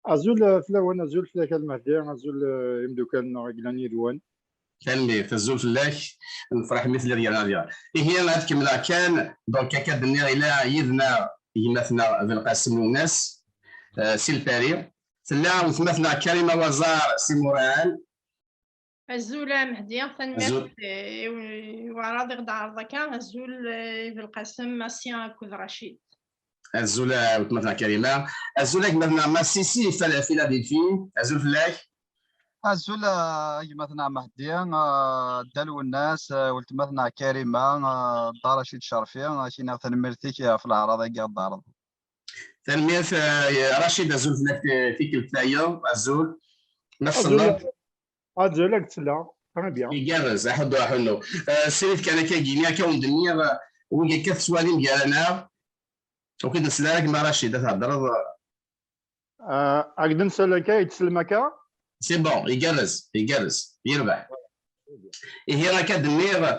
Azul, eh, fell-awen, azul fell-ak a Lmehdi, azul, eh, imeddukal-nneɣ i yellan yid-wen. Tanemmirt, azul fell-ak, nefreḥ mi telliḍ gar-aneɣ diɣ. Ihi, ad kemmleɣ kan, donc, akka d-nniɣ, ila yid-neɣ gma-tneɣ Belqasem Lwennas, eh, si Lpari. Tella weltma-tneɣ Karima Waẓar si Montréal. Azul a Mehdi, tanemmirt, azul, eh, i, i waɛraḍ i ɣ-d-ɛerḍ akka. Azul, eh, i Belqasem, Massi akked Racid. Azul a weltma-tneɣ Karima. Azul a gma-tneɣ Massi si Fal-, Philadelphie. Azul fell-ak. Azul a gma-tneɣ Mehdi, eh, Dda Lwennas, eh, weltma-tneɣ Karima, eh, Dda Racid Cerfi, eh, ak-iniɣ tanemmirt-ik ɣef leɛraḍ-agi i ɣ-d-tɛerḍeḍ. Tanemmirt, eh, Racid, azul fell-ak, eh, tikkelt tayeḍ, azul. La tselleḍ? Azul, ad zelleɣ, très bien. Igerrez, aḥuddu aḥunnu. Eh, srid kan akka gini, akka wen-d-nniɣ, eh, wigi akka tettwalim gar-aneɣ, ur k-id-nsel ara gma Racid, ad theddreḍ. Eh, ad k-d-nsel akka, ad k-d-nsellem akka? C'est bon, igerrez, igerrez, yerbeḥ. Ihi akka d-nniɣ, eh,